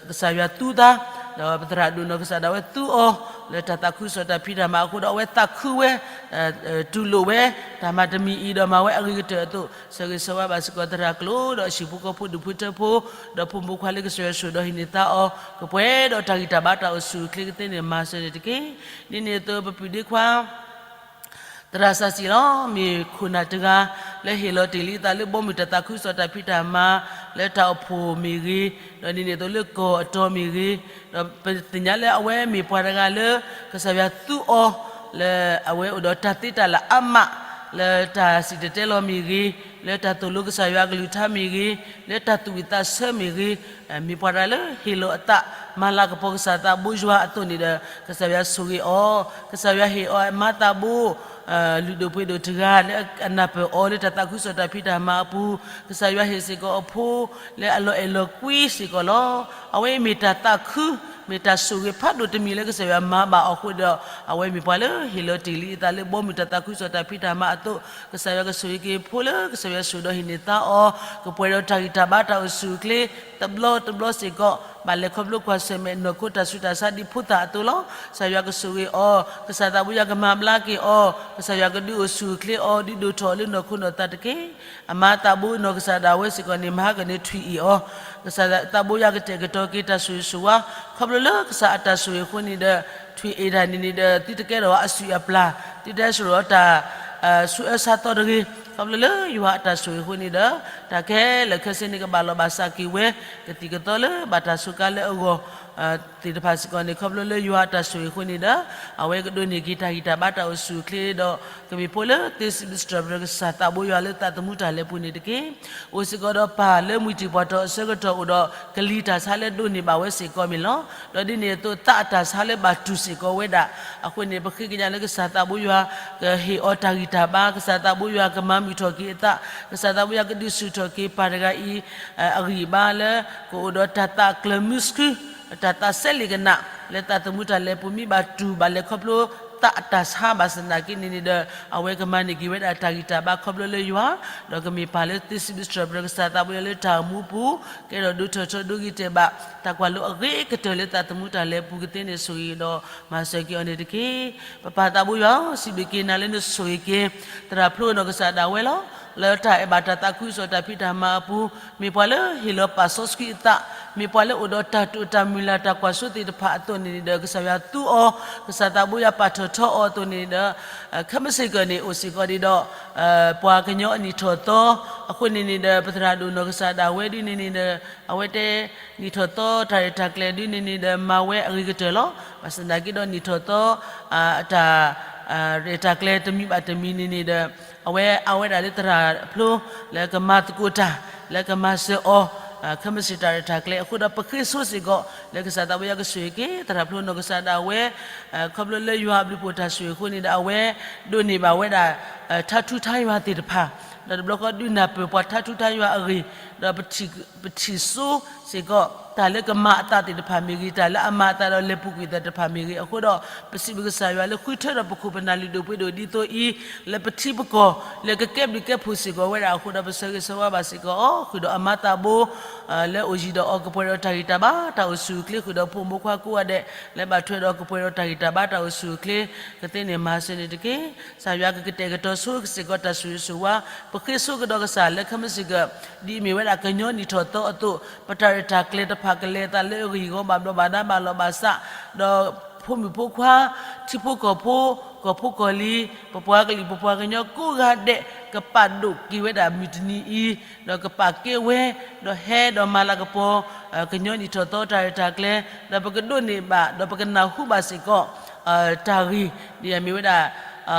ကစၢ်ယွၤသူသး, ဒီးပသရၣ်ဒိၣ်နီၢ်ကစၢ်ဒၣ်ဝဲသူအီၤ လၢတၢ်သးခုကစီၣ်တၢ်ဖံးတၢ်မၤအဃိဒီး အဝဲသးခုဝဲ တူၢ်လိာ်ဝဲ တၢ်မၤတမံၤအံၤဒီးမၤဝဲအဂ့ၤကတၢၢ်အသိး ဆၢဂ့ၤဆၢဝါဘၣ်စ့ၢ်ကီးသရၣ်ကျိၤဒီးအဟံၣ်ဖိဃီဖိဒူၣ်ဖိထၢဖိ ဒီးဖိမုၣ်ဖိခွါလၢကစၢ်ယွၤဆိၣ်ဒီးဟံးန့ၢ်သါအီၤ ကပှဲၤဒီးတၢ်ဂံၢ်တၢ်ဘါတၢ်အိၣ်ဆူၣ်အိၣ်ချ့ကသ့န့ၣ် မၤစၢၤန့ၣ်တက့ၢ်. ဒ်န့ၣ်အသိးပပုၢ်ဒ့ခွါ သရၣ်စီဆှံလီၤ, မ့ၢ်ခိၣ်နၢ်တဂၤ လၢဟ့ၣ်လီၤတ့ၢ်လံအသးလၢဘီမုၢ်တၢ်သးခုကစီၣ်တၢ်ဖံးတၢ်မၤ လၢတၢ်အိၣ်ဖှိၣ်မ့ၢ်ဂ့ၤ, ဒီးဒ်န့ၣ်အသိးလၢကီၢ်အတီၤမ့ၢ်ဂ့ၤ, ဒီးပသ့ၣ်ညါလၢအဝဲမ့ၢ်ပှၤတဂၤလၢ ကစၢ်ယွၤသူအီၤ လၢအဝဲအိၣ်ဒီးတၢ်သ့တၢ်လၢ်အါမး လၢတၢ်စံၣ်တဲၤတဲလီၤမ့ၢ်ဂ့ၤ, လၢတၢ်သိၣ်လိကစၢ်ယွၤအကလုၢ်ကထါမ့ၢ်ဂ့ၤ, လၢတၢ်သူၣ်ဝံၣ်သးဆၢမ့ၢ်ဂ့ၤ, မ့ၢ်ပှၤတဂၤလၢဟ့ၣ်လီၤအသး မၤလၤကပီၤကစၢ်သးဘိယွၤအသိးန့ၣ်ဒီး ကစၢ်ယွၤဆိၣ်ဂ့ၤအီၤ, ကစၢ်ယွၤဟ့ၣ်အီၤအမါသးဘိ လုၢ်ဒိၣ်ပှ့ၤဒိၣ်တဂၤ လၢအနၢ်ပၢၢ်အီၤလၢတၢ်သးခုကစီၣ်တၢ်ဖံးတၢ်မၤအပူၤ, ကစၢ်ယွၤဟ့ၣ်စ့ၢ်ကီးအဖိ လၢအလီၤအဲၣ်လီၤကွံစ့ၢ်ကီးလီၤ. အဝဲအံၤမ့ၢ်တၢ်သးခု မ့ၢ်တၢ်ဆိၣ်ဂ့ၤဖးဒိၣ်တမံၤလၢကစၢ်ယွၤမၤဘၣ်အီၤအဃိဒီး အဝဲမ့ၢ်ပှၤလၢဟ့ၣ်လီၤတ့ၢ်လံအသးလၢဘီမုၢ်တၢ်သးခုကစီၣ်တၢ်ဖံးတၢ်မၤအသိး, ကစၢ်ယွၤကဆိၣ်ဂ့ၤက့ၤဖိလၢကစၢ်ယွၤဆိၣ်ဒီးဟံးန့ၢ်သါအီၤ, ကပှဲၤဒီးတၢ်ဂံၢ်တၢ်ဘါတၢ်အိၣ်ဆူၣ်အိၣ်ချ့ တဘျီတဘျီစ့ၢ်ကီး ဘၣ်လဲၤခီဖျိကွၢ်ဆၢၣ်မဲာ်နီၢ်ခိတၢ်ဆူးတၢ်ဆါဒ်ဖိသၣ်အသိးလီၤ. ကစၢ်ယွၤကဆိၣ်ဂ့ၤအီၤ, ကစၢ်သးဘိယွၤကမၤဘျါက့ၤအီၤ, ကစၢ်ယွၤကဒုးအိၣ်ဆူၣ်အိၣ်ချ့အီၤ ဒုးဒိၣ်ထီၣ်အီၤလၢနီၢ်ခိနီၢ်သးတက့ၢ်. အမါသးဘိနီၢ်ကစၢ်ဒၣ်ဝဲစ့ၢ်ကီးန့ၣ် မဟါကန့ၣ်ထွံၣ်အ့ၣ်အီၤ, ကစၢ်သးဘိယွၤကတဲာ်ကတီၤက့ၤတၢ်ဆိၣ်ဂ့ၤဆိၣ်ဝါ, ခီဖျိလၢကစၢ်အတၢ်ဆိၣ်ဂ့ၤအဃိန့ၣ်ဒီး ထွံၣ်အ့ၣ်တၢ်န့ၣ်န့ၣ်ဒီး သုတကဲထီၣ်အစုၣ်အပျၢ်, သုတဟဲစိာ်ဒီးတၢ် ဆူအၢဆါသီတဂ့ၤ, ခီဖျိလၢယွၤအတၢ်ဆိၣ်ဂ့ၤအဃိန့ၣ်ဒီး တၢ်ခဲလၢာ်ခဲဆ့န့ၣ် ကဘၣ်လီၢ်ဘၣ်စးက့ၤဝဲ ကသံၣ်ကသီလၢဘၣ်တၢ်စူးကါလၢအဂီၢ် သ့ၣ်တဖၣ်စ့ၢ်ကီးန့ၣ် ခီဖျိလၢယွၤအတၢ်ဆိၣ်ဂ့ၤအဃိန့ၣ်ဒီး အဝဲကဒိးန့ၢ်က့ၤတၢ်ဂံၢ်တၢ်ဘါတၢ်အိၣ်ဆူၣ်အိၣ်ချ့ဒီး ကမ့ၢ်ဖိလၢသ့စံးဘျုးစံးထီၣ်ပတြၢၤကစၢ်သးဘိယွၤလၢသးသမူတၢ်လဲၤပူၤန့ၣ်တက့ၢ်. အိၣ်စ့ၢ်ကီးဒီးပၢ်လၢမုၢ်တံၢ်ပှၢ်တီၢ်အဆၢကတီၢ်အိၣ်ဒီး ကလံၤတၢ်ဆါလၢဒိးန့ၢ်ဘၣ်ဝဲစ့ၢ်ကီးမ့ၢ်လီၤ. ဒီးဒ်န့ၣ်အသိးသးအတၢ်ဆါလၢဘၣ်တူၢ်စ့ၢ်ကီးဝဲဒၣ် အဃိန့ၣ် ပဃ့ကညးလၢကစၢ်သးဘိယွၤ ကဟ့ၣ်အီၤတၢ်ဂံၢ်တၢ်ဘါ, ကစၢ်သးဘိယွၤကမၤမုာ်ထီၣ်က့ၤအသး, ကစၢ်သးဘိယွၤကဒုးဆူၣ်ထီၣ်က့ၤပၢ်တဂၤအံၤ အဂံၢ်အဘါလၢ ကအိၣ်ဒီးတၢ်သးကျၢၤမုဆှု တၢ်သးစဲလ့ၣ်ကနၣ် လၢသးသမူတၢ်လဲၤပူၤ မ့ၢ်ဘၣ်တူၢ်ဘၣ်လဲၤခီဖျိသးအတၢ်ဆါဘၣ်ဆၣ်သနာ်က့န့ၣ်န့ၣ်ဒီး အဝဲကမၤန့ၢ်က့ၤဝဲဒၣ်တၢ်ဂံၢ်တၢ်ဘါခီဖျိလၢယွၤ ဒီးကမ့ၢ်ပၢ်လၢသ့စံးဘျုးစံးထီၣ်ပတြၢၤကစၢ်သးဘိယွၤလၢတၢ်အိၣ်မူအပူၤ ကဲထီၣ်ဒိၣ်ထီၣ်ထီဒိၣ်ဂံၢ်တဲာ်ဘၣ် တၢ်ကွၢ်လိအဂ့ၤကတၢၢ်လၢသးသမူတၢ်လဲၤပူၤကသ့န့ၣ် ဆိၣ်ဂ့ၤဒီးမၤစၢၤက့ၤအီၤန့ၣ်တက့ၢ်. ပပၢ်သးဘိယွၤဧၢ, စံးဘျုးက့ၤနၤလၢနဆိၣ်ဂ့ၤက့ၤ သရၣ်ဖျိနီၢ်ကစၢ်ဒၣ်ဝဲလီၤ. လၢတၢ်အဲၣ်ဘၣ်တၢ်သးခုကစီၣ်တၢ်ဖံးတၢ်မၤအပူၤ မ့ၢ်ပှၤလၢဟ့ၣ်လီၤပာ်စီဆှံအသး, မ့ၢ်ပှၤလၢအိၣ်ဒီးတၢ်တိာ်တၢ်မုၢ်လၢ်တၢ်ကွၢ်စိသ့ၣ်တဖၣ်အသိးန့ၣ်ဒီး ကစၢ်ယွၤသူအီၤ, ကစၢ်သးဘိယွၤပာ်ထီၣ်ထီအီၤအသိးန့ၣ်ဒီး ခဲမုၢ်ဆ့ၣ်ကီးန့ၣ် အိၣ်စ့ၢ်ကီးဒ်ဒီး ပှၤကညီအနံၣ်ထီၣ်သီ အဃိန့ၣ်န့ၣ်ဒီး ပသရၣ်ဒိၣ်နီၢ်ကစၢ်ဒၣ်ဝဲဒ်န့ၣ်န့ၣ်ဒီး အဝဲတဲ နံၣ်ထီၣ်သီတၢ်ရဲၣ်တၢ်ကျဲၤဒ်န့ၣ်န့ၣ်ဒီး မၤဝဲအဂ့ၤကတၢၢ်လီၤ. ဘၣ်ဆၣ်သနာ်က့ဒီး နံၣ်ထီၣ်သီ တၢ် ရဲၣ်တၢ်ကျဲၤတမံၤဘၣ်တမံၤန့ၣ်န့ၣ်ဒီး အဝဲအါဝဲဒၣ်လၢသရၣ်ဖျိ လၢကမၤသကိးတၢ် လၢကမၤစၢၤအီၤ ခဲမုၢ်ဆ့ၣ်တၢ်ရဲၣ်တၢ်ကျဲၤအဃိဒီး ပဃ့ဆိစ့ၢ်ကီး လၢကစၢ်သးဘိယွၤကဆိၣ်ဂ့ၤက့ၤ သရၣ်ဖျိနီၢ်ကစၢ်ဒၣ်ဝဲ ခီဖျိလၢယွၤအဘျုးဖှိၣ်တၢ်ဆိၣ်ဂ့ၤအဃိန့ၣ်ဒီး အဝဲဒိးန့ၢ်ဘၣ်ဝဲဒၣ် ထါထူထါယွၤသ့ၣ်တဖၣ် ဒီးတဘျီဃီဒုးနၢ်ပၢၢ်ပှၤထါထူထါယွၤအဂ့ၢ် ဒီးပထံၣ်စိစ့ၢ်ကီး တၢ်လၢကမၤအသးသ့ၣ်တဖၣ်မ့ၢ်ဂ့ၤ, တၢ်လၢအမၤအသးဒီးလဲၤပူၤကွံာ်သ့ၣ်တဖၣ်မ့ၢ်ဂ့ၤ, အဃိဒီး ပစံးဘျုးကစၢ်ယွၤလၢဃုထၢဒီးပခိၣ်ပနၢ်လုၢ်ဒိၣ်ပှ့ၤဒိၣ်ဒ်သိးအံၤ လၢပထံပကီၢ် လၢကကဲဘျုးကဲဖှိၣ်စ့ၢ်ကီးဝဲဒၣ်အဃိဒီး ပဆၢဂ့ၤဆၢဝါဘၣ်စ့ၢ်ကီးအီၤ, ဃုာ်ဒီးအမၤသးဘိ လၢအိၣ်ယံၤဒီးအီၤ ကပှဲၤဒီးတၢ်ဂံၢ်တၢ်ဘါ တၢ်အိၣ်ဆူၣ်အိၣ်ချ့ ဃုာ်ဒီးဖိမုၣ်ဖိခွါကိးဂၤဒဲး လၢဘၣ်ထွဲဒီးကပှဲၤဒီးတၢ်ဂံၢ်တၢ်ဘါ တၢ်အိၣ်ဆူၣ်အိၣ်ချ့ ကသ့န့ၣ်မၤစၢၤန့ၣ်တက့ၢ်. ကစၢ်ယွၤကကတဲာ်ကတီၤဆိစ့ၢ်ကီးတၢ်ဆိၣ်ဂ့ၤဆိၣ်ဝါ, ပဃ့ဆိကဒီးကစၢ်လၢခဲမုၢ်ဆ့ၣ်ကီး ဒ်အမ့ၢ်ဝဲဒၣ်ကညီနံၣ်ထီၣ်သီအသိး ပတၢ်ရဲၣ်တၢ်ကျဲၤတဖၣ်ကလဲၤအသးလၢအဂ့ၢ်အဂီၢ် ဘၣ်ဘျီးဘၣ်ဒါ ဘၣ်လီၤဘၣ်စး, ဒီးဖိမုၣ်ဖိခွါ ထံဖိကီၢ်ဖိ ကီၢ်ဖိကီၢ်လံၤ ပပှၤကလုာ်ပပှၤကညီကိးဂၤဒဲး ကပာ်ဒိၣ်က့ၤဝဲဒၣ်မုၢ်တနံၤအံၤ ဒီးကပာ်ကဲဝဲ ဒီးဟဲဒီးမၤလၤကပီၤ ကညီနံၣ်ထီၣ်သီတၢ်ရဲၣ်တၢ်ကျဲၤ ဒီးပကဒိးန့ၢ်ဘၣ် ဒီးပကနၢ်ဟူဘၣ်စ့ၢ်ကီး တၢ်ဂ့ၢ် ဒ်အမ့ၢ်ဝဲဒၣ်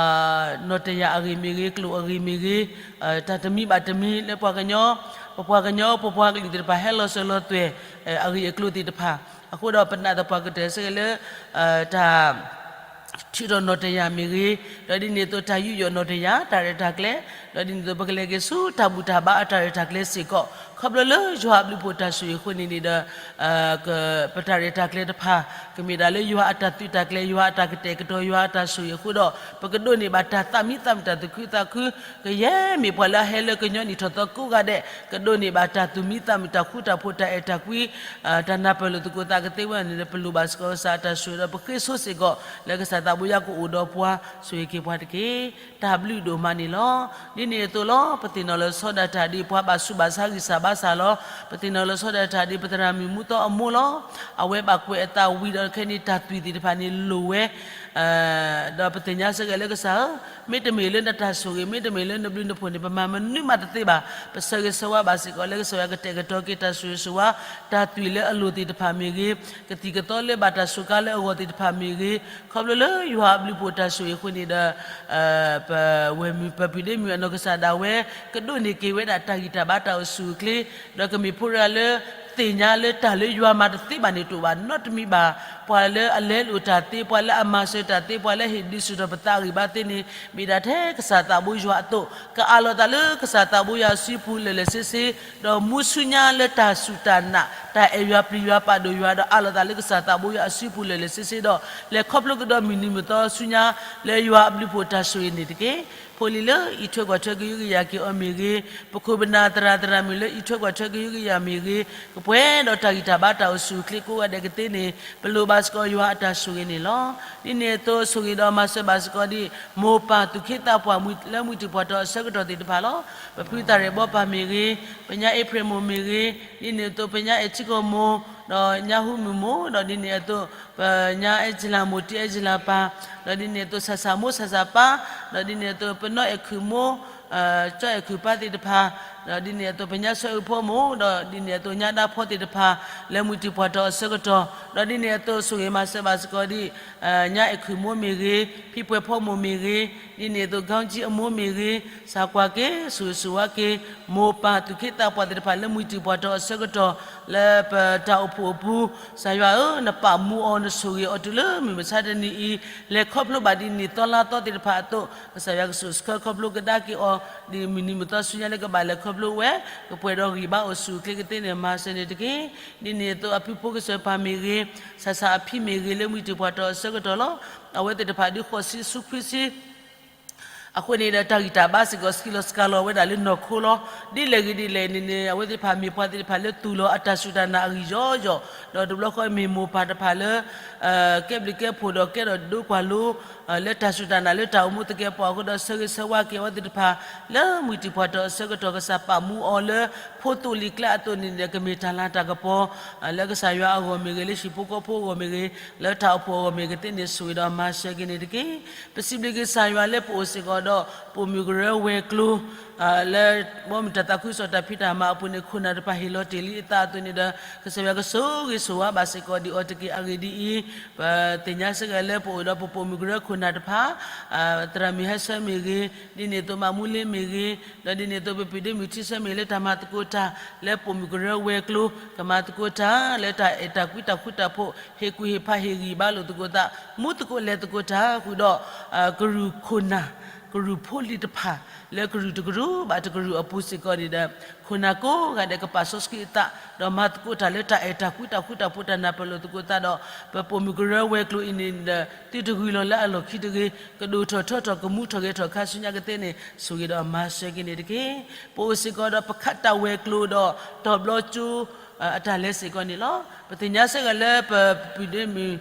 နီၣ်တယၢ်အဂ့ၢ်မ့ၢ်ဂ့ၤ ကျိာ်အဂ့ၢ်မ့ၢ်ဂ့ၤ တၢ်တမံၤဘၣ်တမံၤလၢပှၤကညီ ပပှၤကညီ ပပှၤကလုာ်သ့ၣ်တဖၣ် ဟဲလီၤစၢၤလီၤသွဲၣ် အဂ့ၢ်အကျိၤသ့ၣ်တဖၣ် အဃိဒီးပနာ်သပှၢ်ကတၢၢ်ဆၢက့ၤလၢ တၢ် ထုးထီၣ်နီၣ်တယၢ်မ့ၢ်ဂ့ၤ, ဒီးဒ်န့ၣ်အသိးတၢ်ယူးယီၣ်နီၣ်တယၢ် တၢ်ရဲၣ်တၢ်ကျဲၤ, ဒီးဒ်န့ၣ်အသိးပကလဲၤက့ၤဆူတၢ်ဘူၣ်တၢ်ဘါအတၢ်ရဲၣ်တၢ်ကျဲၤစ့ၢ်ကီး ခီဖျိလၢယွၤအဘျုးဖှိၣ်တၢ်ဆိၣ်ဂ့ၤအဃိန့ၣ်န့ၣ်ဒီး ပတၢ်ရဲၣ်တၢ်ကျဲၤတဖၣ် ကမ့ၢ်ဒၣ်လၢယွၤအတၢ်သုးတၢ်ကျဲၤ ယွၤအတၢ်ကတဲာ်ကတီၤ ယွၤအတၢ်ဆိၣ်ဂ့ၤအဃိဒီး ပကဒိးန့ၢ်ဘၣ်တၢ်သးမံသးမုာ် တၢ်သူၣ်ခုသးခု ကယဲၢ်မ့ၢ်ပှၤလၢအဟဲလၢကညီနံၣ်ထီၣ်သီကိးဂၤဒဲး ကဒိးန့ၢ်ဘၣ်တၢ်သူၣ်မံသးမုာ် တၢ်ဃူတၢ်ဖိး တၢ်အဲၣ်တၢ်ကွံ တၢ်နၢ်ပၢၢ်လိာ်သကိးသးကသ့ဝဲန့ၣ် ပလိၣ်ဘၣ်စ့ၢ်ကီးကစၢ်အတၢ်ဆိၣ်ဂ့ၤဒီး ပဃ့ဆိစ့ၢ်ကီး လၢကစၢ်သးဘိယွၤကအိၣ်ဒီးပှၤ ဆိၣ်ဂ့ၤက့ၤပှၤတက့ၢ်. တၢ်ဘျုးဒိၣ်မးန့ၣ်လီၤ. ဒ်န့ၣ်အသိးလီၤ. ပသ့ၣ်နီၣ်လီၤဆီဒၣ်တၢ်ဒ်ပှၤဘၣ်ဆူးဘၣ်ဆါဂံၢ်စၢ်ဘါစၢ်လီၤ. ပသ့ၣ်နီၣ်လီၤဆီဒၣ်တၢ်ဒ်ပသရၣ်မုၣ်မူသီအမိၢ်လီၤ. အဝဲဘၣ်ကွဲးအသးဝံၤဒီးခဲန့ၣ် တၢ်သွံၣ်သ့ၣ်တဖၣ်န့ၣ်လိၣ်ဝဲ ဒီးပသ့ၣ်ညါစ့ၢ်ကီးလၢကစၢ်ဧၢ, မ့တမ့ၢ်လၢနတၢ်ဆိၣ်ဂ့ၤ မ့တမ့ၢ်လၢနဘျုးနဖှိၣ်န့ၣ် ပမၤမနုၤမးတသ့ဘၣ်. ပဆၢဂ့ၤဆၢဝါဘၣ်စ့ၢ်ကီးလၢကစၢ်ယွၤကတဲာ်ကတီၤက့ၤတၢ်ဆိၣ်ဂ့ၤဆိၣ်ဝါ တၢ်သွံၣ်လၢအလိၣ်သ့ၣ်တဖၣ်မ့ၢ်ဂ့ၤ, ကသံၣ်ကသီလၢဘၣ်တၢ်စူးကါလၢအဂီၢ်သ့ၣ်တဖၣ်မ့ၢ်ဂ့ၤ, ခီဖျိလၢယွၤအဘျုးဖှိၣ်တၢ်ဆိၣ်ဂ့ၤအဃိန့ၣ်ဒီး ပဝဲၢ်မုၣ်ပပၢ်ဒ့မုၣ်အနီၢ်ကစၢ်ဒၣ်ဝဲ ကဒိးန့ၢ်က့ၤဝဲဒၣ်တၢ်ဂံၢ်တၢ်ဘါတၢ်အိၣ်ဆူၣ်အိၣ်ချ့, ဒီးကမ့ၢ်ဖိတဂၤလၢ သ့ၣ်ညါလၢတၢ်လၢယွၤမၤတသ့ဘၣ်န့ၣ်တအိၣ်ဘၣ်နီတမံၤဘၣ်. ပှၤလၢအလဲလိာ်တၢ်သ့, ပှၤလၢအမၤစၢၤတၢ်သ့, ပှၤလၢအဟ့ၣ်ဒုးဆူၣ်ထီၣ်ပသးအဂံၢ်ဘါသ့န့ၣ် မ့ၢ်ဒၣ်ထဲကစၢ်သးဘိယွၤအသိး, ကအးလီၤသးလၢကစၢ်သးဘိယွၤအစုပူၤလၢာ်လၢာ်ဆ့ဆ့, ဒီးမူဆူညါလၢတၢ်စူၢ်တၢ်နာ်, တၢ်အဲၣ်ယွၤပျံၤယွၤပာ်ဒိၣ်ယွၤ ဒီးအးလီၤသးလၢကစၢ်သးဘိယွၤအစုပူၤလၢာ်လၢာ်ဆ့ဆ့ဒီး လဲၤခီဖျိကဒီးမုၢ်နံၤမုၢ်သီဆူညါ လၢယွၤအဘျုးဖှိၣ်တၢ်ဆိၣ်ဂ့ၤန့ၣ်တက့ၢ်. ဖိလံၤလၢအံးထွဲကွၢ်ထွဲကဟုကယာ်က့ၤအီၤမ့ၢ်ဂ့ၤ, ပခိၣ်ပနၢ်သရၣ်သရၣ်မုၣ်လၢအံးထွဲကွၢ်ထွဲကဟုကယာ်မ့ၢ်ဂ့ၤ, ကပှဲၤဒီးတၢ်ဂံၢ်တၢ်ဘါတၢ်အိၣ်ဆူၣ်အိၣ်ချ့ကိးဂၤဒဲးကသ့န့ၣ် ပလိၣ်ဘၣ်စ့ၢ်ကီးယွၤအတၢ်ဆိၣ်ဂ့ၤန့ၣ်လီၤ. ဒ်န့ၣ်အသိးဆိၣ်ဂ့ၤဒီးမၤစၢၤဘၣ်စ့ၢ်ကီးဒ် မိၢ်ပၢ်သူၣ်က့သးပှၢ်လၢမုၢ်တံၢ်ပှၢ်ထီၣ်အဆၢကတီၢ်သ့ၣ်တဖၣ်လီၤ. ပဖုသၣ်ရဲၣ်ဘီပၢ်မ့ၢ်ဂ့ၤ, ပညါအ့ဖြ့ၣ်မိၢ်မ့ၢ်ဂ့ၤ, ဒ်န့ၣ်အသိးပညါအဲၣ်ထံကီၢ်မိၢ်, ဒီးညါဟူမုၢ်မိၢ်, ဒီးဒ်န့ၣ်အသိး ပညါအဲၣ်ကၠံလၢ်မိၢ် တံၢ်အဲၣ်ကၠံလၢ်ပၢ်, ဒီးဒ်န့ၣ်အသိး ဆၣ်ဆၣ်မိၢ် ဆၣ်ဆၣ်ပၢ်, ဒီးဒ်န့ၣ်အသိး ပနီၢ်အဲၣ်ခုၣ်မိၢ်, ကၠီအဲၣ်ခုၣ်ပၢ်သ့ၣ်တဖၣ်, ဒီးဒ်န့ၣ်အသိး ပညါဆၢအုးဖိမိၢ်, ဒီးဒ်န့ၣ်အသိး ညါဒါဖီသ့ၣ်တဖၣ် လၢမုၢ်တံၢ်ပှၢ်ထီၣ်အဆၢကတီၢ်, ဒီးဒ်န့ၣ်အသိး ဆိၣ်ဂ့ၤမၤစၢၤဘၣ်စ့ၢ်ကီးဒ် ညါအဲၣ်ခုၣ်မိၢ်မ့ၢ်ဂ့ၤ, ဖံပှဲၤဖီမိၢ်မ့ၢ်ဂ့ၤ, ဒ်န့ၣ်အသိး ကီကၠံအမိၢ်မ့ၢ်ဂ့ၤ, စၢ်ကွၢ်က့ၤ ဆိၣ်ဂ့ၤဆိၣ်ဝါက့ၤ မိၢ်ပၢ်သူၣ်က့သးပှၢ်သ့ၣ်တဖၣ်လၢမုၢ်တံၢ်ပှၢ်ထီၣ်အဆၢကတီၢ် လၢပတၢ်အိၣ်ဖှိၣ်အပူၤ, ကစၢ်ယွၤဧၢ, နပာ်မူအီၤ နဆိၣ်ဂ့ၤအီၤတုၤလၢမုၢ်မဆါတနံၤအံၤ, လဲၤခီဖျိဘၣ်ဒ်နံၣ်သီလါသီသ့ၣ်တဖၣ်အသိး, ကစၢ်ယွၤကဆိၣ်ဆှၢခီဖျိကဒါက့ၤအီၤ ဒ်မုၢ်နံၤမုၢ်သီဆူညါလၢကဘၣ်လဲၤခီဖျိဝဲ, ကပှဲၤဒီးဂံၢ်ဘါအိၣ်ဆူၣ်အိၣ်ချ့ကသ့န့ၣ် မၤစၢၤန့ၣ်တက့ၢ်. ဒ်န့ၣ်အသိး အဖုဖိကစၢၢ်ပၢ်မ့ၢ်ဂ့ၤ, ဆၣ်ဆၣ်အဖံမ့ၢ်ဂ့ၤ လၢမုၢ်တံၢ်ပှၢ်ထီၣ်အဆၢကတီၢ်လီၤ. အဝဲသ့ၣ်တဖၣ်ဒ်ဃိးဆံဆူခွံဆံ အဃိန့ၣ်ဒီး တၢ်ဂံၢ်တၢ်ဘါစ့ၢ်ကီး စကံလီၤစကၤလီၤဝဲဒၣ်လၢနီၢ်ခိလီၤ. ဒ်လဲၣ်ဂ့ၤဒ်လဲၣ်န့ၣ်န့ၣ် အဝဲသ့ၣ်တဖၣ်မ့ၢ်ပှၤသ့ၣ်တဖၣ်လၢသူၣ်လီၤအတၢ်စူၢ်တၢ်နာ်အဂံၢ်ယီယီ, ဒီးတဘျီဃီမ့ၢ်မိၢ်ပၢ်တဖၣ်လၢ ကဲဘျုးကဲဖှိၣ်ဒီးကဲထီၣ်ဒိကွၢ်လိ လၢတၢ်စူၢ်တၢ်နာ်လၢတၢ်အိၣ်မူသကဲးပဝးအဃိဒီး ဆၢဂ့ၤဆၢဝါက့ၤအဝဲသ့ၣ်တဖၣ် လၢမုၢ်တံၢ်ပှၢ်ထီၣ်အဆၢကတီၢ် ကစၢ်ပာ်မူအီၤလၢ ဖိသိၣ်လံၤကျါအသိးန့ၣ်ဒီး ကမ့ၢ်တၢ်လၤတၢ်ကပီၤ လၢကစၢ်ယွၤအဂီၢ်မ့ၢ်ဂ့ၤ, လၢဟံၣ်ဖိဃီဖိအဂီၢ်မ့ၢ်ဂ့ၤ, လၢတၢ်အိၣ်ဖှိၣ်အဂီၢ်မ့ၢ်ဂ့ၤ ကသ့န့ၣ်ဆိၣ်ဂ့ၤဒီးမၤစၢၤက့ၤန့ၣ်တက့ၢ်. ပစံးဘျုးက့ၤကစၢ်ယွၤလၢပအိၣ်စ့ၢ်ကီးဒီး ပိာ်မုၣ်ကရၢဝဲၤကျိၤ လၢ ဘီမုၢ်တၢ်သးခုကစီၣ်တၢ်ဖံးတၢ်မၤအပူၤန့ၣ် ခိၣ်နၢ်တဖၣ်ဟ့ၣ်လီၤတ့ၢ်လံအသးအသိးန့ၣ်ဒီး ကစၢ်ယွၤကဆိၣ်ဂ့ၤဆိၣ်ဝါဘၣ်စ့ၢ်ကီးဒံးအီၤတက့ၢ်. အဂ့ၢ်ဒ်အံၤ, ပသ့ၣ်ညါစ့ၢ်ကီးလၢပအိၣ်ဒီးပပိာ်မုၣ်ကရၢခိၣ်နၢ်တဖၣ် သရၣ်မုၣ်ဟဲဆၢမ့ၢ်ဂ့ၤ, ဒ်န့ၣ်အသိးမၤမူလ့မ့ၢ်ဂ့ၤ, ဒီးဒ်န့ၣ်အသိးပပံာ်ဒ့မုၣ်ထံဆၢမ့ၢ်ဂ့ၤ လၢတၢ်မၤသကိးတၢ် လၢပိာ်မုၣ်ကရၢဝဲၤကျိၤ ကမၤသကိးတၢ် လၢတၢ်အဲၣ်တၢ်ကွံတၢ်ဃူတၢ်ဖိး ဟ့ၣ်ကူၣ်ဟ့ၣ်ဖးဟ့ၣ်ဂံၢ်ဘါလိာ်သကိးသး မူသကိးလဲၤသကိးတၢ်ဃုာ်ဒီး ကရူၢ်ခိၣ်နၢ် ကရူၢ်ဖိလံၤတဖၣ် လၢကရူၢ်တကရူၢ်ဘၣ်တကရူၢ်အပူၤစ့ၢ်ကီးန့ၣ်ဒီး ခိၣ်နၢ်ကိးဂၤဒဲးကပာ်စီဆှံအသး ဒီးမၤသကိးတၢ်လၢတၢ်အဲၣ်တၢ်ကွံတၢ်ဃူတၢ်ဖိးတၢ်နၢ်ပၢၢ်လိာ်သကိးသးဒီး ပပိာ်မုၣ်ကရၢဝဲၤကျိၤအံၤန့ၣ်ဒီး သုတဂုၤလီၤလၢအလီၢ်ခံတဂ့ၤ, ကဒိၣ်ထီၣ်ထီထီၣ်ကမူထီၣ်ဂဲၤထီၣ်ခါဆူညါကသ့န့ၣ် ဆိၣ်ဂ့ၤဒီးမၤစၢၤက့ၤန့ၣ်တက့ၢ်. ပအိၣ်စ့ၢ်ကီးဒီးပခးတၢ်ဝဲၤကျိၤဒီး တီၤဘျီကၠိ အတၢ်လဲၤစ့ၢ်ကီးန့ၣ်လီၤ. ပသ့ၣ်ညါစ့ၢ်ကီးလၢပပုၢ်ဒ့မုၣ်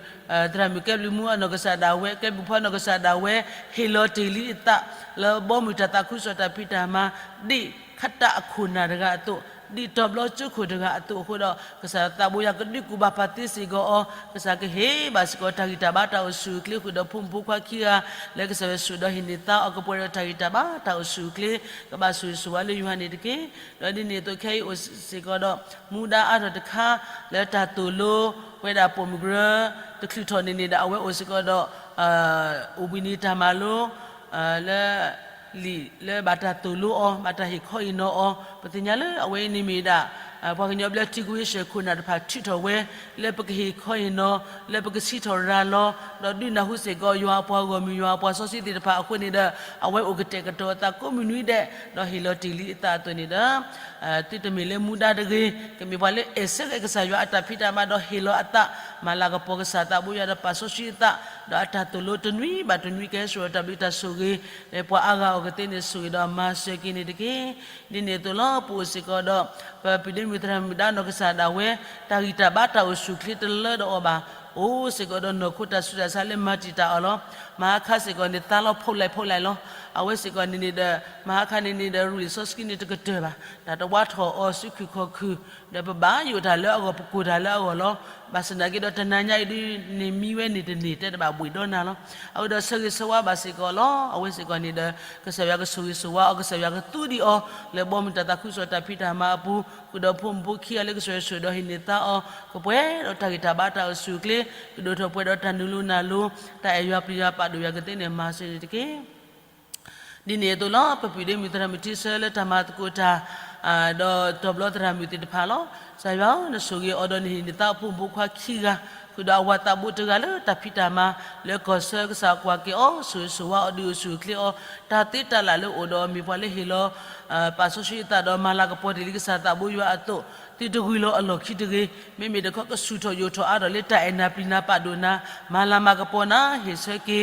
သရၣ်မုၣ်ကဲဘျုးမူအနီၢ်ကစၢ်ဒၣ်ဝဲ ကဲဘျုးဖီအနီၢ်ကစၢ်ဒၣ်ဝဲ ဟ့ၣ်လီၤတ့ၢ်လံအသး လၢဘီမုၢ်တၢ်သးခုကစီၣ်တၢ်ဖံးတၢ်မၤ ဒ်ခးတၢ်အခိၣ်နၢ်တဂၤအသိး ဒ်တီၤဘျီကၠိခိၣ်တဂၤအသိးအဃိဒီး ကစၢ်သးဘိယွၤကဒုးကူၣ်ဘၣ်ပာ်သ့စ့ၢ်ကီးအီၤ, ကစၢ်ကဟ့ၣ်ဘၣ်စ့ၢ်ကီးတၢ်ဂံၢ်တၢ်ဘါတၢ်အိၣ်ဆူၣ်အိၣ်ချ့ဃုာ်ဒီးဖိမုၣ်ဖိခွါခံဂၤ လၢကစၢ်ယွၤဆိၣ်ဒီးဟ့ၣ်န့ၢ်သါအီၤကပှဲၤဒီးတၢ်ဂံၢ်တၢ်ဘါတၢ်အိၣ်ဆူၣ်အိၣ်ချ့ ကဘၣ်ဆိၣ်ဂ့ၤဆိၣ်ဝါလၢယွၤန့ၣ်တက့ၢ်. ဒီးဒ်န့ၣ်အသိးခဲအံၤအိၣ်စ့ၢ်ကီးဒီး မူဒါအါထီၣ်တခါ လၢတၢ်သိၣ်လိ ပဝဲဒၣ်ပိာ်မုၣ်ကရၢ တချုးထီၣ်န့ၣ်န့ၣ်ဒီး အဝဲအိၣ်စ့ၢ်ကီးဒီး အိၣ်ဘှံးနံၤတၢ်မၤလိ လၢ လံာ်လၢဘၣ်တၢ်သိၣ်လိအီၤ ဘၣ်တၢ်ဟ့ၣ်ခီဟ့ၣ်နီၤအီၤ ပသ့ၣ်ညါလၢအဝဲအံၤန့ၣ်မ့ၢ်ဒၣ် ပှၤကညီဘျၢထံခဝ့ၡၢၣ်ခိၣ်နၢ်တဖၣ်ထုးထီၣ်ဝဲ လၢပကဟ့ၣ်ခီဟ့ၣ်နီၤ လၢပကစံးထီၣ်ရၤလီၤ ဒီးဒုးနၢ်ဟူစ့ၢ်ကီးယွၤအပှၤဂီၢ်မုၢ်ယွၤအပှၤစီဆှံသ့ၣ်တဖၣ်အဃိန့ၣ်ဒီး အဝဲအိၣ်ကတဲာ်ကတီၤအသးကိးမုၢ်နွံဒဲး ဒီးဟ့ၣ်လီၤတ့ၢ်လံအသးအသိးန့ၣ်ဒီး သုတမ့ၢ်လၢမူဒါတဂ့ၤ ကမ့ၢ်ပှၤလၢအဲၣ်ဆၢက့ၤကစၢ်ယွၤအတၢ်ဖံးတၢ်မၤဒီးဟ့ၣ်လီၤအသး မၤလၤကပီၤကစၢ်သးဘိယွၤဒီးပာ်စီဆှံအသး ဒီးအတၢ်သိၣ်လိတနွံဘၣ်တနွံကဟဲစိာ်ဒီးတၢ်ဘျုးတၢ်ဆိၣ်ဂ့ၤ လၢပှၤအါဂၤအီၤကသ့န့ၣ် ဆိၣ်ဂ့ၤဒီးမၤစၢၤက့ၤန့ၣ်တက့ၢ်. ဒ်န့ၣ်အသိးလီၤ ပအိၣ်စ့ၢ်ကီးဒီး ပပုၢ်ဒ့မုၣ်သရၣ်မုၣ်ဒါနီၢ်ကစၢ်ဒၣ်ဝဲ တၢ်ဂံၢ်တၢ်ဘါတၢ်အိၣ်ဆူၣ်အိၣ်ချ့တလၢဒီးအီၤဘၣ်. အိၣ်စ့ၢ်ကီးဒီးနီၢ်ခိတၢ်ဆူးတၢ်ဆါလၢမၤတံာ်တာ်အီၤလီၤ. မဟါခါစ့ၢ်ကီးန့ၣ် သါလီၤဖီးလဲၣ်ဖီးလဲၣ်လီၤ. အဝဲစ့ၢ်ကီးန့ၣ်န့ၣ်ဒီး မဟါခါန့ၣ်န့ၣ်ဒီး ရူၢ်လံာ်စီဆှံန့ၣ်တကတၢၢ်ဘၣ်. တၢ်တဝါထီၣ်အီၤဆူခုၣ်ခီၣ်ခုၣ် ဒီးပဘၣ်ယိၣ်တၢ်လၢအဂီၢ် ပကိၢ်တၢ်လၢအဂီၢ်လီၤ. ဘၣ်ဆၣ်သနာ်က့ဒီး တနၤညါအံၤဒ်န့ၣ်မံဝဲန့ၣ်တန့ၢ် တဲတဘၣ်ဘှံးဒီးနၤလီၤ. အဝဲဒီးဆၢဂ့ၤဆၢဝါဘၣ်စ့ၢ်ကီးလီၤ. အဝဲစ့ၢ်ကီးန့ၣ်ဒီး ကစၢ်ယွၤကဆိၣ်ဂ့ၤဆိၣ်ဝါအီၤ ကစၢ်ယွၤကသူဒံးအီၤ လၢဘီမုၢ်တၢ်သးခုကစီၣ်တၢ်ဖံးတၢ်မၤအပူၤ ဃုာ်ဒီးဖိမုၣ်ဖိခံဂၤလၢကစၢ်ယွၤဆိၣ်ဒီးဟ့ၣ်န့ၢ်သါအီၤ ကပှဲၤဒီးတၢ်ဂံၢ်တၢ်ဘါတၢ်အိၣ်ဆူၣ်အိၣ်ချ့ ကဒိၣ်ထီၣ်ပှဲၤဒီးတၢ်နုာ်လီၤနၢ်လီၤ တၢ်အဲၣ်ယွၤပျံၤယွၤပာ်ဒိၣ်ယွၤကသ့န့ၣ် မၤစၢၤန့ၣ်တက့ၢ်. ဒ်န့ၣ်အသိးလီၤ ပပုၢ်ဒ့မုၣ်သရၣ်မုၣ်ထံဆၢလၢတၢ်မၤသကိးတၢ် ဒီးတီၤဘျီသရၣ်မုၣ်သ့ၣ်တဖၣ်လီၤ. ကစၢ်ယွၤဧၢ နဆိၣ်ဂ့ၤအီၤဒီးနဟ့ၣ်န့ၢ်သါအဖိမုၣ်ဖိခွါခံဂၤ ဃုာ်ဒီးအဝၤသးဘိတဂၤလၢတၢ်ဖံးတၢ်မၤ လၢကီၢ်ဆၢ ကစၢ်ကွၢ်က့ၤအီၤ ဆိၣ်ဂ့ၤဆိၣ်ဝါအီၤဒုးအိၣ်ဆူၣ်အိၣ်ချ့အီၤ တၢ်သ့တၢ်လၢ်လၢအိၣ်ဒီးအီၤမ့ၢ်ပှၤလၢဟ့ၣ်လီၤ ပာ်စီဆှံအသးဒီးမၤလၤကပီၤတ့ၢ်လံကစၢ်သးဘိယွၤအသိး သုတဂုၤလီၤအလီၢ်ခံတဂ့ၤ, မ့မ့ၢ်တခီကဆူၣ်ထီၣ်ယိာ်ထီၣ်အါထီၣ်လၢတၢ်အဲၣ်နၤ ပျံၤနၤ ပာ်ဒိၣ်နၤ, မၤလၤမၤကပီၤနၤ, ဟ့ၣ်ဆၢက့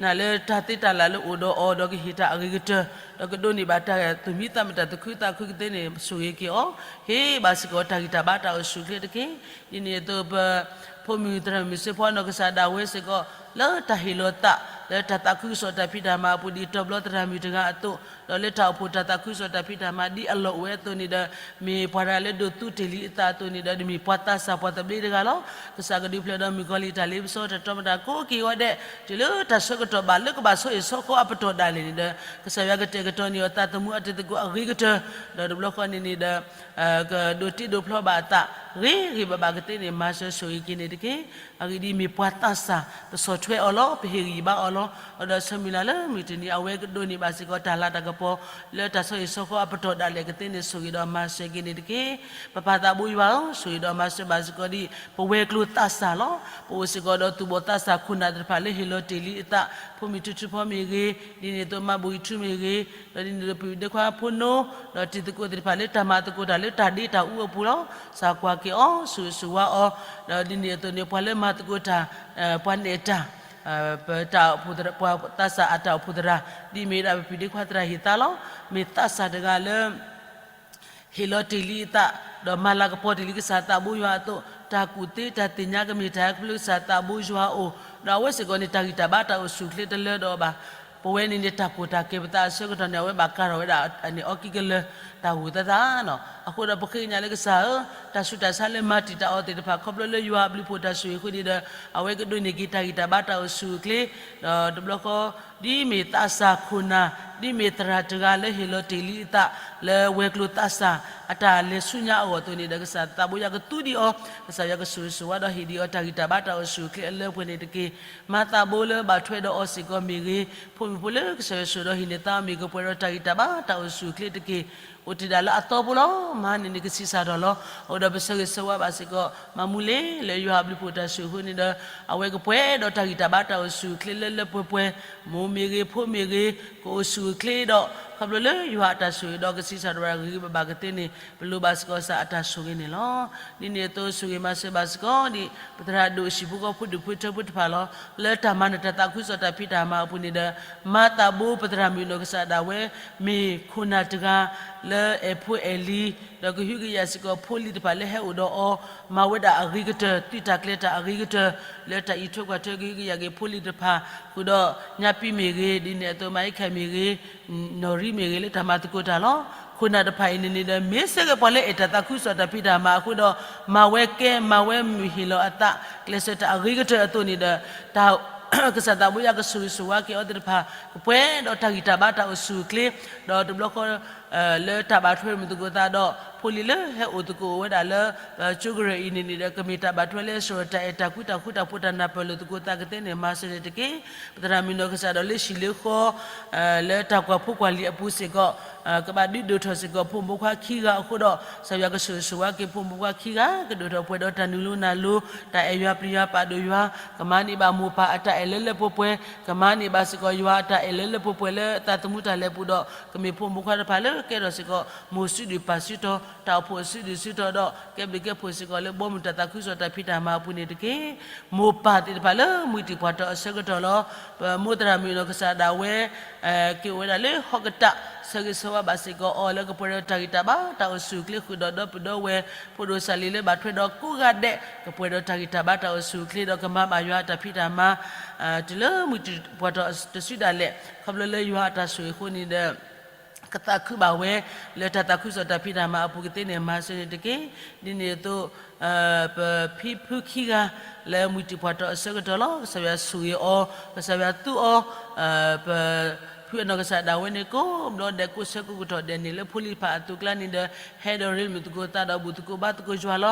ၤနၤလၢတၢ်သ့တၢ်လၢ်လၢအိၣ်ဒီးအီၤဒီးကဟ့ၣ်တၢ်အဂ့ၤကတၢၢ်, ဒီးကဒိးန့ၢ်ဘၣ်တၢ်သူၣ်မံသးမုာ်တၢ်သူၣ်ခုသးခုကသ့န့ၣ် ဆိၣ်ဂ့ၤက့ၤအီၤ, ဟ့ၣ်ဘၣ်စ့ၢ်ကီးတၢ်ဂံၢ်တၢ်ဘါတၢ်အိၣ်ဆူၣ်အိၣ်ချ့တက့ၢ်. ဒ်န့ၣ်အသိးပ ဖိမုၣ်သရၣ်မုၣ်စ့ဖီနီၢ်ကစၢ်ဒၣ်ဝဲစ့ၢ်ကီး လၢတၢ်ဟ့ၣ်လီၤသး လၢတၢ်သးခုကစီၣ်တၢ်ဖံးတၢ်မၤအပူၤ ဒ်တီၤဘျီသရၣ်မုၣ်တဂၤအသိး, ဒီးလၢတၢ်အိၣ်ဖှိၣ်တၢ်သးခုကစီၣ်တၢ်ဖံးတၢ်မၤဒ်အလီၢ်အိၣ်ဝဲအသိးန့ၣ်ဒီး မ့ၢ်ပှၤတဂၤလၢဒိးသူတ့ၢ်လံအသးအသိးန့ၣ်ဒီး မ့ၢ်ပှၤသးစၢ်ပှၤသဘျ့တဂၤလီၤ. ကစၢ်ကဒုးဖျဲးဒီးမုၣ်ကီၤလံၢ်တၢ်လ့ပစီတၢ်တီမတၤကိးက့ၤဝဲဒဲး တုၤလၢတၢ်ဆၢကတီၢ်ဘၣ်လၢကဘၣ်ဆီဟံၣ်ဆီဃီအပတီၢ်ဒၣ်လဲာ်န့ၣ်ဒီး ကစၢ်ယွၤကတဲာ်ကတီၤန့ၢ်အီၤသးသမူအတံၤသကိးအဂ့ၤကတၢၢ်, ဒီးတဘျီဃီန့ၣ်န့ၣ်ဒီး ကဒိးတ့ဒိးဖျီဘၣ်အသး ဂ့ၤဂ့ၤဘၣ်ဘၣ်ကသ့န့ၣ် မၤစၢၤဆိၣ်ဂ့ၤက့ၤန့ၣ်တက့ၢ်. အဂ့ၢ်ဒ်အံၤ, မ့ၢ်ပှၤသးစၢ် ပဆီၣ်ထွဲအီၤလီၤ, ပဟ့ၣ်ဂံၢ်ဘါအီၤလီၤ. အဃိဒီးဆၢမုၢ်လၢ်လၢမုၢ်တနံၤ အဝဲကဒိးန့ၢ်ဘၣ်စ့ၢ်ကီးတၢ်လၤတၢ်ကပီၤ လၢတၢ်ဆီဟံၣ်ဆီဃီအပတီၢ်ဒၣ်လဲာ်ကသ့န့ၣ် ဆိၣ်ဂ့ၤဒီးမၤစၢၤက့ၤန့ၣ်တက့ၢ်. ပပၢ်သးဘိယွၤဧၢ, ဆိၣ်ဂ့ၤဒီးမၤစၢၤဘၣ်စ့ၢ်ကီးဒ် ပဝဲၤကျိၤသးစၢ်လီၤ. ပအိၣ်စ့ၢ်ကီးဒီးသူၣ်ဘီၣ်သးစၢ်ခိၣ်နၢ်သ့ၣ်တဖၣ်လၢဟ့ၣ်လီၤတ့ၢ်လံအသး, ဖိမုၣ်ထူထူဖီမ့ၢ်ဂ့ၤ, ဒ်န့ၣ်အသိးမၤဘူၣ်ဂံၢ်ထူမ့ၢ်ဂ့ၤ, ဒီးဒ်န့ၣ်အသိးပုၢ်ဒ့ခွါဖိနိ, ဒီးတံၤသကိးသ့ၣ်တဖၣ်လၢတၢ်မၤသကိးတၢ်လၢတၢ်ဒ့တၢ်အူအပူၤလီၤ. ကစၢ်ကွၢ်က့ၤအီၤ, ဆိၣ်ဂ့ၤဆိၣ်ဝါအီၤ, ဒီးဒ်န့ၣ်အသိးန့ၣ် ပှၤလၢမၤသကိးတၢ်, ပှၤနဲၣ်တၢ်, ပတၢ်အိၣ်ဖှိၣ်သရၣ်, ပှၤသးစၢ်အတၢ်အိၣ်ဖှိၣ်သရၣ်, ဒ်မ့ၢ်ဒၣ်ပပုၢ်ဒ့ခွါသရၣ်ဟ့ၣ်သါလီၤ. မ့ၢ်သးစၢ်တဂၤလၢ ဟ့ၣ်လီၤတ့ၢ်လံအသး, ဒီးမၤလၤကပီၤတ့ၢ်လံကစၢ်သးဘိယွၤအသိး, တၢ်ကူၣ်သ့တၢ်သ့ၣ်ညါကမ့ၢ်တၢ်ဟဲကဖျိကစၢ်သးဘိယွၤအအိၣ်, ဒီးအဝဲစ့ၢ်ကီးန့ၣ် တၢ်ဂံၢ်တၢ်ဘါတၢ်အိၣ်ဆူၣ်အိၣ်ချ့တလၢဒီးအီၤဘၣ်. ပဝဲန့ၣ်န့ၣ် တၢ်ကိၢ်တၢ်ကဲၤပသးအဆၢကတီၢ်န့ၣ် အဝဲဘၣ်ကၤထီၣ်ဝဲဒၣ်အန့ၣ်အီကံကလၢၤ တၢ်ဂိၢ်သးသးနီၤ. အဃိဒီးပဃ့ကညးလၢကစၢ်ဧၢ, တၢ်ဆူးတၢ်ဆါလၢမၤတံာ်တာ်အီၤသ့ၣ်တဖၣ် ခီဖျိလၢယွၤအဘျုးဖှိၣ်တၢ်ဆိၣ်ဂ့ၤအဃိန့ၣ်ဒီး အဝဲကဒိးန့ၢ်က့ၤတၢ်ဂံၢ်တၢ်ဘါတၢ်အိၣ်ဆူၣ်အိၣ်ချ့, ဒီးတဘျီဃီ ဒ်မ့ၢ်သးစၢ်ခိၣ်နၢ်, ဒ်မ့ၢ်သရၣ်တဂၤလၢဟ့ၣ်လီၤတ့ၢ်လံအသး လၢဝဲၤကျိၤသးစၢ် အတၢ်လဲၤဆူညါအဂီၢ်အသိးန့ၣ်ဒီး ကစၢ်သးဘိယွၤကသူဒံးအီၤ, ကစၢ်ယွၤကဆိၣ်ဂ့ၤဆိၣ်ဝါဒီးဟ့ၣ်ဒံးအီၤ တၢ်ဂံၢ်တၢ်ဘါတၢ်အိၣ်ဆူၣ်အိၣ်ချ့အလၢပှဲၤန့ၣ်တက့ၢ်. မၤသးဘိလၢဘၣ်ထွဲဒီးအီၤစ့ၢ်ကီးမ့ၢ်ဂ့ၤ, ဖိမုၣ်ဖိလၢကစၢ်ယွၤဆိၣ်ဒီးဟ့ၣ်န့ၢ်သါအီၤမ့ၢ်ဂ့ၤ ကပှဲၤဒီးတၢ်ဂံၢ်တၢ်ဘါတၢ်အိၣ်ဆူၣ်အိၣ်ချ့တက့ၢ်. အိၣ်တ့ၢ်ဒၣ်လၢအသီဖိလီၤ. မဟါန့ၣ်န့ၣ် ကဆံးစၢ်ထီၣ်လီၤ. အဃိဒီးပဆၢဂ့ၤဆၢဝါဘၣ်စ့ၢ်ကီး မၤမူလ့ၤလၢယွၤအဘျုးဖှိၣ်တၢ်ဆိၣ်ဂ့ၤအဃိန့ၣ်ဒီး အဝဲကပှဲၤဒီးတၢ်ဂံၢ်တၢ်ဘါတၢ်အိၣ်ဆူၣ်အိၣ်ချ့လၢလၢပှဲၤပှဲၤ, မိၢ်မ့ၢ်ဂ့ၤ, ဖိမ့ၢ်ဂ့ၤ, ကအိၣ်ဆူၣ်အိၣ်ချ့ဒီး ခီဖျိလၢယွၤအတၢ်ဆိၣ်ဂ့ၤဒီး ကဆံးစၢ်ထီၣ်ဝဲဒၣ်ဂ့ၤဂ့ၤဘၣ်ဘၣ်ကသ့န့ၣ် ပလိၣ်ဘၣ်စ့ၢ်ကီးကစၢ်အတၢ်ဆိၣ်ဂ့ၤန့ၣ်လီၤ. ဒ်န့ၣ်အသိး ဆိၣ်ဂ့ၤမၤစၢၤဘၣ်စ့ၢ်ကီးဒံး ပသရၣ်ဒိၣ်ဟံၣ်ဖိဃီဖိ ဒူၣ်ဖိထၢဖိတဖၣ်လီၤ. လၢတၢ်မၤနၢၤတၢ်သးခုကစီၣ်တၢ်ဖံးတၢ်မၤအပူၤန့ၣ်ဒီး မၤသးဘိပသရၣ်မုၣ်နီၢ်ကစၢ်ဒၣ်ဝဲ မ့ၢ်ခိၣ်နၢ်တဂၤ လၢအဲၣ်ဖိအဲၣ်လံၤ ဒီးကဟုကယာ်စ့ၢ်ကီးဖိလံၤတဖၣ်လၢဟဲအိၣ်ဒီးအီၤ, မၤဝဲဒၣ်အဂ့ၤကတၢၢ် သုးတၢ်ကျဲၤတၢ်အဂ့ၤကတၢၢ် လၢတၢ်အံးထွဲကွၢ်ထွဲကဟုကယာ်က့ၤဖိလံၤတဖၣ်, ဃုာ်ဒီးညါပံမ့ၢ်ဂ့ၤ, ဒ်န့ၣ်အသိး မၤအ့ခဲမ့ၢ်ဂ့ၤ, နီၢ်ရံမ့ၢ်ဂ့ၤ လၢတၢ်မၤသကိးတၢ်လီၤ. ခိၣ်နၢ်တဖၣ်အံၤန့ၣ်န့ၣ်ဒီး မ့ၢ်စ့ၢ်ကီးပှၤလၢအဲၣ်တၢ်သးခုကစီၣ်တၢ်ဖံးတၢ်မၤအဃိဒီး မၤဝဲကဲ မၤဝဲမုၢ်ဟ့ၣ်လီၤအသး ကျဲးစၢးတၢ်အဂ့ၤကတၢၢ်အသိးန့ၣ်ဒီး တၢ် ကစၢ်သးဘိယွၤကဆိၣ်ဂ့ၤဆိၣ်ဝါက့ၤအီၤသ့ၣ်တဖၣ် ကပှဲၤဒီးတၢ်ဂံၢ်တၢ်ဘါတၢ်အိၣ်ဆူၣ်အိၣ်ချ့, ဒီးတဘျီဃီ လၢတၢ်ဘၣ်ထွဲမုာ်သကိးသးဒီး ဖိလံၤလၢဟဲအိၣ်သကိးအိၣ်ဝဲဒၣ်လၢ ကၠိကရၢၢ်အံၤန့ၣ်န့ၣ်ဒီး ကမ့ၢ်တၢ်ဘၣ်ထွဲလၢစှီၤတၢ်အဲၣ်တၢ်ကွံတၢ်ဃူတၢ်ဖိးတၢ်နၢ်ပၢၢ်လိာ်သကိးသးကသ့န့ၣ် မၤစၢၤန့ၣ်တက့ၢ်. ပသရၣ်မုၣ်နီၢ်ကစၢ်ဒီးလၢဟံၣ်လၢဃီ လၢတၢ်ကွၢ်ဖိကွၢ်လံၤအပူၤစ့ၢ်ကီး ကဘၣ်ဒုးဒိၣ်ထီၣ်စ့ၢ်ကီးဖိမုၣ်ဖိခွါခံဂၤအဃိဒီး ကစၢ်ယွၤကဆိၣ်ဂ့ၤဆိၣ်ဝါက့ၤဖိမုၣ်ဖိခွါခံဂၤ ကဒိၣ်ထီၣ်ပှဲၤဒီးတၢ်နုာ်လိၤနၢ်လိၤ တၢ်အဲၣ်ယွၤပျံၤယွၤပာ်ဒိၣ်ယွၤ ကမၤန့ၢ်ဘၣ်မိၢ်ပၢ်အတၢ်အဲၣ်လၢလၢပှဲၤပှဲၤ ကမၤန့ၢ်ဘၣ်စ့ၢ်ကီးယွၤအတၢ်အဲၣ်လၢလၢပှဲၤပှဲၤလၢသးသမူတၢ်လဲၤပူၤဒီး ကမ့ၢ်ဖိမုၣ်ဖိခွါတဖၣ်လၢကဲထီၣ်စ့ၢ်ကီး မိၢ်စုဒုၣ်ပၢ်စုတီၤ တၢ်အိၣ်ဖှိၣ်စုဒုၣ်စုတီၤဒီး ကဲဘျုးကဲဖှိၣ်စ့ၢ်ကီးလၢဘီမုၢ်တၢ်သးခုကစီၣ်တၢ်ဖံးတၢ်မၤအပူၤန့ၣ်တက့ၢ်. မိၢ်ပၢ်သ့ၣ်တဖၣ်လၢမှံတံၢ်ပှၢ်တီၤအဆၢကတီၢ်လီၤ. ပမိၢ်သရၣ်မုၣ်နီၢ်ကစၢ်ဒၣ်ဝဲ က့ၤအိၣ်ဝဲဒၣ်လၢဟီၣ်ကတၢၢ် ဆၢဂ့ၤဆၢဝါဘၣ်စ့ၢ်ကီးအီၤလၢကပှဲၤဒီးတၢ်ဂံၢ်တၢ်ဘါ တၢ်အိၣ်ဆူၣ်အိၣ်ချ့ဃုာ်ဒီးဒီပုၢ်ဒီဝဲၢ် ဖိဒိၣ်စၢ်လံၤလၢဘၣ်ထွဲဒီးကိးဂၤဒဲး ကပှဲၤဒီးတၢ်ဂံၢ်တၢ်ဘါတၢ်အိၣ်ဆူၣ်အိၣ်ချ့ဒီးကမၤဘၣ်ယွၤအတၢ်ဖံးတၢ်မၤ တုၤလၢမှံတံၢ်ပှၢ်တီၤတစုဒၣ်လဲာ် ခီဖျိလၢယွၤအတၢ်ဆိၣ်ဂ့ၤအဃိန့ၣ်ဒီး ကသးခုဘၣ်ဝဲ လၢတၢ်သးခုကစီၣ်တၢ်ဖံးတၢ်မၤအပူၤကသ့န့ၣ် မၤစၢၤန့ၣ်တက့ၢ်. ဒ်န့ၣ်အသိး ပဖံဖုခံဂၤ လၢမှံတံၢ်ပှၢ်တီၤအဆၢကတီၢ်လီၤ. ကစၢ်ယွၤဆိၣ်ဂ့ၤအီၤ, ကစၢ်ယွၤသူအီၤ, ပဖုအနီၢ်ကစၢ်ဒၣ်ဝဲန့ၣ် ကိးဘျီဒဲးကိးဆၢကိးကတီၢ်ဒဲးန့ၣ် လၢဖိလံၤတဖၣ်အသိးကျါန့ၣ်ဒီး ဟဲဒီးရ့လိာ်မုာ်သကိးသးဒီးဘူၣ်သကိးဘါသကိးယွၤလ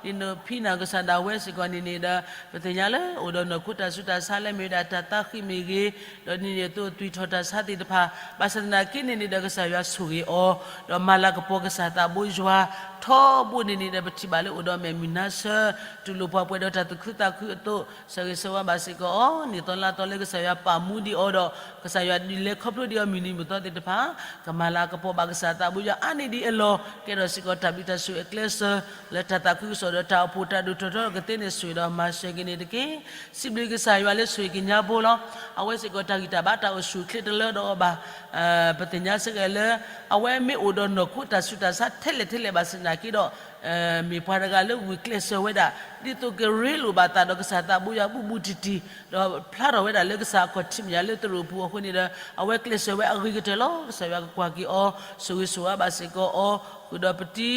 ီၤ. ဒ်န့ၣ်ဖံနီၢ်ကစၢ်ဒၣ်ဝဲစ့ၢ်ကီးန့ၣ်န့ၣ်ဒီး ပသ့ၣ်ညါလၢအိၣ်ဒီးနီၢ်ခိတၢ်ဆူးတၢ်ဆါလၢမ့ၢ်ဝဲဒၣ်တၢ်သးဃံးမ့ၢ်ဂ့ၤ, ဒီးဒ်န့ၣ်အသိးသွံၣ်ထီၣ်တၢ်ဆါသ့ၣ်တဖၣ် ဘၣ်ဆၣ်သနာ်က့န့ၣ်န့ၣ်ဒီး ကစၢ်ယွၤဆိၣ်ဂ့ၤအီၤ, ဒီးမၤလၤကပီၤကစၢ်သးဘိယွၤ ထီဘိန့ၣ်န့ၣ်ဒီး ပထံၣ်ဘၣ်လၢအိၣ်ဒီးမဲာ်မုာ်နါဆၢ, တူၢ်လိာ်ပှၤပှဲၤဒီးတၢ်သူၣ်ခုသးခုအသိး ဆၢဂ့ၤဆၢဝါဘၣ်စ့ၢ်ကီးအီၤ, နံၣ်သီလါသီလၢကစၢ်ယွၤပာ်မူဒံးအီၤဒီး ကစၢ်ယွၤဒုးလဲၤခီဖျိဒံးအီၤမုၢ်နံၤမုၢ်သီသ့ၣ်တဖၣ် ကမၤလၤကပီၤဘၣ်ကစၢ်သးဘိယွၤအါန့ၢ်ဒံးအလီၢ် ကဲထီၣ်စ့ၢ်ကီးတၢ်ဘျုးတၢ်ဆိၣ်ဂ့ၤအကျဲးစၢး လၢတၢ်သးခုကစီၣ်ဒီးတၢ်အိၣ်ဖှိၣ်တၢ်ဒိၣ်ထီၣ်ထီကသ့န့ၣ် ဆိၣ်ဂ့ၤဒီးမၤစၢၤက့ၤန့ၣ်တက့ၢ်. စံးဘျုးကစၢ်ယွၤလၢဆိၣ်ဂ့ၤကညါဘိလီၤ. အဝဲစ့ၢ်ကီးတၢ်ဂံၢ်တၢ်ဘါတၢ်အိၣ်ဆူၣ်အိၣ်ချ့တလၢဒီးအီၤဘၣ်. ပသ့ၣ်ညါစ့ၢ်ကီးလၢ အဝဲမ့ၢ်အိၣ်ဒီးနီၢ်ခိတၢ်ဆူးတၢ်ဆါထဲလဲၣ်ထဲလဲၣ်ဘၣ်ဆၣ်သနာ်က့ဒီး မ့ၢ်ပှၤတဂၤလၢဂုာ်ကျဲးစၢးဝဲဒၣ် ဒ်သိးကရ့လိာ်ဘၣ်သးဒီးကစၢ်သးဘိယွၤဘူးဘူးတံၢ်တံၢ် ဒီးဖျါထီၣ်ဝဲဒၣ်လၢကစၢ်အခီၣ်ထံးမဲာ်ညါလၢသရိာ်ပူၤအဃိန့ၣ်ဒီး အဝဲကျဲးစၢးဝဲအဂ့ၤကတၢၢ်လီၤ. ကစၢ်ယွၤကကွၢ်က့ၤအီၤ ဆိၣ်ဂ့ၤဆိၣ်ဝါဘၣ်စ့ၢ်ကီးအီၤ ဃုာ်ဒီးပတံၤ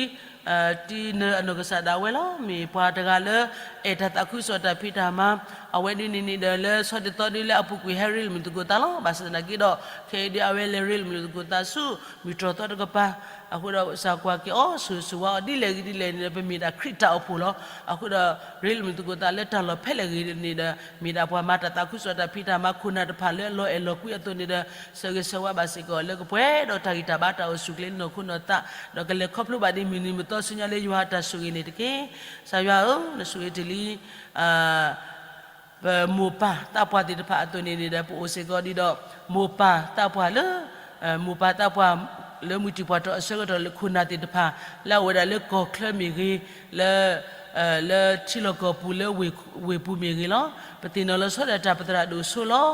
တံၤနၢၤအနီၢ်ကစၢ်ဒၣ်ဝဲလီၤ. မ့ၢ်ပှၤတဂၤလၢ အဲၣ်တၢ်သးခုကစီၣ်တၢ်ဖံးတၢ်မၤ အဝဲဒ်န့ၣ်န့ၣ်ဒီးလၢဆီဒၣ်သီဒ်လၢအပူၤကွံာ်ဟဲရ့လိာ်မုာ်သကိးသးလီၤ. ဘၣ်ဆၣ်သနာ်က့ဒီး ခဲအံၤဒ်အဝဲလဲၤရ့လိာ်မုာ်သကိးသးဆူ မုၢ်တြီၢ်သီတကပၤ အဃိဒီးကစၢ်ကွၢ်က့ၤအီၤ ဆိၣ်ဂ့ၤဆိၣ်ဝါအီၤဒ်လဲၣ်ဂ့ၤဒ်လဲၣ်န့ၣ်ဒီး ပမ့ၢ်ဒၣ်ခရံာ်တၢ်အိၣ်ဖှိၣ်လီၤ. အဃိဒီး ရ့လိာ်မုာ်သကိးသးလၢတၢ်လီၢ်ဖဲလဲၣ်ဂ့ၤန့ၣ်ဒီး မ့ၢ်ဒၣ်ပှၤမၤတၢ်သးခုကစီၣ်တၢ်ဖံးတၢ်မၤခိၣ်နၢ်တဖၣ်လၢအလီၤအဲၣ်လီၤကွံအသိးန့ၣ်ဒီး ဆၢဂ့ၤဆၢဝါဘၣ်စ့ၢ်ကီးလၢကပှဲၤဒီးတၢ်ဂံၢ်တၢ်ဘါတၢ်အိၣ်ဆူၣ်အိၣ်ချ့လၢနီၢ်ခိနီၢ်သး ဒီးကလဲၤခီဖျိဘၣ်ဒံးမုၢ်နံၤမုၢ်သီဆူညါလၢယွၤအတၢ်ဆိၣ်ဂ့ၤန့ၣ်တက့ၢ်. ကစၢ်ယွၤဧၢ, နဆိၣ်ဂ့ၤတ့ၢ်လံ ပမိၢ်ပၢ်သးပှၢ်သ့ၣ်တဖၣ်အသိးန့ၣ်န့ၣ်ဒီး ပအိၣ်စ့ၢ်ကီးဒ်ဒီး မိၢ်ပၢ်သးပှၢ်လၢ မိၢ်ပၢ်သးပှၢ် လၢမှံတံၢ်ပှၢ်တီၤအဆၢကတီၢ်လၢခိၣ်နၢ်သ့ၣ်တဖၣ် လၢအအိၣ်ဝဲဒၣ်လၢကီၢ်ချၢမ့ၢ်ဂ့ၤ, လၢ လၢထံလီၢ်ကီၢ်ပူၤလၢဝ့ၢ်ပူၤမ့ၢ်ဂ့ၤလီၤ. ပသ့ၣ်နီၣ်လီၤဆီဒၣ်တၢ်ပသရၣ်ဒိၣ်ဆိလီၤ.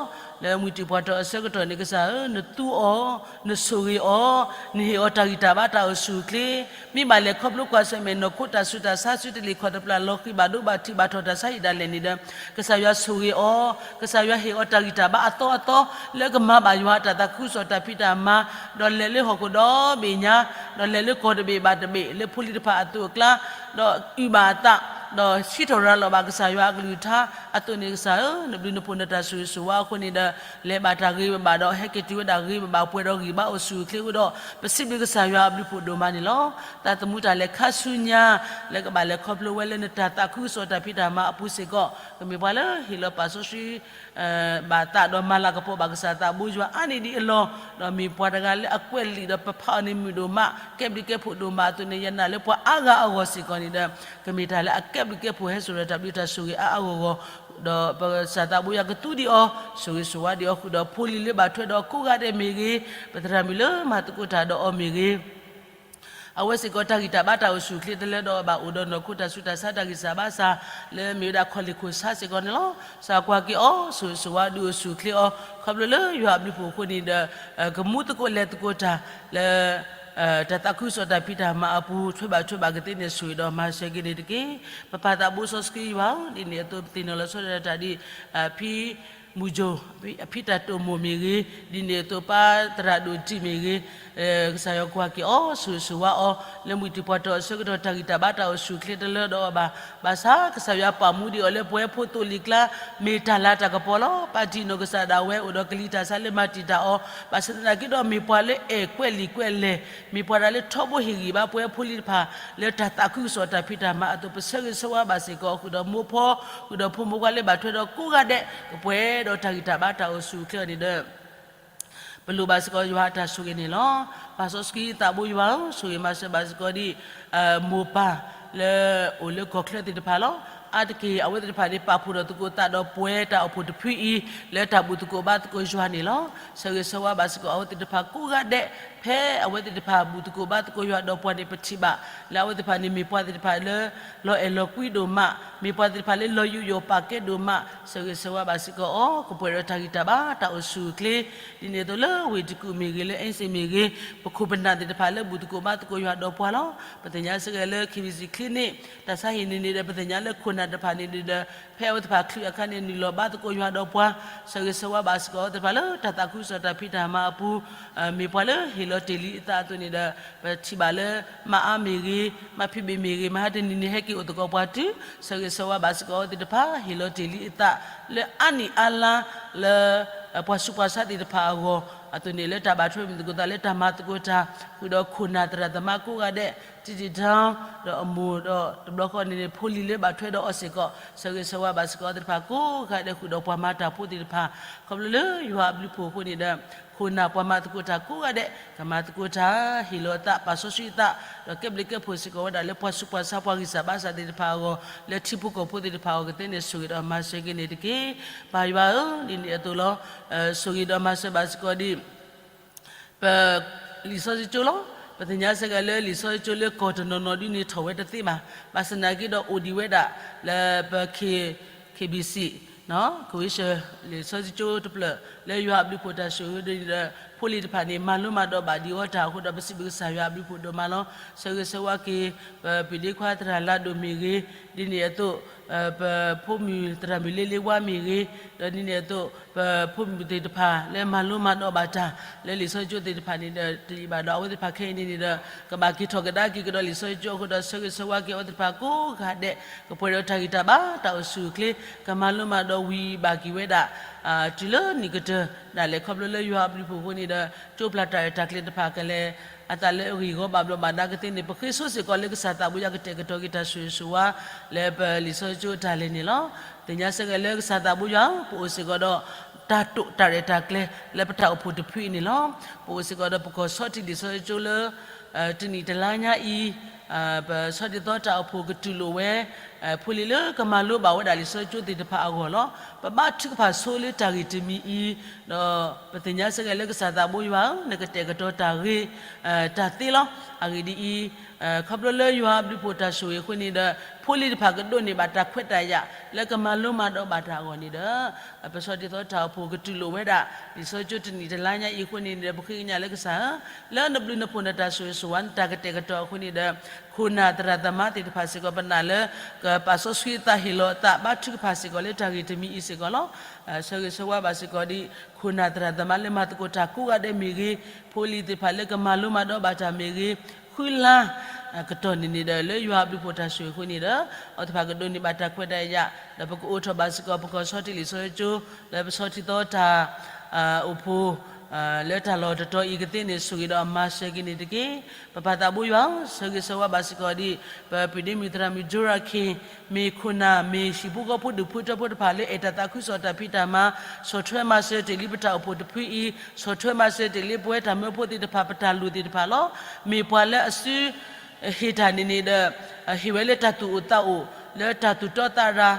လၢမှံတံၢ်ပှၢ်တီၤအဆၢကတီၢ်န့ၣ် ကစၢ်ဧၢ, နသူအီၤ, နဆိၣ်ဂ့ၤအီၤ, နဟ့ၣ်အီၤတၢ်ဂံၢ်တၢ်ဘါတၢ်အိၣ်ဆူၣ်အိၣ်ချ့, မ့ၢ်ဘၣ်လဲၤခီဖျိကွၢ်ဆၢၣ်မဲာ်နီၢ်ခိတၢ်ဆူးတၢ်ဆါ ဆူတလ့ၢ်ခီၣ်တပျၢ်လီၤဃံၤဘၣ်ဒိဘၣ်ထံးဘၣ်ထီၣ်တၢ်ဆါဟံၣ်ဒၣ်လဲာ်န့ၣ်ဒီး ကစၢ်ယွၤဆိၣ်ဂ့ၤအီၤ, ကစၢ်ယွၤဟ့ၣ်အီၤတၢ်ဂံၢ်တၢ်ဘါအသီအသီ လၢကမၤဘၣ်ယွၤအတၢ်သးခုကစီၣ်တၢ်ဖံးတၢ်မၤ, ဒီးလဲၤလၢဟီၣ်ခိၣ်ဒီဘ့ၣ်ညါ, ဒီးလဲၤလၢကီၢ်တဘ့ၣ်ဘၣ်တဘ့ၣ် လၢဖိလံၤတဖၣ်အသိးအကျါ, ဒီးအုၣ်ဘၣ်အသး ဒီးဟံးထီၣ်ရၤလီၤဘၣ်ကစၢ်ယွၤအကလုၢ်ကထါအသိးန့ၣ် ကစၢ်ဧၢ, နဘျုးနဖှိၣ်နတၢ်ဆိၣ်ဂ့ၤဆိၣ်ဝါအဃိန့ၣ်ဒီး လဲၤဘၣ်တၢ်ဂ့ၤဘၣ်ဒီး ဟဲက့ၤတုၤဝဲဒၣ်ဂ့ၤဘၣ် ပှဲၤဒီးဂံၢ်ဘါအိၣ်ဆူၣ်အိၣ်ချ့အဃိဒီး ပစံးဘျုးကစၢ်ယွၤအဘျုးဖှိၣ်ဒိၣ်မးန့ၣ်လီၤ. သးသမူတၢ်လဲၤခါဆူညါ လၢကဘၣ်လဲၤခီဖျိဝဲလၢနတၢ်သးခုကစီၣ်တၢ်ဖံးတၢ်မၤအပူၤစ့ၢ်ကီး ကမ့ၢ်ပှၤလၢဟ့ၣ်လီၤပာ်စီဆှံ ဘၣ်သးဒီးမၤလၤကပီၤဘၣ်ကစၢ်သးဘိယွၤအါန့ၢ်ဒံးအလီၢ်, ဒီးမ့ၢ်ပှၤတဂၤလၢအကွဲးလံာ်ဒီးပဖးအီၤန့ၣ်မုာ်ဒိၣ်မး ကဲဘျုးကဲဖှိၣ်ဒိၣ်မးအသိးန့ၣ် ယနာ်လၢပှၤအါဂၤအဂီၢ်စ့ၢ်ကီးန့ၣ်ဒီး ကမ့ၢ်တၢ်လၢအကဲဘျုးကဲဖှိၣ်ဟဲစိာ်ဒီးတၢ်ဘျုးတၢ်ဆိၣ်ဂ့ၤအါအါဂီၢ်ဂီၢ်, ဒီးပကစၢ်သးဘိယွၤကသူဒံးအီၤ ဆိၣ်ဂ့ၤဆိၣ်ဝါဒံးအီၤဃုာ်ဒီး ဖိလံၤလၢဘၣ်ထွဲဒီးကိးဂၤဒဲးမ့ၢ်ဂ့ၤ, ပသရၣ်မုၣ်လၢမၤသကိးတၢ်ဒီးအီၤမ့ၢ်ဂ့ၤ အဝဲစ့ၢ်ကီးတၢ်ဂံၢ်တၢ်ဘါတၢ်အိၣ်ဆူၣ်အိၣ်ချ့တလၢဒီးဘၣ်အိၣ်ဒီးနီၢ်ခိတၢ်ဆူးတၢ်ဆါတၢ်ဂံၢ်စၢ်ဘါစၢ် လၢမ့ၢ်ဝဲဒၣ်ခီၣ်လ့ၢ်ခိၣ်ဆါစ့ၢ်ကီးန့ၣ်လီၤ. ကစၢ်ကွၢ်က့ၤအီၤ ဆိၣ်ဂ့ၤဆိၣ်ဝါဒုးအိၣ်ဆူၣ်အိၣ်ချ့အီၤ ခီဖျိလၢယွၤအဘျုးဖှိၣ်အဃိန့ၣ်ဒီး ကမူသကိးလဲၤသကိးတၢ်လၢ တၢ်သးခုကစီၣ်တၢ်ဖံးတၢ်မၤအပူၤ ထွဲဘၣ်ထွဲဘၣ်ကသ့န့ၣ် ဆိၣ်ဂ့ၤဒီးမၤစၢၤက့ၤန့ၣ်တက့ၢ်. ပပၢ်သးဘိစီဆှံယွၤဧၢ, ဒ်န့ၣ်အသိးပသ့ၣ်နီၣ်လီၤဆီဒၣ်တၢ်ဒ် ဖံ မုၢ်ကၠိၣ် ဖံတၢ်တိာ်မိၢ်မ့ၢ်ဂ့ၤ, ဒ်န့ၣ်အသိးပၢ်သရၣ်ဒိၣ်တံၢ်မ့ၢ်ဂ့ၤ, ကစၢ်ယွၤကွၢ်က့ၤအီၤ ဆိၣ်ဂ့ၤဆိၣ်ဝါအီၤ လၢမုၢ်တံၢ်ပှၤတီၢ်အဆၢကတီၢ် တၢ်ဂံၢ်တၢ်ဘါတၢ်အိၣ်ဆူၣ်အိၣ်ချ့တလၢဒီးအီၤဘၣ်. ဘၣ်ဆၣ်ကစၢ်ယွၤပာ်မူဒံးအီၤလၢပဝဲဖိသိၣ်လံၤကျါ မ့ၢ်တၢ်လၤတၢ်ကပီၤလီၤ. ပၢ်တံၢ်နီၢ်ကစၢ်ဒၣ်ဝဲအိၣ်ဒီးကလံၤတၢ်ဆါလၢမၤတံာ်တာ်အီၤ, ဘၣ်ဆၣ်သနာ်က့ဒီးမ့ၢ်ပှၤလၢအဲၣ်ကွဲးလံာ်ကွဲးလဲၢ်, မ့ၢ်ပှၤဒၣ်လၢထီဘိဟ့ၣ်ဂံၢ်ဘါပဝဲဖိလံၤတဖၣ် လၢတၢ်သးခုကစီၣ်တၢ်ဖံးတၢ်မၤအသိး ပဆၢဂ့ၤဆၢဝါဘၣ်စ့ၢ်ကီး ဃုာ်ဒီးမိၢ်ဖီ ဃုာ်ဒီးဖိမုၣ်ဖိခွါလၢဘၣ်ထွဲဒီးကိးဂၤဒဲး ကပှဲၤဒီးတၢ်ဂံၢ်တၢ်ဘါတၢ်အိၣ်ဆူၣ်အိၣ်ချ့အီၤန့ၣ်ဒီး ပလိၣ်ဘၣ်စ့ၢ်ကီးယွၤအတၢ်ဆိၣ်ဂ့ၤန့ၣ်လီၤ. ပၢ်စီဆှံသးဘိယွၤဧၢ, ဆိၣ်ဂ့ၤမၤစၢၤဘၣ်စ့ၢ်ကီးဒ် မိၢ်ပၢ်လၢအိၣ်လၢကီၢ်ချၢသ့ၣ်တဖၣ်လီၤ. အါတက့ၢ်အဝဲသ့ၣ်တဖၣ်န့ၣ် ပာ်ဖှိၣ်ထီၣ်သကိးသးဒီးပှၤတၢ်အိၣ်ဖှိၣ်တဖုအံၤ လၢတၢ်ဘူၣ်သကိးဘါသကိးယွၤန့ၣ်လီၤ. ဆၢဂ့ၤဆၢဝါဘၣ်စ့ၢ်ကီးအဝဲသ့ၣ်တဖၣ်ကိးဂၤဒဲး, ဖဲအဝဲသ့ၣ်တဖၣ်ဘူၣ်သကိးဘါသကိးယွၤဒီးပှၤန့ၣ် ပထံၣ်ဘၣ်လၢအဝဲသ့ၣ်တဖၣ်န့ၣ် မ့ၢ်ပှၤသ့ၣ်တဖၣ်လၢ လီၤအဲၣ်လီၤကွံဒိၣ်မး, မ့ၢ်ပှၤသ့ၣ်တဖၣ်လၢလီၤယူးယီၣ်ပာ်ကဲဒိၣ်မး, ဆၢဂ့ၤဆၢဝါဘၣ်စ့ၢ်ကီးအီၤ ကပှဲၤဒီးတၢ်ဂံၢ်တၢ်ဘါတၢ်အိၣ်ဆူၣ်အိၣ်ချ့, ဒ်န့ၣ်အသိးလၢဝ့ၢ်တကူၣ်မ့ၢ်ဂ့ၤ လၢအ့စ့ၣ်မ့ၢ်ဂ့ၤ, ပခိၣ်ပနၢ်သ့ၣ်တဖၣ်လၢဘူၣ်သကိးဘါသကိးယွၤဒီးပှၤလီၤ. ပသ့ၣ်ညါစ့ၢ်ကီးလၢ KBC Clinic တၢ်ဆါဟံၣ်န့ၣ်န့ၣ်ဒီး ပသ့ၣ်ညါလၢခိၣ်နၢ်တဖၣ်န့ၣ်ဒီး ဖဲအဝဲသ့ၣ်တဖၣ်ချုးအခါန့ၣ် နုာ်လီၤဘါသကိးယွၤဒီးပှၤ, ဆၢဂ့ၤဆၢဝါဘၣ်စ့ၢ်ကီးအဝဲသ့ၣ်တဖၣ်လၢတၢ်သးခုကစီၣ်တၢ်ဖံးတၢ်မၤအပူၤ, မ့ၢ်ပှၤလၢဟ့ၣ်လီၤတ့ၢ်လံအသးအသိးန့ၣ်ဒီး ပထံၣ်ဘၣ်လၢ မါအါမ့ၢ်ဂ့ၤ, မါဖံးဘ့ၣ်မ့ၢ်ဂ့ၤ, မဟါတနံၤန့ၣ်ဟဲက့ၤအိၣ်သကိးပှၤတုၤ, ဆၢဂ့ၤဆၢဝါဘၣ်စ့ၢ်ကီးအဝဲသ့ၣ်တဖၣ် ဟ့ၣ်လီၤတ့ၢ်လံအသး လၢအါနံၣ်အါလါ လၢ ပှၤဆူးပှၤဆါသ့ၣ်တဖၣ်အဂီၢ်, အသိးန့ၣ်လၢတၢ်ဘၣ်ထွဲမုၢ်သကိးသးလၢတၢ်မၤသကိးတၢ်, ဃုာ်ဒီးခိၣ်နၢ်သရၣ်သမါကိးဂၤဒဲး, တံတံတၢ ဒီးအမိၢ်ဒီးတဘျီဃီန့ၣ်န့ၣ် ဖိလံၤလၢဘၣ်ထွဲဒီးအီၤစ့ၢ်ကီး, ဆၢဂ့ၤဆၢဝါဘၣ်စ့ၢ်ကီးအဝဲသ့ၣ်တဖၣ်ကိးဂၤဒဲး ဃုာ်ဒီးပှၤမၤတၢ်ဖိသ့ၣ်တဖၣ်, ခီဖျိလၢယွၤအဘျုးဖှိၣ်အဃိန့ၣ်ဒီး ခိၣ်နၢ်ပှၤမၤသကိးတၢ်ကိးဂၤဒဲး ကမၤသကိးတၢ် ဟ့ၣ်လီၤအသး ပာ်စီဆှံအသး ဒီးကဲဘျုးကဲဖှိၣ်စ့ၢ်ကီးဝဲဒၣ်လၢပှၤဆူးပှၤဆါပှၤဂံၢ်စၢ်ဘါစၢ်သ့ၣ်တဖၣ်အဂီၢ် လၢထံဖိကီၢ်ဖိသ့ၣ်တဖၣ်အဂီၢ်ကသ့န့ၣ် ဆိၣ်ဂ့ၤဒီးမၤစၢၤက့ၤန့ၣ်တက့ၢ်. ပၢ်ယွၤဧၢ, ဒ်န့ၣ်အသိးလီၤ, ဆိၣ်ဂ့ၤဒီးမၤစၢၤဘၣ်စ့ၢ်ကီးဒ် ပလံာ်စီဆှံကၠိလီၤ. ပသ့ၣ်ညါစ့ၢ်ကီးလၢလံာ်စီဆှံကၠိလၢကီၢ်တနီၤနီၤဒ်န့ၣ်ထီၣ်ဝဲတသ့ဘၣ်. ဘၣ်ဆၣ်သနာ်က့ဒီးအိၣ်ဒံးဝဲဒၣ်လၢပ K, KBC, ကဝ့ၡၢၣ် လံာ်စီဆှံကၠိတဖျၢၣ် လၢယွၤအဘျုးဖှိၣ်တၢ်ဆိၣ်ဂ့ၤဒီး ဖိလံၤတဖၣ်န့ၣ် မၤလိမၤဒိးဘၣ်ဒံးအီၤတၢ်အဃိဒီး ပစံးဘျုးကစၢ်ယွၤအဘျုးဖှိၣ်ဒိၣ်မးလီၤ. ဆၢဂ့ၤဆၢဝါက့ၤ ပပုၢ်ဒ့ခွါသရၣ်လါဒိၣ်မ့ၢ်ဂ့ၤ, ဒ်န့ၣ်အသိး ပဖိမုၣ်သရၣ်မုၣ်လ့လ့ဝါမ့ၢ်ဂ့ၤ, ဒီးဒ်န့ၣ်အသိး ပဖိမုၣ်သ့ၣ်တဖၣ်လၢမၤလိမၤဒိးဘၣ်တၢ် လၢလံာ်စီဆှံကၠိသ့ၣ်တဖၣ်န့ၣ်ဒီး တယံာ်ဘၣ်ဒီး အဝဲသ့ၣ်တဖၣ်ခဲအံၤန့ၣ်န့ၣ်ဒီး ကဘၣ်က့ၤထီၣ်ကဒါက့ၤကဒီးလံာ်စီဆှံကၠိအဃိဒီး ဆၢဂ့ၤဆၢဝါက့ၤအဝဲသ့ၣ်တဖၣ်ကိးဂၤဒဲး ကပှဲၤဒီးတၢ်ဂံၢ်တၢ်ဘါတၢ်အိၣ်ဆူၣ်အိၣ်ချ့ ကမၤလိမၤဒိးဝံၤဘၣ်က့ၤဝဲဒၣ် တုၤလၢနံၣ်ကတၢၢ်ဒၣ်လဲာ် ခီဖျိလၢယွၤအဘျုးဖှိၣ်အဃိန့ၣ်ဒီး ကၠိပျၢ်တၢ်ရဲၣ်တၢ်ကျဲၤတဖၣ်ကလဲၤ အသးလၢအဂံၢ်အဂီၤဘၣ်ဘျီးဘၣ်ဒါကသ့န့ၣ် ပဃ့ဆိစ့ၢ်ကီးလၢကစၢ်သးဘိယွၤကတဲာ်ကတီၤက့ၤတၢ်ဆိၣ်ဂ့ၤဆိၣ်ဝါ လၢပလံာ်စီဆှံကၠိအတၢ်လဲၤန့ၣ်လီၤ. သ့ၣ်ညါစ့ၢ်ကီးလၢကစၢ်သးဘိယွၤ ပအိၣ်စ့ၢ်ကီးဒီး တၢ်တိာ်တၢ်ရဲၣ်တၢ်ကျဲၤလၢပတၢ်အိၣ်ဖှိၣ်တဖုအံၤန့ၣ်လီၤ. ပအိၣ်စ့ၢ်ကီးဒီးပကီၢ်ဆီတံၢ်လံာ်စီဆှံကၠိလၢ တနံၣ်တလါညါအံၤ ပဆီဒၣ်သီတၢ်အိၣ်ဖှိၣ်ကတူၢ်လိာ်ဝဲ ဖိလံၤလၢကမၤလိဘၣ်ဝဲဒၣ်လံာ်စီဆှံကၠိသ့ၣ်တဖၣ်အဂီၢ်လီၤ. ပဘါထုကဖၣ်ဆိလၢတၢ်ဂ့ၢ်တမံၤအံၤ, ဒီးပသ့ၣ်ညါစ့ၢ်ကီးလၢကစၢ်သးဘိယွၤဧၢ, နကတဲာ်ကတီၤတၢ်ဂ့ၤ တၢ်သ့လီၤ. အဂ့ၢ်ဒ်အံၤ, ခီဖျိလၢယွၤအဘျုးဖှိၣ်တၢ်ဆိၣ်ဂ့ၤအဃိန့ၣ်ဒီး ဖိလံၤတဖၣ်ကဒိးန့ၢ်ဘၣ်တၢ်ခွဲးတၢ်ယာ် လၢကမၤလိမၤဒိးဘၣ်တၢ်အဂီၢ်န့ၣ်ဒီး ပဆီဒၣ်သီတၢ်အိၣ်ဖှိၣ်ကတူၢ်လိာ်ဝဲဒၣ် လံာ်စီဆှံကၠိတနံၣ်တလါညါအံၤအဃိန့ၣ်ဒီး ပဃ့ကညးလၢကစၢ်ဧၢ, လၢနဘျုးနဖှိၣ်နတၢ်ဆိၣ်ဂ့ၤဆိၣ်ဝါနတၢ်ကတဲာ်ကတီၤအဃိန့ၣ်ဒီး ခိၣ်နၢ်သရၣ်သမါသ့ၣ်တဖၣ်စ့ၢ်ကီး ပနာ်လၢ ကပာ်စီဆှံအသးဟ့ၣ်လီၤအသးဘါထုကဖၣ်စ့ၢ်ကီးလၢတၢ်ဂ့ၢ်တမံၤအံၤစ့ၢ်ကီးလီၤ. ဆၢဂ့ၤဆၢဝါဘၣ်စ့ၢ်ကီးဒ် ခိၣ်နၢ်သရၣ်သမါလၢမၤသကိးတၢ်ကိးဂၤဒဲးမ့ၢ်ဂ့ၤ, ဖိလံၤသ့ၣ်တဖၣ်လၢကမၤလိမၤဒိးဘၣ်တၢ်မ့ၢ်ဂ့ၤ, ဃုလါကတီၢ်န့ၣ်န့ၣ်ဒီး လၢယွၤအဘျုးအဖှိၣ်တၢ်ဆိၣ်ဂ့ၤအဃိန့ၣ်ဒီး အဝဲသ့ၣ်တဖၣ်ကဒိးန့ၢ်ဘၣ်တၢ်ခွဲးတၢ်ယာ် ဒီးပကအိးထီၣ်ဘၣ်စ့ၢ်ကီး ပကီၢ်ဆီတလဲၤဆီကၠိ လၢပဆီထံသီတၢ် အိၣ်ဖှိၣ် လၢတၢ်လီၢ်တတီၤအံၤကသ့န့ၣ် ဆိၣ်ဂ့ၤဒီးမၤစၢၤက့ၤန့ၣ်တက့ၢ်. ပပၢ်သးဘိယွၤဧၢ, ဆၢဂ့ၤဆၢဝါဘၣ်စ့ၢ်ကီးဒံး ပပုၢ်ဒ့မုၣ်သရၣ်မုၣ် Jorakim မ့ၢ်ခိၣ်နၢ် မ့ၢ်ဟံၣ်ဖိဃီဖိဒူၣ်ဖိထၢဖိတဖၣ်လၢအဲၣ်တၢ်သးခုကစီၣ်တၢ်ဖံးတၢ်မၤ, ဆီၣ်ထွဲမၤစၢၤတ့ၢ်လံပတၢ်အိၣ်ဖှိၣ်တဖုအံၤ, ဆီၣ်ထွဲမၤစၢၤတ့ၢ်လံပဝဲတၢ်မၢဖိသ့ၣ်တဖၣ် ပတၢ်လိၣ်သ့ၣ်တဖၣ်လီၤ. မ့ၢ်ပှၤလၢအစု ဟ့ၣ်တၢ်န့ၣ်န့ၣ်ဒီး ဟ့ၣ်ဝဲလၢတၢ်သူၣ်အိၣ်သးအိၣ် လၢတၢ်သူၣ်တီသးရၤ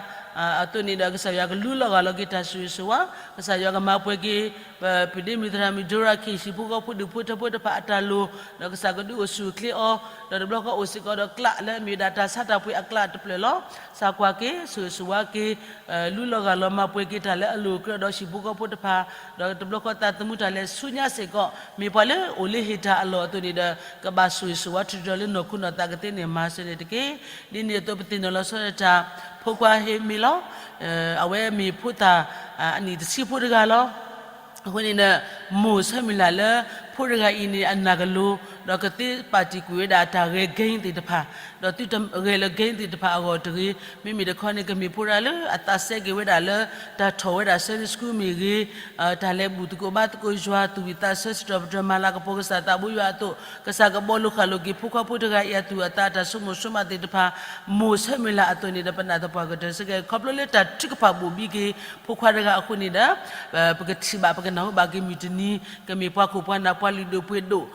အသိးန့ၣ်ဒီး ကစၢ်ယွၤကလူလီၤဂာ်လီၤက့ၤတၢ်ဆိၣ်ဂ့ၤဆိၣ်ဝါ, ကစၢ်ယွၤကမၤပှဲၤက့ၤ ပပုၢ်ဒ့မုၣ်သရၣ်မုၣ် Jorakim ဟံၣ်ဖိဃီဖိဒူၣ်ဖိထၢဖိတဖၣ်အတၢ်လိၣ်, ဒီးကစၢ်ကဒုးအိၣ်ဆူၣ်အိၣ်ချ့အီၤ, ဒီးတဘျီဃီအိၣ်စ့ၢ်ကီးဒီးကျးလၢအမ့ၢ်ဝဲဒၣ်တၢ်ဆါတၢ်ပှ့ၤအကျးတဖျၢၣ်လီၤ. ကစၢ်ကွၢ်က့ၤ ဆိၣ်ဂ့ၤဆိၣ်ဝါက့ၤ လူလီၤဂာ်လီၤမၤပှဲၤက့ၤတၢ်လၢအလိၣ်ကြၢးဒီးဟံၣ်ဖိဃီဖိတဖၣ်, ဒီးတဘျီဃီသးသမူတၢ်လဲၤဆူညါစ့ၢ်ကီး မ့ၢ်ပှၤလၢအိၣ်လၢဟ့ၣ်တၢ်အလီၢ်အသိးန့ၣ်ဒီး ကဘၣ်ဆိၣ်ဂ့ၤဆိၣ်ဝါထုးထီၣ်လၢနီၢ်ခိနီၢ်သးကသ့န့ၣ် မၤစၢၤန့ၣ်တက့ၢ်. ဒ်န့ၣ်အသိးပသ့ၣ်နီၣ်လီၤဆီဒၣ်တၢ် ဖိခွါဟ့မ့ၢ်လီၤ. အဝဲမ့ၢ်ဖိသၣ် အနံၣ်တဆံဖိတဂၤလီၤ. အဃိန့ၣ်ဒီး မိၢ်ဆၢမုၢ်လၢ်လၢ ဖိတဂၤအံၤန့ၣ် အနၢ်ကလိၤ ဒီးကသ့ပာ်တံာ်ကွံာ်ဝဲဒၣ်တၢ်ဂဲၤ game သ့ၣ်တဖၣ်, ဒီးသုတဂဲၤလၢ game သ့ၣ်တဖၣ်အဂီၢ်တဂ့ၤ, မ့မ့ၢ်တခီန့ၣ် ကမ့ၢ်ဖိတဂၤလၢအသးစဲက့ၤဝဲဒၣ်လၢ တၢ်ထီၣ်ဝဲဒၣ် Sunday school မ့ၢ်ဂ့ၤ, တၢ်လဲၤဘူၣ်သကိးဘါသကိးယွၤ သူၣ်ဝံၣ်သးဆၢ စံးထီၣ်ပတြၢၤမၤလၤကပီၤကစၢ်သးဘိယွၤအသိး ကစၢ်ကဘီလိာ်ဃာ်လိာ်က့ၤ ဖိခွါဖိတဂၤအံၤအသူၣ်အသး တၢ်ဆိကမိၣ်ဆိကမးသ့ၣ်တဖၣ်, မိၢ်ဆၢမုၢ်လၢ်အသိးန့ၣ်ဒီး ပနာ်သပှၢ်ကတၢၢ်စ့ၢ်ကီး ခီဖျိလၢတၢ်ထုကဖၣ်ဘိၣ်ဘံက့ၤ ဖိခွါတဂၤအဃိန့ၣ်ဒီး ပကထံၣ်ဘၣ် ပကနၢ်ဟူဘၣ်က့ၤမုၢ်တနံၤ ကမ့ၢ်ပှၤခိၣ်ပှၤနၢ် ပှၤလုၢ်ဒိၣ်ပှ့ၤဒိၣ်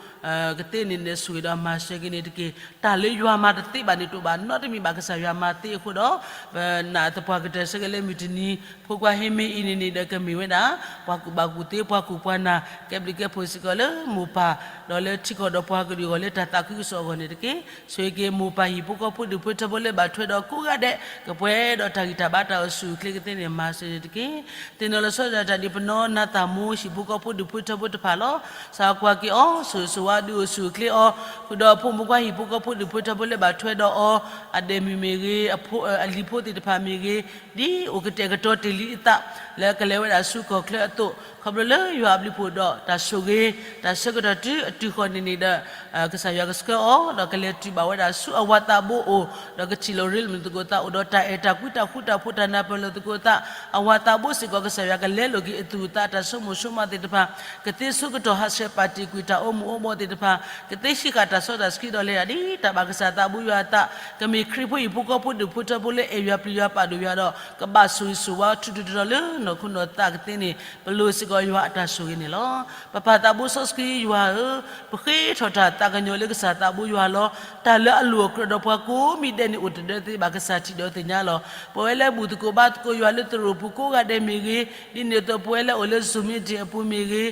ကသ့န့ၣ်ဒီး ဆိၣ်ဂ့ၤဒီးမၤစၢၤက့ၤန့ၣ်တက့ၢ်. တၢ်လၢယွၤမၤတသ့ဘၣ်န့ၣ် တအိၣ်ဘၣ်နီတမံၤဘၣ်. ကစၢ်ယွၤမၤသ့အဃိဒီး ပနာ်သပှၢ်ကတၢၢ်စ့ၢ်ကီးလၢမုၢ်တနံၤ ဖိခွါဟ့မ့ၢ်အံၤန့ၣ်န့ၣ်ဒီး ကမ့ၢ်ဝဲဒၣ် ပှၤကူၣ်ဘၣ်ကူၣ်သ့ ပှၤခိၣ်ပှၤနၢ် ကဲဘျုးကဲဖှိၣ်စ့ၢ်ကီးလၢမိၢ်ပၢ် ဒီးလၢထံကီၢ်ဒီးပှၤကလုာ်အဂီၢ် လၢတၢ်သးခုကစီၣ်အဂီၢ်န့ၣ်တက့ၢ်. ဆိၣ်ဂ့ၤက့ၤမိၢ်ပၢ်ဟံၣ်ဖိဃီဖိဒူၣ်ဖိထၢဖိလၢဘၣ်ထွဲဒီးကိးဂၤဒဲး ကပှဲၤဒီးတၢ်ဂံၢ်တၢ်ဘါတၢ်အိၣ်ဆူၣ်အိၣ်ချ့ကသ့န့ၣ် မၤစၢၤန့ၣ်တက့ၢ်. သ့ၣ်နီၣ်လီၤဆီဒၣ်တၢ်ဒ်ပနီၢ် နၤသၣ်မိၢ် ဟံၣ်ဖိဃီဖိဒူၣ်ဖိထၢဖိတဖၣ်လီၤ. ကစၢ်ကွၢ်က့ၤအီၤ ဆိၣ်ဂ့ၤဆိၣ်ဝါဒုးအိၣ်ဆူၣ်အိၣ်ချ့အီၤ ဃုာ်ဒီးအဖိမုၣ်ဖိခွါဟံၣ်ဖိဃီဖိဒူၣ်ဖိထၢဖိလၢဘၣ်ထွဲဒီးအီၤ အဒဲးမုၢ်မ့ၢ်ဂ့ၤ အလံၤဖိသ့ၣ်တဖၣ်မ့ၢ်ဂ့ၤ ဒ်အိၣ်ကတဲာ်ကတီၤတ့ၢ်လံအသး လၢကလဲၤဝဲဒၣ်ဆူကီၢ်ချၢအသိး ခီဖျိလၢယွၤအဘျုးအဖှိၣ်ဒီးတၢ်ဆိၣ်ဂ့ၤ တၢ်ဆၢကတီၢ်တုၤအတုၤဃီန့ၣ်န့ၣ်ဒီး ကစၢ်ယွၤကဆှၢအီၤ ဒီးကလဲၤတုၤဘၣ်ဝဲဒၣ်ဆူအဝၤသးဘိအိၣ် ဒီးကထံၣ်လိာ်ရ့လိာ်မုာ်သကိးသးအိၣ်ဒီးတၢ်အဲၣ်တၢ်ကွံတၢ်ဃူတၢ်ဖိးတၢ်နၢ်ပၢၢ်လိာ်သကိးသး အဝၤသးဘိစ့ၢ်ကီး ကစၢ်ယွၤကလဲလိာ်က့ၤအသူၣ်အသး တၢ်ဆိကမိၣ်ဆိကမးသ့ၣ်တဖၣ် ကသ့ဆိကတီၢ်ဟးဆှဲးပာ်တ့ၢ်ကွံာ်တၢ်အိၣ်မူအိၣ်ဘှီၣ်သ့ၣ်တဖၣ် ကသ့ဟံးဃာ်တၢ်စီတၢ်ဆှံဒီးလဲၤဒၣ်ဒ်တၢ်ဘၣ်ကစၢ်သးဘိယွၤအသး ကမ့ၢ်ခရံာ်ဖိဟံၣ်ဖိဃီဖိဒူၣ်ဖိထၢဖိလၢအဲၣ်ယွၤပျံၤယွၤပာ်ဒိၣ်ယွၤဒီး ကဘၣ်ဆိၣ်ဂ့ၤဆိၣ်ဝါထုးထီၣ်ထီထီၣ်လၢနီၢ်ခိနီၢ်သးကသ့န့ၣ် ပလိၣ်စ့ၢ်ကီးယွၤအတၢ်ဆိၣ်ဂ့ၤန့ၣ်လီၤ. ပပၢ်သးဘိစီဆှံယွၤဧၢ, ပဃ့ထီၣ်တၢ်သးကညီၤလၢကစၢ်သးဘိယွၤလီၤ. တၢ်လၢအလိၣ်အကြၢးဒီးပှၤကိးမံၤဒဲးန့ၣ်အိၣ်တဒၢသ့ဘၣ် ကစၢ်ထံၣ်ဒီးသ့ၣ်ညါလီၤ. ပဝဲလၢဘူၣ်သကိးဘါသကိးယွၤလၢသရိာ်ပူၤကိးဂၤဒဲးမ့ၢ်ဂ့ၤ, ဒ်န့ၣ်အသိးပဝဲလၢအိၣ်လၢ Zoom meeting အပူၤမ့ၢ်ဂ့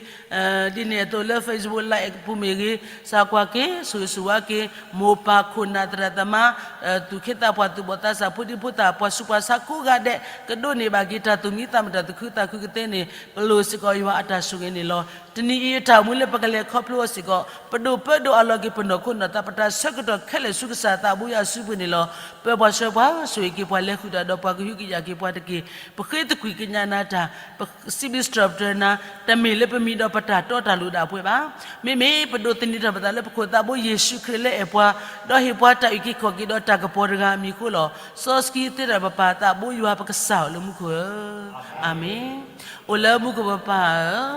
ၤ, ဒ်န့ၣ်အသိးလၢ Facebook Live အပူၤမ့ၢ်ဂ့ၤ, ကစၢ်ကွၢ်က့ၤ ဆိၣ်ဂ့ၤဆိၣ်ဝါက့ၤ မိၢ်ပၢ်ခိၣ်နၢ်သရၣ်သမါ သူၣ်က့သးပှၢ်သူၣ်ဘီၣ်သးစၢ် ဖိဒံဖိသၣ် ပှၤဆူးပှၤဆါကိးဂၤဒဲး ကဒိးန့ၢ်ဘၣ်က့ၤတၢ်သူၣ်မံသးမုာ်တၢ်သူၣ်ခုသးခုကသ့န့ၣ် ပလိၣ်စ့ၢ်ကီးယွၤအတၢ်ဆိၣ်ဂ့ၤန့ၣ်လီၤ. တနံၤအံၤအတၢ်အိၣ်မူလၢပကလဲၤခီဖျိအီၤစ့ၢ်ကီး ပဒိၣ်ပၢဒိၣ်အလီၢ်က့ၤပနီၢ်ခိနီၢ်သး ပတၢ်ဆၢကတီၢ်ခဲလၢာ်ဆူကစၢ်သးဘိယွၤအစုပူၤန့ၣ်လီၤ. ပၢပှၤဆှၢပှၤ ဆိၣ်ဂ့ၤက့ၤပှၤ လဲၤဃုာ်တၢ်ဒီးပှၤ ကဟုကယာ်က့ၤပှၤတက့ၢ်. ပဃ့သကွံၢ်ကညးနၤတၢ် ပစံးဘျုးစံးထီၣ်ပတြၢၤနၤ တမ့ၢ်လၢပမံၤဒီးပတၢ်တီတၢ်လိၤဒၣ်ပှဲၤဘၣ်. မ့မ့ၢ်ပဒိးသန့ၤထီၣ်ပသးလၢပခိၣ်သးဘိယ့ၣ်ၡူးခရံာ်လၢအဲၣ်ပှၤ ဒီးဟ့ၣ်ပှၤတၢ်အုၣ်က့ၤခီၣ်က့ၤဒီးတၢ်ကပီၤတဂၤအမံၤအဃိလီၤ. စီဆှံသ့တၢ်ပပၢ်သးဘိယွၤပကစၢ်ဧၢ လၢမူခိၣ်ဧၢ, အၤမ့ၣ်. အိၣ်လၢမူခိၣ်ပပၢ်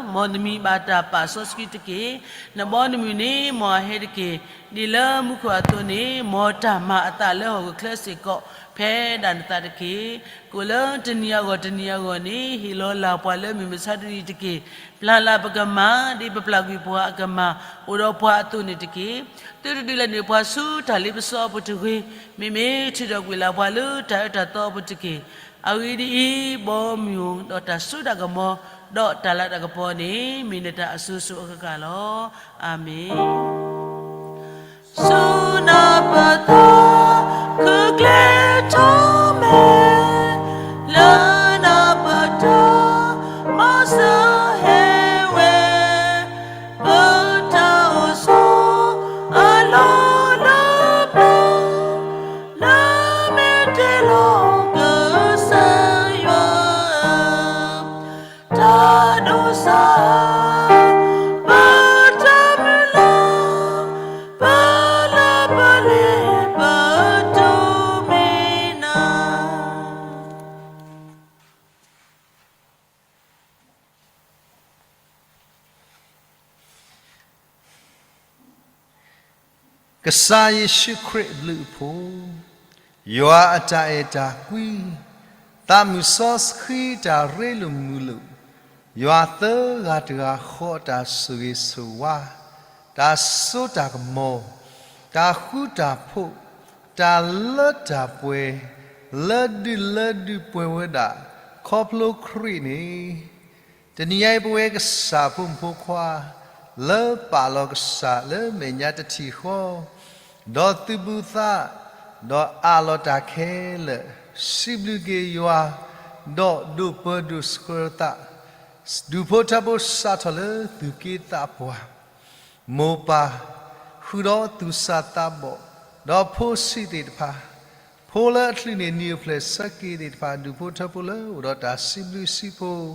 ဧၢ, မ်နမံၤဘၣ်တၢ်ပာ်စီဆှံတက့ၢ်. နဘီနမုၢ်န့ၣ် မ်အဟဲတက့ၢ်. ဒ်လၢမူခိၣ်အသိးန့ၣ် မ်တၢ်မၤအသးလၢဟီၣ်ခိၣ်ချၢစ့ၢ်ကီး ဖဲဒၣ်နသးတက့ၢ်. ကိးလၢတနံၤအဂီၢ်တနံၤအဂီၢ်န့ၣ် ဟ့ၣ်လီၤလၢ်ပှၤလၢမုၢ်မဆါတနံၤတက့ၢ်. ပျၢ်လၢ်ပကမၤ ဒ်ပပျၢ်ကွံာ်ပှၤအကမၤ အိၣ်ဒီးပှၤအသိးန့ၣ်တက့ၢ်. သုတဒုးလဲၤနုာ်ပှၤဆူတၢ်လ့ပစီအပူၤတဂ့ၤ, မ့မ့ၢ်ထုးထီၣ်ကွံာ်လၢ်ပှၤလၢ တၢ်အၢတၢ်သီအပူၤတက့ၢ်. အဂ့ၢ်ဒ်အံၤ, ဘီမုၢ်ဒီးတၢ်စိတၢ်ကမီၤ ဒီးတၢ်လၤတၢ်ကပီၤန့ၣ် မ့ၢ်နတၢ်အစိၤစိၤအဃၣ်ဃၣ်လီၤ. အၤမ့ၣ်. ဆူနၢ်ပၢၢ်သီ ခုၣ်ကျဲထီၣ်မဲာ်, လၢနၢ်ပၢၢ်တၢ် မၤစၢၤဟဲဝဲ, ပတၢ်အိၣ်ဆိးအလီၢ်လၢပျၢၤ, လၢမ့ၢ်တ့ၢ်လီၤကစၢ်ယွၤ တၢ်ဒိးစၢ် ပတၢ်မုၢ်လၢ် ပလၢ ကစၢ်ယ့ၣ်ၡူးခရံာ်အဘျုးအဖှိၣ်, ယွၤအတၢ်အဲၣ်တၢ်ကွံ, သးမုၢ်စီဆှံတၢ်ရ့လိာ်မုာ်လိာ်, ယွၤသၢဂၤတဂၤဃီအတၢ်ဆိၣ်ဂ့ၤဆိၣ်ဝါ, တၢ်စိတၢ်ကမီၤ, တၢ်ဃူတၢ်ဖိး, တၢ်လၢတၢ်ပှဲၤ, လၢဒုၣ်လၢဒုၣ်ပှဲၤဝဲဒၣ်, ခီဖျိခရံာ်န့ၣ် တနံၤညါအံၤ ပဝဲကစၢ်ဖိမုၣ်ဖိခွါ လၢပာ်လီၤကစၢ်လၢမဲာ်ညါတထံၣ်ဃီ, ဒီးသုးဘူးသး, ဒီးအးလီၤတၢ်ခဲလၢာ်, စံးဘျုးက့ၤယွၤ, ဒီးဒိးပၢဒိးဆှၢသး, ဒူၣ်ဖိထၢဖိစးထီၣ်လၢသူၣ်က့သးပှၢ် မိၢ်ပၢ်, ဃုာ်ဒီးသူၣ်စၢ်သးဘီၣ်, ဒီးဖိဆံးသ့ၣ်တဖၣ်, ဖိလၢအချုးန့ၢ် နံၣ်အိၣ်ဖျဲၣ်ဆၢက့ၤသ့ၣ်တဖၣ်, ဒူၣ်ဖိထၢဖိလၢအိၣ်ဒီးတၢ်စံးဘျုးစံးဖှိၣ်,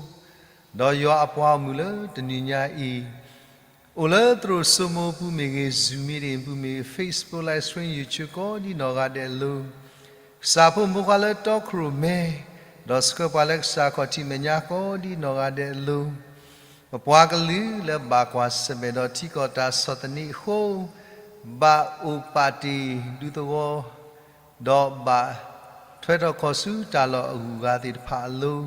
ဒီးယွၤအပှၤဂီၢ်မုၢ်လၢတနံၤညါအံၤ အိၣ်လၢသရိာ်စိမိပူၤမ့ၢ်ဂ့ၤ, Zoom meetingပူၤမ့ၢ်ဂ့ၤ, Facebook live stream, YouTube ကိးဒ်နီၢ်ဂၤဒဲးအလိၤ, ကစၢ်ဖိမုၣ်ဖိခွါလၢတီခိၣ်ရိၣ်မဲ, ဒီးဆှၢပှၤလၢကစၢ်ခီၣ်ထံးမဲာ်ညါကိးဒ်နီၢ်ဂၤဒဲးအလိၤ, ပပှၤကလုာ်လၢဘၣ်ကွၢ်ဆၢၣ်မဲာ်ဒီးထံကီၢ်တၢ်ဆီၣ်သနံးအဃိ, ဘၣ်အိၣ်ပာ်တ့ၢ်ဒူသဝီ ဒီးဘၣ်ထွဲထီၣ်ခီၣ်ဆူတၢ်လီၢ်အဂုၤအဂၤသ့ၣ်တဖၣ်အလိၤ,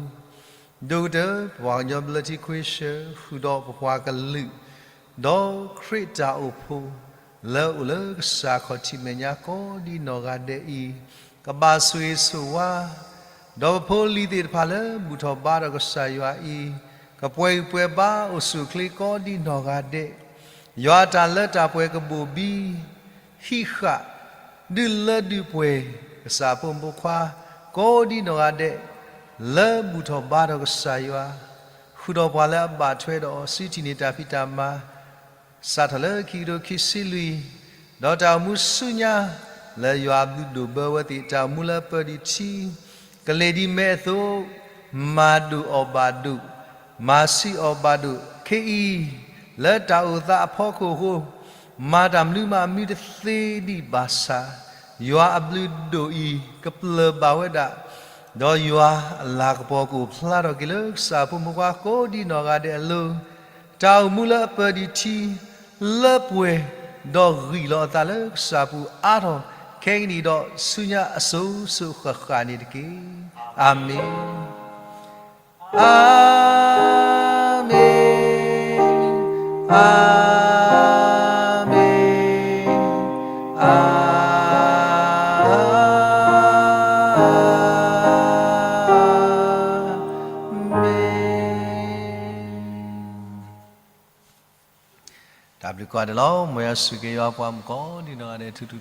ဒိၣ်ကတၢၢ် ပပှၤကညီဘျၢထံခွ့ဆၢ ဃုာ်ဒီးပပှၤကလုာ်, ဒီးခရံာ်တၢ်အိၣ်ဖှိၣ် လၢအိၣ်လၢကစၢ်ခီၣ်ထံးမဲာ်ညါကိးဒ်နီၢ်ဂၤဒဲးအံၤ, ကဘၣ်ဆိၣ်ဂ့ၤဆိၣ်ဝါ, ဒီးပဖိလံၤသ့ၣ်တဖၣ်လၢဘူၣ်ထီၣ်ဘါထီၣ်ကစၢ်ယွၤအံၤ, ကပှဲၤဂံၢ်ပှဲၤဘါအိၣ်ဆူၣ်အိၣ်ချ့ကိးဒ်နီၢ်ဂၤဒဲး, ယွၤအတၢ်လၢတၢ်ပှဲၤကဘိၣ်ဘံ ဟံးဃာ်, ဒုၣ်လၢဒုၣ်ပှဲၤ, ကစၢ်ဖိမုၣ်ဖိခွါ, ကိးဒ်နီၢ်ဂၤဒဲး, လၢဘူၣ်ထီၣ်ဘါထီၣ်ကစၢ်ယွၤ, ဃုာ်ဒီးပှၤလၢအဘၣ်ထွဲဒီးအီၤ စံးထံၣ်န့ၢ်တၢ်ဖံးတၢ်မၤ, စးထီၣ်လၢခံကထိခံဆံလွံၢ်, ဒီးတၢ်အိၣ်မူဆူညါ, လၢယွၤအဘျုးဒိၣ်ဘၢဝဲသ့ၣ် တၢ်အိၣ်မူလၢအပၢၢ်ဒံးထံ ကလဲၤဒ်မဲအသိး, မၤဒိၣ်အီၤဘၣ်ဒိၣ်, မၤဆံးအီၤဘၣ်ဒိၣ်, ခဲအံၤ, လၢတၢ်အိၣ်သးအဖီခိၣ်အဃိ, မၤတၢ်မနုၤမးမနုၤတသ့ဒံးဘၣ်ဆၣ်, ယွၤအဘျုးဒိၣ်အံၤ ကပျၢၢ်ဘၣ်ဝဲဒၣ်, ဒီးယွၤအလၤကပီၤကအိၣ်ဖျါထီၣ်က့ၤလၢကစၢ်ဖိမုၣ်ဖိခွါကိးဒ်နီၢ်ဂၤဒဲးအလိၤ, တၢ်အိၣ်မူလၢအပၢၢ်ဒံးထံ, လၢပှဲၤ, ဒီးဂံၢ်လီၤအသးလၢကစၢ်ပူၤအါထီၣ်, ခဲကနံၣ်ဒီးဆူညါအစိၤစိၤဃၣ်ဃၣ်န့ၣ်တက့ၢ်. အၤမ့ၣ်. အၤမ့ၣ်, အၤမ့ၣ်, အၤမ့ၣ်. တၢ်ဘျုးကိးဂၤဒဲးလီၤ. မ်ယွၤဆိၣ်ဂ့ၤယွၤပှၤမုၣ်ကိးဒ်နီၢ်ဂၤဒဲးထူထူ